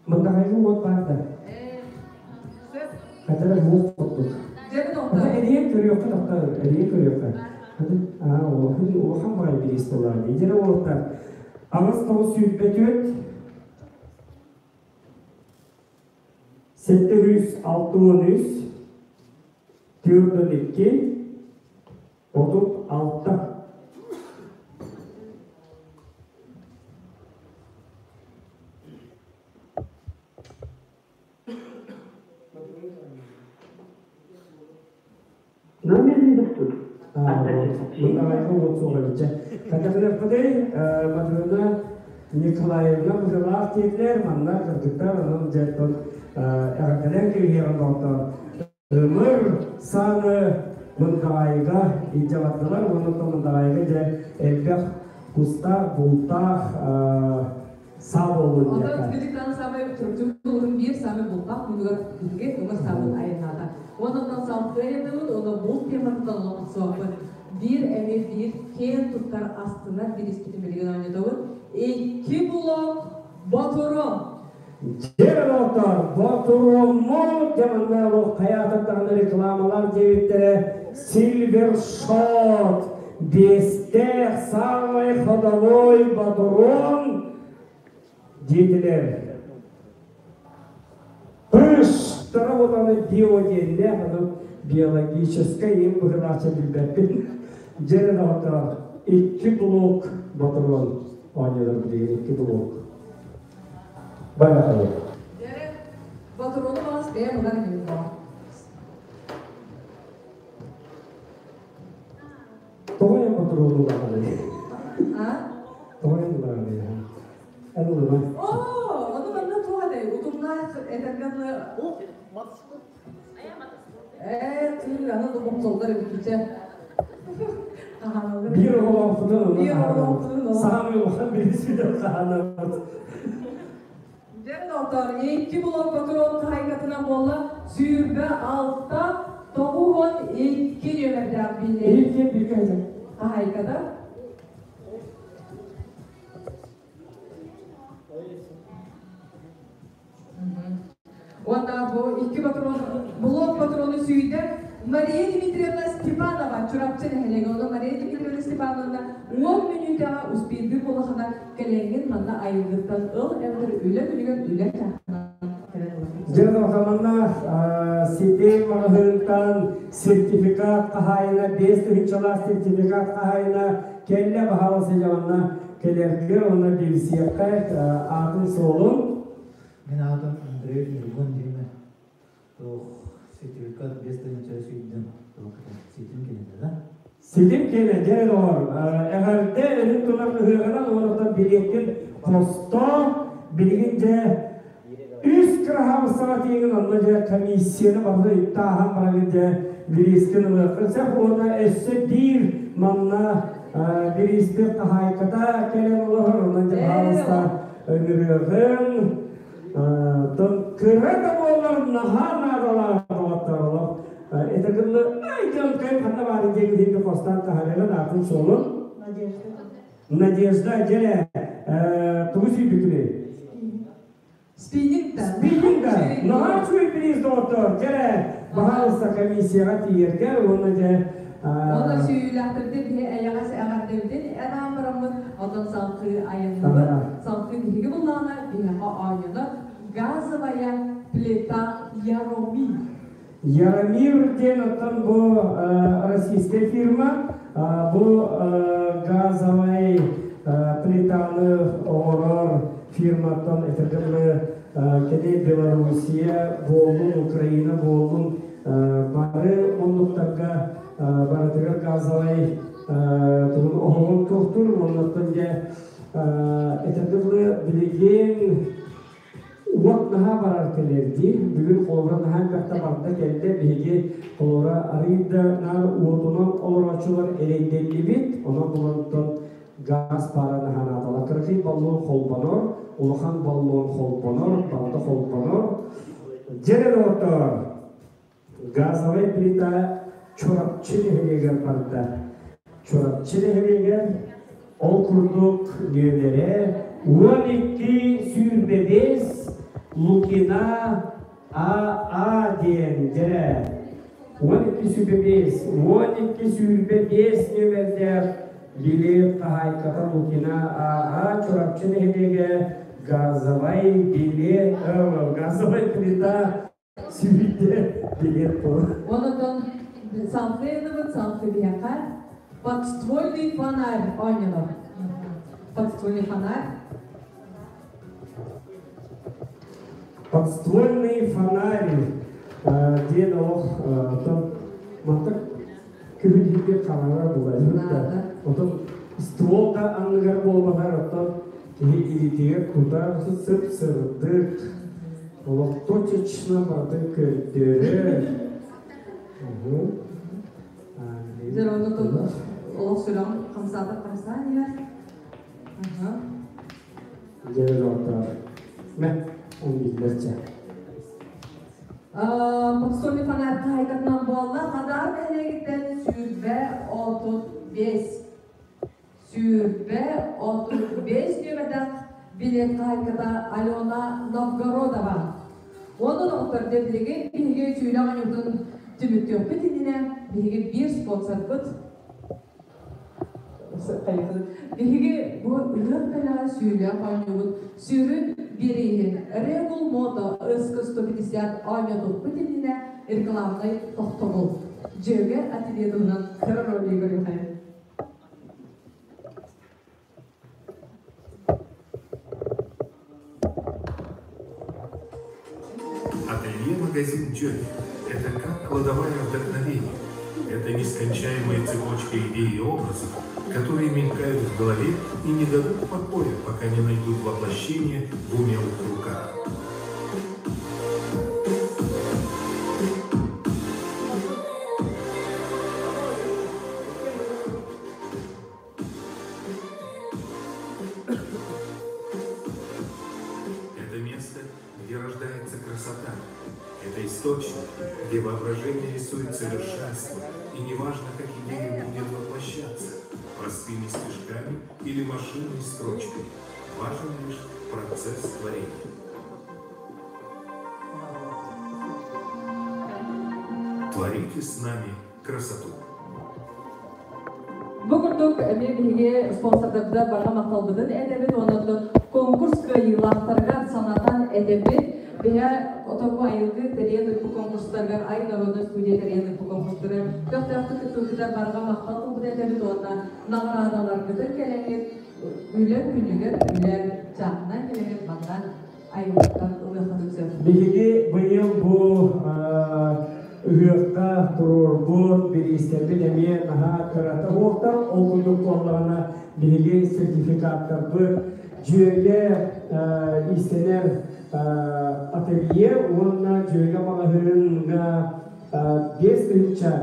Мындахайга уот баар да. Хатара уот курдук. Эрийэн көрүөххэ тохто, эрийэн көрүөххэ. Аа, улахан улахан баҕайы бириис буоллаҕа дии. Дьэ уолаттар, 89 24 763 42 36. Номер недоступен. Мындағайға от соға бітче. Катахлеппыдый, Матрена Николаевна быһылаах диэтилэр, манна кыргыттар онон дьэттон эҕэрдэлээн кириһиэҕин доҕоттор. Ымыр сааны Мындаҕайга илдьэ бардылар, уонна Мындаҕайга дьэ элбэх кустаах, бултаах саа буоллун Онон диэххэ. кырдьыктан самай чурапчы улууһун биир самай бултаах муннугар биһиги ымыр саабыт айаннаата. Онон салгыы айанныбыт, уонна булт тематыттан олохсуохпут. Биир эмиэ биир киэн туттар астынар бириспитин билигин оонньотобут. Икки блок ботурун. Дьэ, доҕоттор, ботуруоммут дьэ манна олох хайаатар рекламалар диэбиттэрэ Silver Shot биэстээх самый ходовой ботурон диэтилэр. Пыштара вот био диэннээх, аны биологическай им быһыраача билбэппин. Дьэ, доҕоттор, икки блок ботурон оонньуулар билигин икки блок. Поехали. Дьэ, ботуруону бас бэйэм ылар инибин боо. Тоҕо эн ботуруону ылаҕыный? А? Тоҕо эн ылаҕыный? Эн ылыма. Оо, ону манна туох этэй? Утумнаах этэргэ. Ээ, тыы, аны да бопсоллор эбит чэ. Биир оҕолоохпутун онно хаһаанабыт. Саамай улахан бириспитин хаһаанабыт. Дьэ, доҕоттор, икки блок патрон хаһайкатынан буолла 26 92 нүөмэрдээх билиэт. Икки биир Хаһайката. Уонна бу икки патрон, блок патрону сүүйдэ Мария Дмитриевна Степанова Чурапчы нэһилиэгэ. Онон Мария Дмитриевна Степановна 10 мүнүүтэҕэ успейдыыр буоллахына кэлэҥҥин манна айылгыттан ыл эбэтэр үлэ күнүгэр үлэ чааһынан кэлэн ылар. Дьэ, манна Ситим маҕаһыынтан сертификат хаһаайына, 5000-лаах сертификат хаһаайына кэллэ баһаалыста дьэ манна кэлэргэр уонна билсиэххэ аатын-суолун. Мин аатым Андрей Ньургун диэмэ. Туох сертификат 5000 сүйдүм. Туох ситим кэлинэ да? Ситим кэлэ, дьэ доҕор, эҕэрдэ өрүн тунар ыһыаҕынан уонна билиэккин хосто билигин дьэ үс кыраһаабыссаҕа тиийэн онно дьэ комиссияны барыта ыйыттааһан барагын дьэ бириискин ылыаххын сөп уонна өссө биир манна бирииспит хаһаайката кэлэн олорор онон дьэ баһаалыста ыҥырыаҕыҥ тон кыра да буоллар наһаа наадалаах доҕоттор олох это гынна ай дьон ханна баары диэн иһинди хостаан таһаарыгын атын суолун Надежда. Надежда дьэ тугу сүйбүтүнүй? Спиннинг да. Спиннинг да. Наһаа үчүгэй приз доҕоттор. Дьэ, баһаалыста комиссияҕа тиийэргэр уонна дьэ Уонна сүүйүүлээхтэрбитин биһи эйэҕэс эҕэрдэбитин энаан бараммыт, онтон салгыы айанныбыт. Салгыы биһиги буллаҕына биһиэхэ оонньонор газовая плита Яромир. Яромир диэн оттон бу российскай фирма бу газовай плитаны оҥорор фирматтан этэргэ кини Белоруссия буоллун, Украина буоллун бары муннуктарга барытыгар газовай тугун оһоҕун туохтуур уоннаттан дьэ этэргэ дылы билигин уот наһаа барар кэлэрдии бүгүн холобура наһаа элбэхтэ барда кэллэ биһиги холобура арыый да наар уотунан олорооччулар эрэйдэннибит онон булантан газ пара наһаа наадалар кыракый баллон холбонор улахан баллон холбонор барыта холбонор дьэ доҕоттоор газовай плита Чурапчы нэһилиэгэр барда Чурапчы нэһилиэгэр ол курдук нүөмэрэ 12 25 Лукина А.А. диэн дьэрэ 12 25 12 25 нүөмэрдээх билиэт хаһаайката Лукина А.А. Чурапчы нэһилиэгэ газовай билиэт газовай плита сүүйдэ билиэт буолар. Онотон салгыы салгыы биһиэхэ подствольный фонарь оонньонор. Подствольный фонарь. Подствольный фонарь диэн олох оттон мантак күһүн хаҥара буолар. Отон ствол да анныгар буолбатар оттон киһи илиитигэр кутар сып-сырдык олох точечно барытын көрдөрөр. Дьэ, онотон олох сүрэҕин хамсаата хамсаан иһэр. Дьэ, доҕоттор. Мэ, он биллэрчэ. Подствольный фонарь хаһайкатынан буолла Хадаар нэһилиэгиттэн 35. 35 нүөмэрдээх билиэт хаһайката Алена Новгородова. Онон доҕоттор билигин биһиги сүүлэх оонньуутун түмүктүөхпүт иннинэ биһиги биир спонсорбут биһиги бу ыһыах бэлэҕэ сүүлэх оонньуубут сүрүн бирииһин Регул Мото СК 150 оонньотуохпут иннинэ рекламнай тохтобул. Дьүөгэ ателье туһунан кыра ролигы көрүөххэйиҥ. Ателье-магазин «Дёмин» – это как кладовая вдохновения. Это нескончаемая цепочка идей и образов, которые мелькают в голове и не дадут покоя, пока не найдут воплощение в умелых руках. Источник, где воображение рисует совершенство, и неважно, как идея будет воплощаться, простыми стежками или машинной строчкой, важен лишь процесс творения. Творите с нами красоту. Бу курдук эмиэ биһиги спонсордарбытыгар барҕа махталбытын этэбит уонна конкурс кыайыылаахтарыгар санатан этэбит. Биһэ отоку айылгы тэрийэн ыыппыт конкурстарыгар Ай народная студия тэрийэн ыыппыт конкурстарыгар көхтөөхтүк кыттыбытыгар барҕа махтал тылбытын этэбит уонна наҕараадаларгытын кэлэҥҥит үлэ күнүгэр үлэ чааһынан кэлэҥҥит манна айылгыттан ылыаххытын сөп. Биһиги быйыл бу ыһыахха туруорбут бириистэрбит эмиэ наһаа кырата суохтар. Ол курдук буоллаҕына биһиги сертификаттарбыт дьүөгэ иистэнэр ателье уонна дьүөгэ маҕаһыынга 5000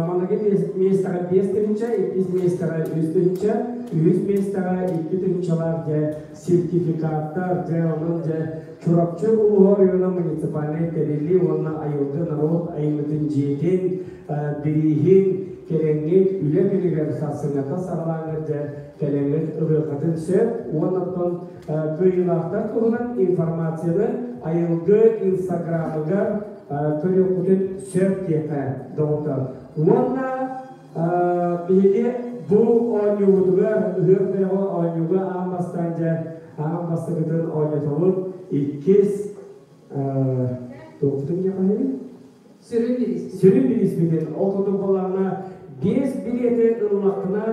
маныгы миэстэҕэ 5000, иккис миэстэҕэ 3000, үһүс миэстэҕэ 2000-лаах дьэ сертификаттар дьэ онон дьэ Чурапчы улууһа оройуона муниципальнай тэриллии уонна айылгы норуот айымньытын дьиэтин бирииһин кэлэҥҥит үлэ күнүгэр сарсыҥҥата саҕалааҥҥыт дьэ кэлэҥҥит ылыаххытын сөп уонна оттон кыайыылаахтар туһунан информацияны айылгы инстаграмыгар көрүөххүтүн сөп диэххэ доҕоттор уонна биһиги бу оонньуубутугар ыһыах бэлэҕэ оонньууга аан бастаан дьэ аан бастакытын оонньотобут иккис туохпутун диэххэ Сүрүн бириис. Сүрүн бирииспитин ол курдук буоллаҕына биэс билиэти ыллаххына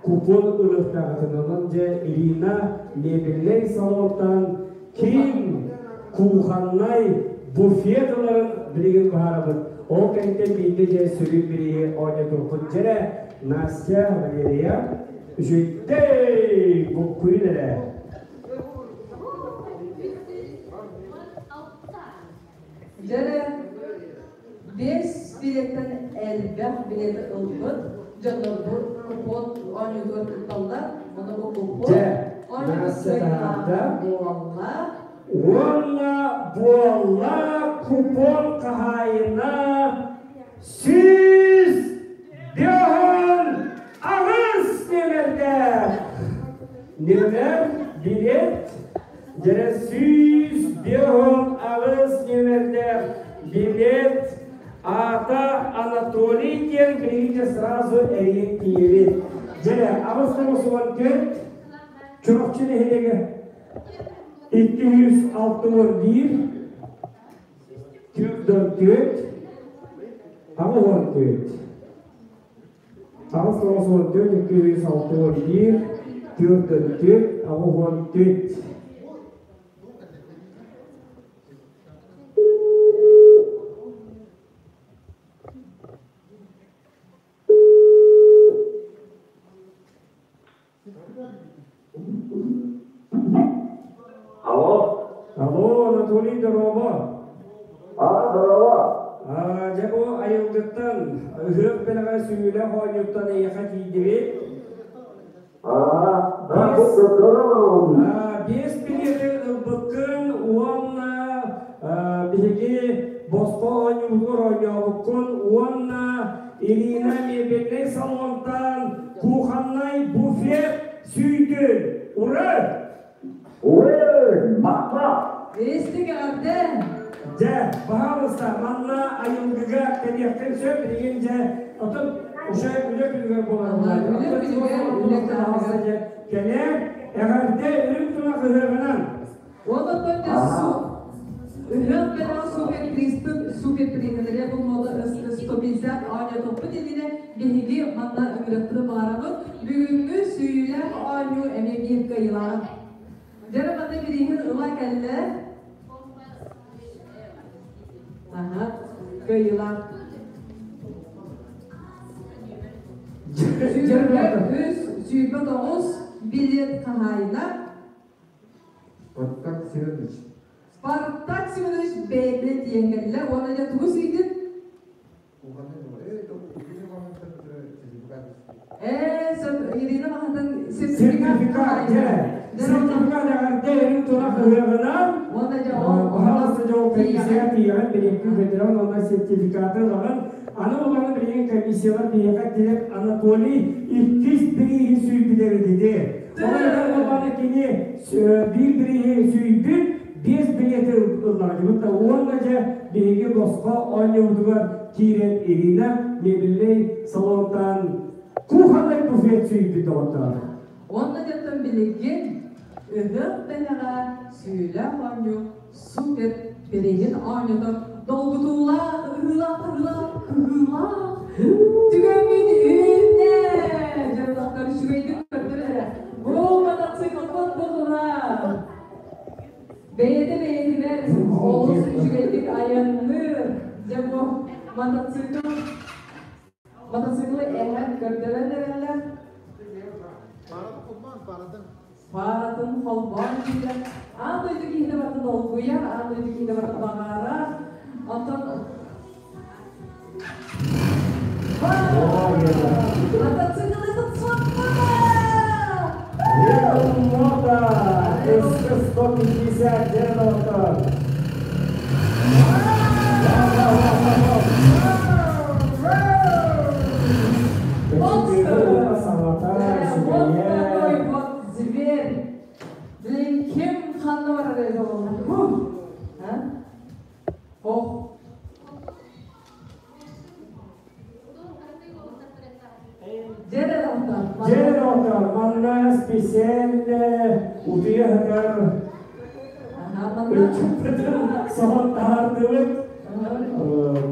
купон ылыахтааҕытын онон дьэ Ирина мебельнэй салонтан ким кухоннай буфет ыларын билигин быһаарабыт. Ол кэнниттэн биирдэ дьэ сүрүн бирииһи оонньотуохпут дьэрэ Настя, Валерия үчүгэй буккуйун эрэ. Дьэрэ биэс билеттэн элбэх билети ылбыт дьоннорбут купон оонньуутугар кытталлар. Ону бу купон Дьэ, оонньуутун Настя таһаарда. буолла. Уонна буолла купон хаһаайына 158 нүөмэрдээх. Нүөмэр билет Дьэрэ 158 нүөмэрдээх билет аата Анатолий диэн билигин сразу эрийэн тиийэбит. Дьэрэ 894 Чурапчы нэһилиэгэ 261 44 84 894 261 44 84. Алло. Алло, Анатолий, здорово. А, здорово. Дьэ бу айылгыттан, ыһыах бэлэҕэ сүмүлэх оонньууттан эйиэхэ тиийдибит. Биэс билиэти ылбыккын уонна биһиги босхо оонньуубутугар оонньообуккун уонна Ирина мебельнэй салонтан кухоннай буфет сүүйдүн. Ура! Ура! Махтал! Истиҥ эҕэрдэ! Дьэ, пожалуйста, манна айылгыга кэлиэххин сөп, билигин дьэ, отон уже үлэ күнүгэр буолар. Үлэ күнүгэр, үлэ күнүгэр. Кэлээр, эҕэрдэ үрүҥ тунах ыһыаҕынан! Онтон дьэ ыһыах бэлэҕэ суперпризпыт суперпризлэрэ булмалы 150 оонньотуохпут иннинэ биһиги манна ыҥырыахпытын баҕарабыт. Бүгүҥҥү сүүйүүлээх оонньуу эмиэ биир кыайыылааҕа. Дьэ манна бирииһин ыла кэллэ. Аха, кыайыылаах. 23 29 билет хаһаайына Спартак Семенович. Спартак Семенович бэйэтинэн тиийэн кэллэ уонна дьэ тугу сыйдын? Ээ, Ирина Махатын сертификат, дьэ. Сертификат эҕэрдэ өрүн тура ыһыаҕынан. Уонна дьэ ол Пожалуйста, жол комиссияға тиген билетти көтөрөн, онда сертификаты ылаҕын. Аны оланы билген комиссиялар биһиэхэ тилек Анатолий иккис бирииһи сүүйбүтэ диди. Олар кини биир бирииһи сүүйбүт, 5 билети ыллаҕа. Бутта уонна же биһиги босхо оонньуутугар киирэн Ирина мебельный салонтан кухонный буфет сүүйбүт доҕоттор. Онно деттен билигин ыһыах бэлэҕэ сүүлэх оонньуу супер билигин оонньотор долгутуулаах, ыһыылаах, ыһыылаах, кыһыылаах түгэммит үүннэ! Дьоннохтор үчүгэйдик көрдөрөр. Бу мотоциклбыт бу Бэйэтэ бэйэтигэр олус үчүгэйдик айанныыр. Дьэ бу мотоцикл мотоциклы эһэн көрдөрөн эрэллэр. Паратын холбоон киирэр. Аан дойду киһитэ барыта долгуйар, аан дойду киһитэ барыта баҕарар. Онтон мотоцикл этот Мота СК-150 дьэ доҕоттор. Монстр! Саҥата Вот үчүгэйэ. такой вот зверь. Блин, ким ханна барар эбит ол? А? Ох. Дьэ доҕоттор. Дьэ доҕоттор, манна специально утуйа сытар соһон таһаардыбыт.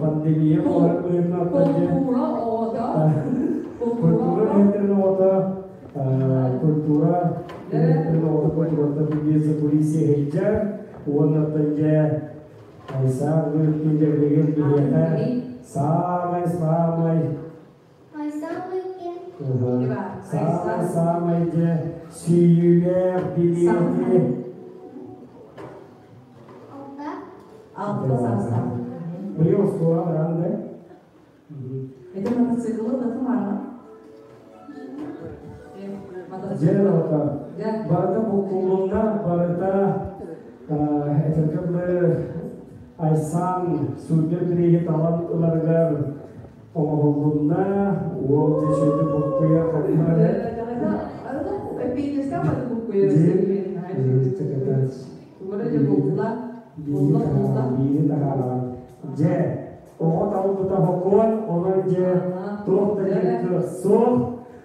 Пандемия буолар быһыытынан Култуура оҕото. Культура үлэһиттэрин оҕото, культура үлэһиттэрин оҕото культурата билиэ закулисье сылдьар. Уонна дьэ Айсаа Лыткин дьэ билигин биһиэхэ самай-самай самай-самай дьэ сүүйүүлээх билиэти 6 саастаах. Быйыл оскуола баран да? Это мотоциклы да баран? Дьэ доҕоттор, барыта буккуллунна, барыта этэргэ Айсан супер бирииһи талан ыларыгар оҥоһуллунна, уол дьэ үчүгэйдик буккуйа хаппар. Биири таһааран. Дьэ, оҕо талбыта хокуон, онон дьэ туох да диэн суох.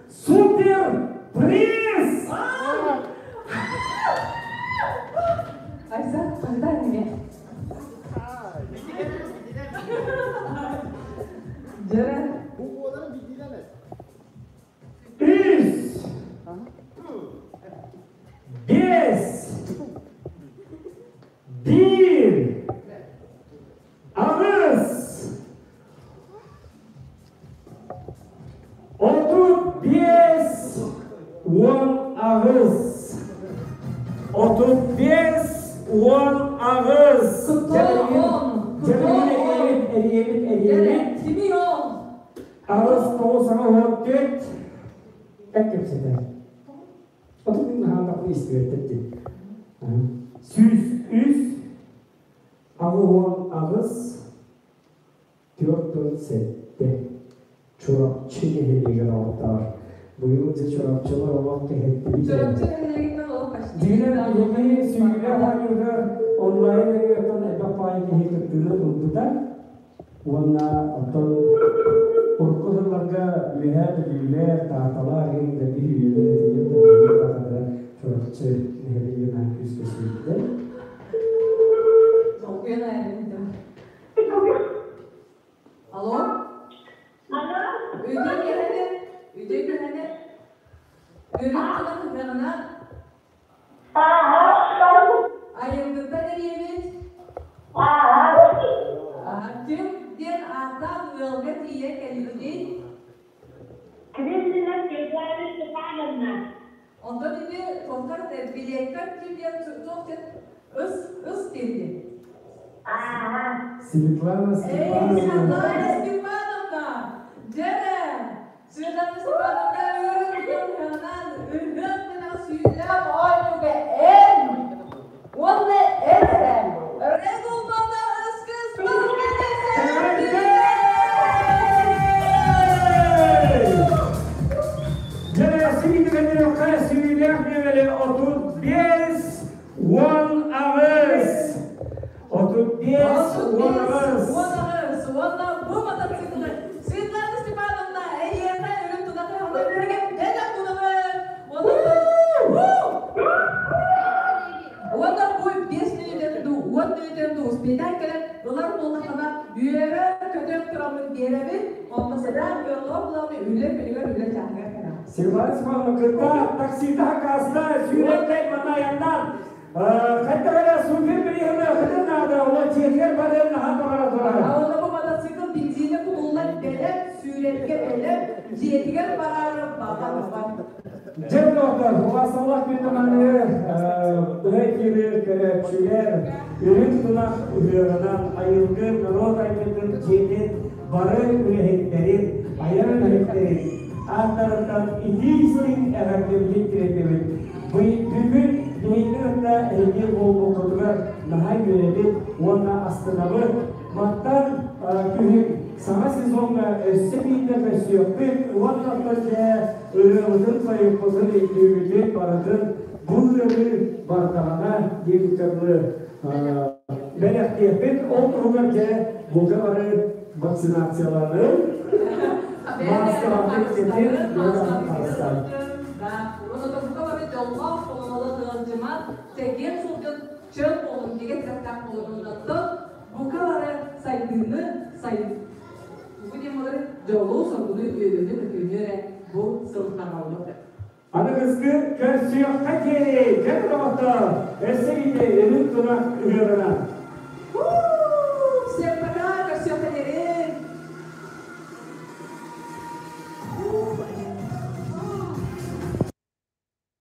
Супер приз! Айса, когда неме? Дьэ. 3, 5, 1, 8, 35, 18. 35, 18. Кутуон. Эрийэбит, эрийэбит, эрийэбит. Кими ол? 8, 9, 14. Эк кэпсэтэ. Отун хаандақны истибеттер. 103, 88, 47. Чурапчы нэһилиэгэр оҕоттоор. Быйыл дьэ чурапчылар олох кэһэттибит. Чурапчы нэһилиэгиттэн олох почти. Дьиҥинэн биһиги сүүрэ оонньууга онлайн нөҥүөттэн элбэх баай киһи кыттыыны ылбыта. Уонна оттон урукку сылларга Үөһээ Бүлүүлэр, Тааталар иһин дэлби үүйэлэр этилэр Чурапчы нэһилиэгин аан күүскэ сүүрдэ. Долгуйан айанным. Алло? Алло. Үтүө киэһэни, үтүө киэһэни. Үөрүк тылын ыһыаҕына айылгыттан эрийэбит. Ким диэн ааттаах ыалга тиийэ кэллигит? Кириллина Светлана Степановна. Онтон ити туохтар билиэттэр ким диэн туох диэн ыс ыс диэти. Светлана Эй, Степановна. Светлана Степановна! Дьэрэ! Светлана Степановна үөрүк тылын ыһыах гына сүүлээх оонньууга эн! Уонна эн эрэ! Red. өтөн да успейдаан кэлэн ылар буоллаххына үөрэ көтөн тураммын биэрэбин, онно сатаан кыаллыбат буолаҕына үлэ күнүгэр үлэ чааһыгар кэлэҕин. Сильвана Степановна кытта таксита каста сүүрэн манна айаннаан хайдах эрэ супер бириэмэ хытын наада, ол дьиэтигэр барыан наһаа баҕара турар. Онно бу мотоцикл бензинэ кутуллан бэлэм, сүүрэргэ бэлэм, дьиэтигэр бараары баҕа баҕа. Дьэ, доҕоттор, убаастабыллаах күндү быһа эфиры көрөөччүлэр, үрүҥ тунах ыһыаҕынан айылгы норуот айымньытын дьиэтин бары үлэһиттэрин, айар үлэһиттэрин ааттарыттан итии-истиҥ эҕэрдэбитин тириэрдэбит. Бүгүн биһигини кытта эһиги буолбуккутугар наһаа үөрэбит уонна астынабыт. Мантан күһүн саҥа сезоҥҥа өссө биирдэ көрсүөхпүт уонна оттон дьэ ырыабытын, тойукпутун, үҥкүүбүтүн барытын бу ыарыы бардаҕына диэбиккэ дылы бэлэхтиэхпит. Ол туһугар дьэ бука бары вакцинацияланыы, мааскалаахтык кэтин, харыстаан. Уонна бука бары дьоллоох, толору ыалдьымат, чэгиэн сылдьан чөл буолун, бигэ тирэхтээх буолун. Оннуттан бука бары сайдыыны сай бу темалары дьолу, соргуну, үөрүүнү, көтүүнү эрэ бу сыл хаалбыт. Аныгыскы көрсүөххэ диэри, дьэ доҕоттор, өссө биирдэ үрүҥ тунах ыһыаҕынан.